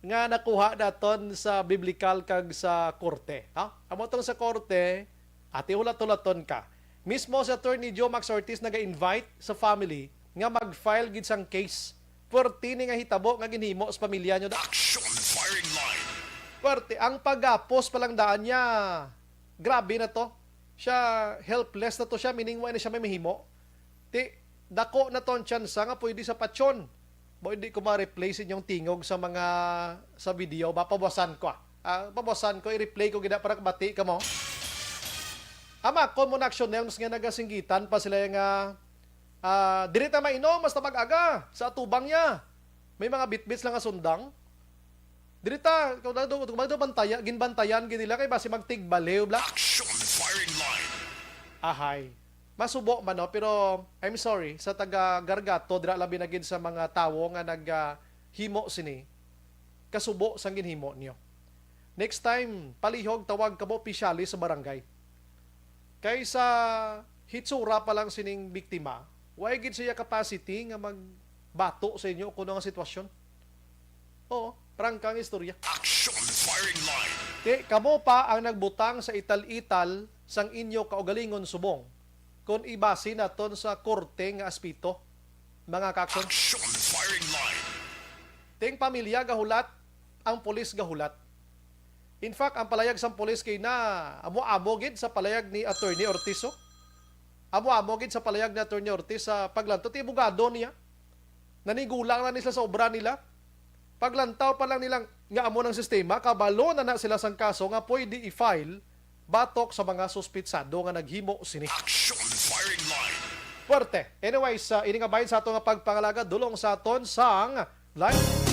nga nakuha naton sa biblikal kag sa korte, ha? Amo tong sa korte, ati hulat-hulaton ka. Mismo si Attorney Joe Max Ortiz naga-invite sa family nga mag-file gid sang case. Puwerte ni nga hitabo nga ginhimo sa pamilya nyo, da. Action firing line. Puwerte. Ang pagapos pa lang daan niya, grabe na to. Siya, helpless na to siya, meaning, wa na siya may mahimo. Ti, dako na to ang tsansa nga pwede sa patyon. Boy, di ko ma-replay sa inyong tingog sa mga, sa video. Ba, pabawasan ko, ah. Ah, pabuwasan ko, i-replay ko gid para kabati kamo. Ama, kon mo na action, Nelms, nga nagasinggitan pa sila nga, ah, diri ta mainom, basta mag-aga, sa atubang niya. May mga bitbits lang nga sundang. Diri ta, kung daw, kung daw bantaya, ginbantayan gid nila kay basi magtigbaliw, bla. Action firing line. Ahay. Masubo man, no? Pero, I'm sorry, sa taga Gargato, dira labi na gid sa mga tawo nga nag, ah, himo sini, kasubo sang ginhimo niyo. Next time, palihog tawag kamo opisyales sa barangay. Kay sa hitsura pa lang sining biktima, way gid siya capacity nga magbato sa inyo kung ano nga sitwasyon. Oo, prangka ang istorya. Action firing line. Ti, kamo pa ang nagbutang sa ital-ital sang inyo kaugalingon subong, kon ibase naton sa korte nga aspeto, mga ka-action. Action firing line. Ting pamilya gahulat, ang pulis gahulat. In fact, ang palayag sang pulis kay na amo-amo gid sa palayag ni Attorney Ortiz, oh. Amo-amo gid sa palayag ni Attorney Ortiz sa paglantaw ti abogado niya. Nanigulang na ni sila sa obra nila. Paglantaw pa lang nila nga amo nang sistema, kabalo na na sila sang kaso nga pwede i-file batok sa mga suspitsado nga naghimo sini. Action firing line. Puwerte. Anyways, ah, ini nga bahin sa ato nga pagpangalaga, dulong sa aton sang live.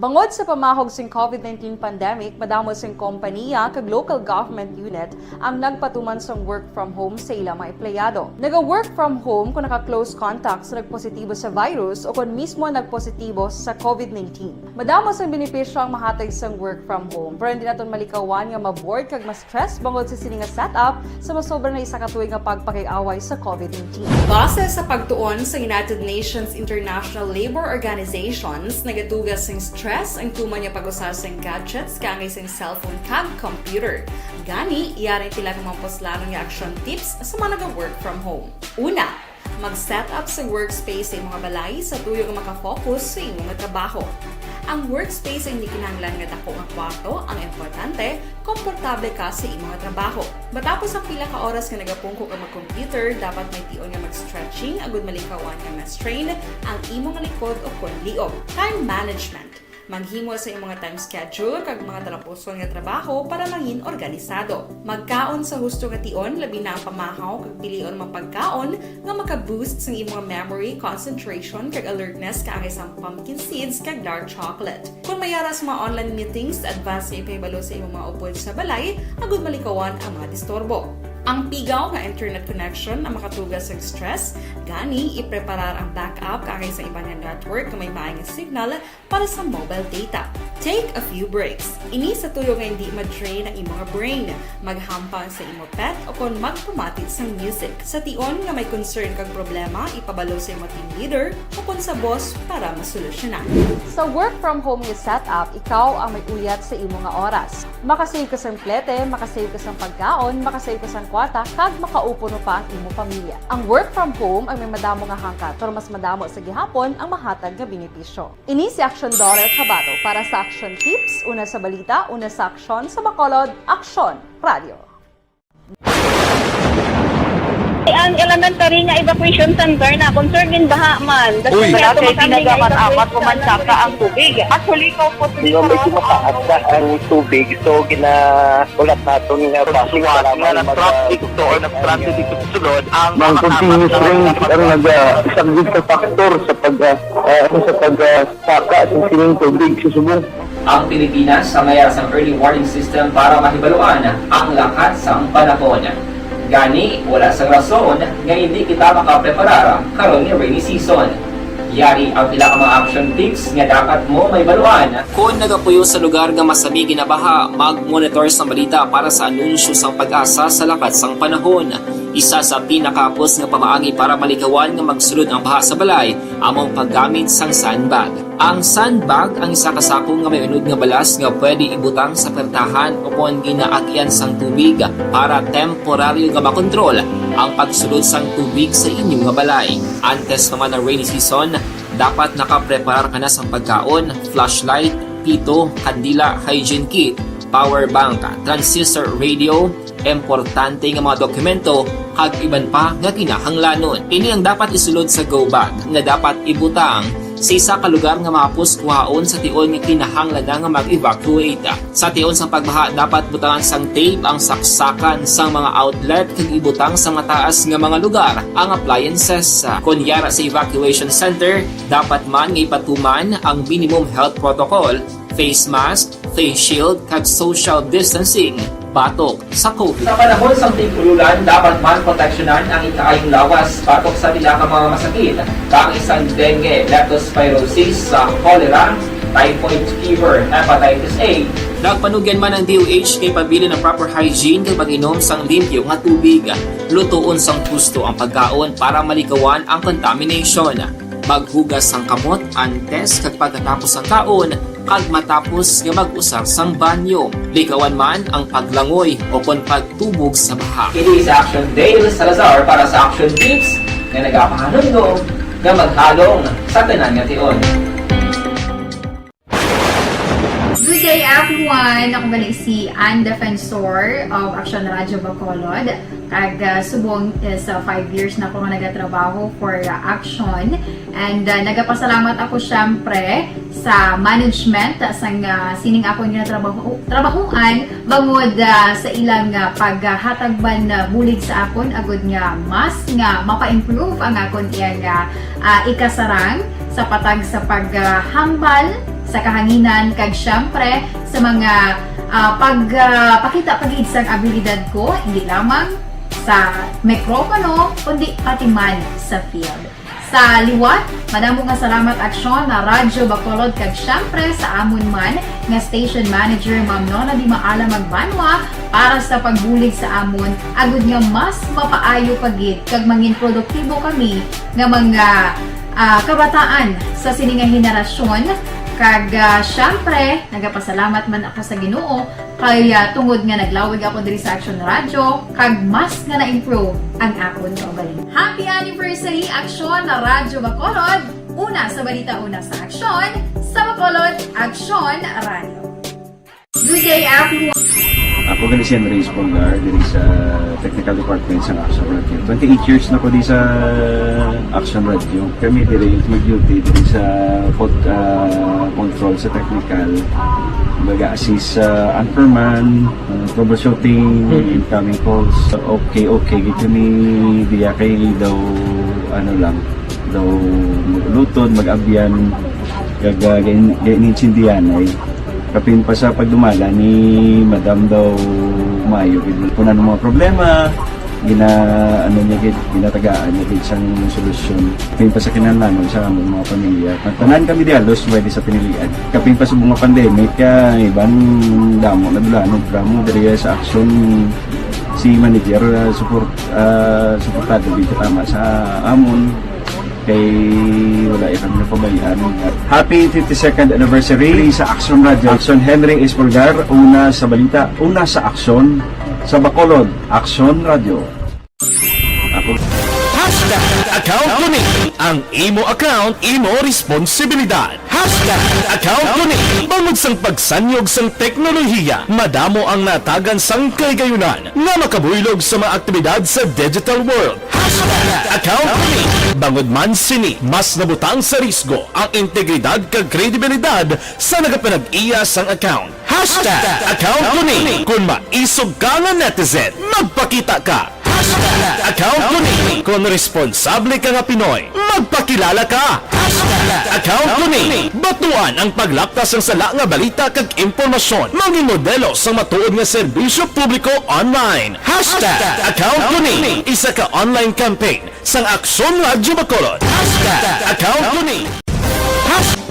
Bangod sa pamahog sing COVID nineteen pandemic, madamo sing kompanya kag local government unit ang nagpatuman sang work from home sa ila mga empleyado. Naga-work from home kung naka-close contact sa nagpositibo sa virus o kon mismo nagpositibo sa COVID nineteen. Madamo sang benepisyo ang mahatag sang work from home, pero hindi naton malikawan nga ma-bored kag ma-stress bangod sa sini nga setup sa masobra na isa ka tuig nga pagpakig-away sa COVID nineteen. Base sa pagtuon sa United Nations International Labour Organizations, nagatuga sing stress ang tuman nga pag-usa sing gadgets kaangay sing cellphone kag computer. Gani, yari ang pila ka mga puslanon nga action tips sa mga naga-work from home. Una, mag-set up sa workspace sa imong balay sa tuyo nga makafocus sa imong trabaho. Ang workspace ay hindi kinahanglan nga dako nga kwarto, ang importante, komportable ka sa imong trabaho. Matapos ang pila ka oras nga nagapungko ka mag-computer, dapat may tion nga mag-stretching agud malikawan nga ma-strain ang imong likod o kon liog. Time management. Maghimo sa imong time schedule kag mga talapuson nga trabaho para mangin organisado. Magkaon sa husto nga tion, labi na ang pamahaw kag pilion mga pagkaon nga maka-boost sang imong memory, concentration, kag alertness kaangay sang pumpkin seeds kag dark chocolate. Kung may ara sa mga online meetings, advance nga ipahibalo sa imong mga upod sa balay agud malikawan ang mga disturbo. Ang pigaw nga internet connection ang makatuga sang stress, gani ipreparar ang backup kaangay sa iban nga network nga may maayo nga signal para sa mobile data. Take a few breaks. Ini sa tuyo nga hindi ma-drain ang imong brain. Maghampang sa imo pet o kon magpamati sang music. Sa tion nga may concern kag problema, ipabalo sa imo team leader o kon sa boss para masolusyonan. Sa work from home nga setup, ikaw ang may uyat sa imo nga oras. Makasave ka sang plete, makasave ka sang pagkaon, makasave ka sang kwarta kag makaupo no pa ang imo pamilya. Ang work from home ang may madamo nga hangkat, pero mas madamo sa gihapon ang mahatag nga benepisyo. Ini si Action Daughter Kabato para sa Action Tips, una sa balita, una sa aksyon, sa Bacolod, Aksyon Radio. Ang elementary nga evacuation center na concern din baha man. Uy! Kaya kay pinagamat-amat ko man saka ang tubig. Actually, ko po Di ba, medyo mataas na ang tubig, so ginaulat naton nga basi nga nag-traffic to or nag-transit dito sa sulod ang Ang mga continuous kasama rain ang naga-, isang big factor sa pag, ah, ah, sa pag, ah, saka sa sining tubig sa subong. Ang Pilipinas ang mayara sang early warning system para mahibaluan ang lakat sang panahon. Gani, wala sang rason nga hindi kita makapreparar karon nga rainy season. Yari ang pila ka mga action tips nga dapat mo mahibaluan. Kon nagapuyo sa lugar nga masami ginabaha, mag-monitor sang balita para sa anunsyo sang PAGASA sa lakat sang panahon. Isa sa pinakahapos nga pamaagi para malikawan nga magsulod ang baha sa balay amo ang paggamit sang sandbag. Ang sandbag ang isa ka sako nga may unod nga balas nga pwede ibutang sa pertahan o kon ginaagian sang tubig para temporaryo nga makontrol ang pagsulod sang tubig sa inyo nga balay. Antes pa man ang rainy season, dapat nakapreparar ka na sang pagkaon, flashlight, pito, kandila, hygiene kit, power bank, transistor radio, importante nga mga dokumento, kag iban pa nga kinahanglanon. Ini ang dapat isulod sa go bag nga dapat ibutang sa isa ka lugar nga mahapos kuhaon sa tion nga kinahanglan na nga mag-evacuate. Sa tion sang pagbaha, dapat butangan sang tape ang saksakan sang mga outlet kag ibutang sa mataas nga mga lugar ang appliances. Kon yara sa evacuation center, dapat man nga ipatuman ang minimum health protocol, face mask, face shield, kag social distancing batok sa COVID. Sa panahon sang tig-ululan, dapat man proteksyonan ang ikaayong lawas batok sa pila ka mga masakit, kaangay sang dengue, leptospirosis, sa cholera, typhoid fever, hepatitis A. Nagpanugyan man ang D O H kay pabilin ang proper hygiene kag pag-inom sang limpyo nga tubig. Lutoon sang husto ang pagkaon para malikawan ang contamination. Maghugas sang kamot antes kag pagkatapos sang kaon kag matapos nga mag-usar sang banyo. Likawan man ang paglangoy o kon pagtubog sa baha. Ini si Action Dale Salazar para sa Action Tips nga nagapahanumdom nga maghalong sa tanan nga tion. Good day, everyone! Ako gali si Ann Defensor of Action Radio Bacolod. Kag, ah, subong, eh, sa five years na ko nga nagatrabaho for, ah, Action. And, ah, nagapasalamat ako, syempre, sa management, ah, sang, ah, sining akon nga trabaho, trabahoan, bangod, ah, sa ilang, ah, paghatag man, ah, bulig sa akon, agud nga mas nga mapa-improve ang akon iyang, ah, ah, ikasarang sa patag sa paghambal sa kahanginan, kag syempre sa mga, ah, pag, ah, pakita pa gid sang abilidad ko, hindi lamang sa mikropono, kundi pati man sa field. Sa liwat, madamo nga salamat, Aksyon na Radyo Bacolod, kag syempre sa amon man nga station manager, Ma'am Nona Di Maala Magbanwa, para sa pagbulig sa amon, agud nga mas mapaayo pa gid kag mangin produktibo kami nga mga, ah, kabataan sa sini nga henerasyon. Kag, ah, syempre, nagapasalamat man ako sa Ginoo kay, ah, tungod nga naglawig ako diri sa Action Radio, kag mas nga na-improve ang akon kaugalingon. Happy anniversary, Action na Radyo Bacolod! Una sa balita, una sa aksyon, sa Bacolod, Action Radio. Good day, everyone. Ako gali si Henry Espolgar, diri sa technical department sa Action Radio. Twenty-eight years na ko di sa Action Radio. Kami diri mag-duty diri sa pod-, ah, control sa technical. Baga assist sa anchorman, ah, troubleshooting, incoming calls. Okay, okay. Gito ni diya kay daw, ano lang, daw lutod, mag-abyan, kag, ah, gain-, gain-, gaintindihan ay. Kapin pa sa pagdumala ni Madam daw maayo gid. Kung ano mga problema, gina-, ano niya gid, ginatagaan niya gid sang solusyon. Kapin pa sa kinahanglanon sa among mga pamilya. Tanan kami di halos pwede sa pinilian. Kapin pa sa mga pandemic, ah, iban damo na dula, no, drama diri sa aksyon si manager, ah, support, ah, suportado gid tama sa amon. Kay wala iya kami napabayaan. Happy fifty-second anniversary sa Action Radio. Action Henry Espolgar, una sa balita, una sa aksyon. Sa Bacolod, Aksyon Radio. Ako. Hashtag account ko ni. Ang imo account, imo responsibilidad. Hashtag account ko ni. Bangod sang pagsanyog sang teknolohiya, madamo ang natagan sang kahigayunan nga makabuylog sa mga aktibidad sa digital world. Hashtag account ko ni. Bangod man sini, mas nabutang sa risgo ang integridad kag kredibilidad sa nagapanag-iya sang account. Hashtag account ko ni. Kung maisog ka nga netizen, magpakita ka. Hashtag account ko ni. Kung responsable ka nga Pinoy, magpakilala ka. Hashtag account ko ni. Batuan ang paglapta sang sala nga balita kag impormasyon. Mangin modelo sang matuod nga serbisyo publiko online. Hashtag account ko ni. Isa ka online campaign sang Aksyon Radyo Bacolod. Hashtag account ko ni. Hashtag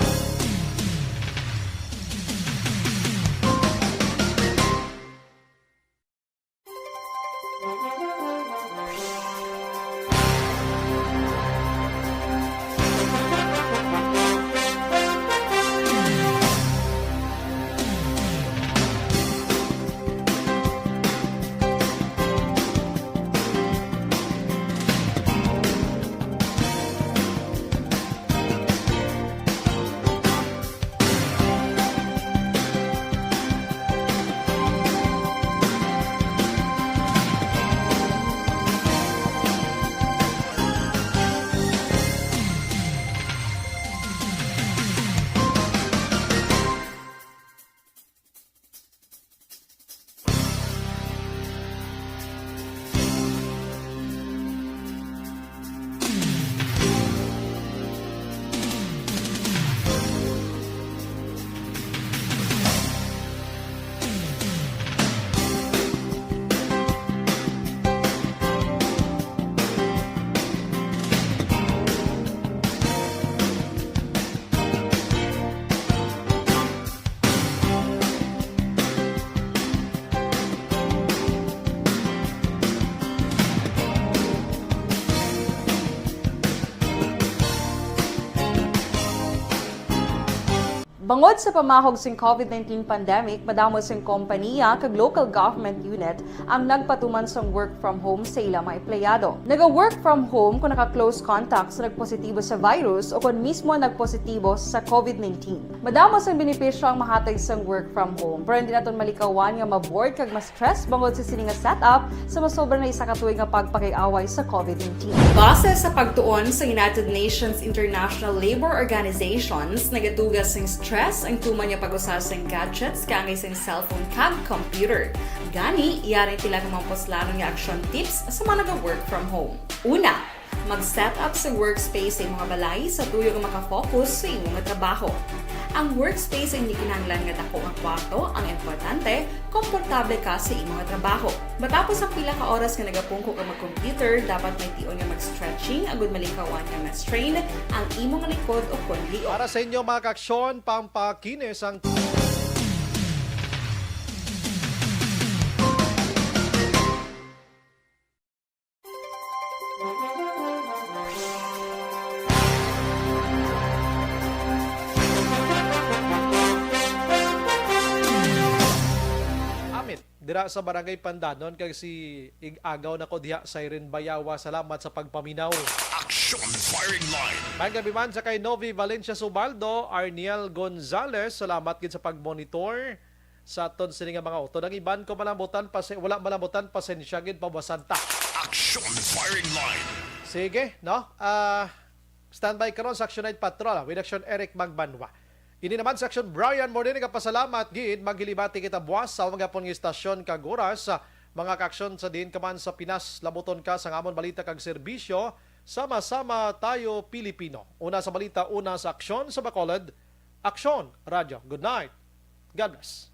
Bangod sa pamahog sing COVID nineteen pandemic, madamo sing kompaniya kag local government unit ang nagpatuman sang work from home sa ila mga empleyado. Naga-work from home kon naka-close contact sa nagpositibo sa virus o kon mismo nagpositibo sa COVID nineteen. Madamo sang benepisyo ang mahatag sang work from home, pero hindi naton malikawan nga ma-bored kag ma-stress bangod sa sini nga setup sa masobra na isa ka tuig nga pagpakig-away sa COVID nineteen. Base sa pagtuon sa United Nations International Labor Organizations, nagatuga sing stress ang tuman nga pag-usa sing gadgets kaangay sing cellphone kag computer. Gani, yari ang pila ka mga puslanon nga aksyon tips sa mga naga-work from home. Una, mag-set up sa workspace sa imong balay sa tuyo nga makafocus sa imo nga trabaho. Ang workspace ay hindi kinahanglan nga dako nga kwarto, ang importante, komportable ka sa imo nga trabaho. Matapos ang pila ka oras nga nagapungko ka mag-computer, dapat may tion nga mag-stretching agud malikawan nga ma-strain ang imo nga likod o kon liog. Para sa inyo, mga kaaksyon, pampakinis ang Amit, dira sa Barangay Pandanon, kag si Ig-agaw nako diha, Siren Bayawa. Salamat sa pagpaminaw. Action Firing Line. Maayong gabii man sa kay Novi Valencia Subaldo, Arniel Gonzalez, salamat gid sa pag-monitor sa aton sini nga mga utod. Ang iban ko malambutan, pase-, wala malambutan, pasensya gid, pabasan ta. Action Firing Line. Sige, no? Ah, standby karon sa Action Night Patrol, ah, with Action Eric Magbanwa. Ini naman sa Action Brian Morden, nagapasalamat gid, maghilibati kita buwas sa amon gihapon nga istasyon kag oras. Ah, mga kaaksyon, sa diin ka man sa Pinas, labuton ka sang amon balita kag serbisyo. Sama-sama tayo, Pilipino. Una sa balita, una sa aksyon sa Bacolod. Aksyon, Radyo. Good night. God bless.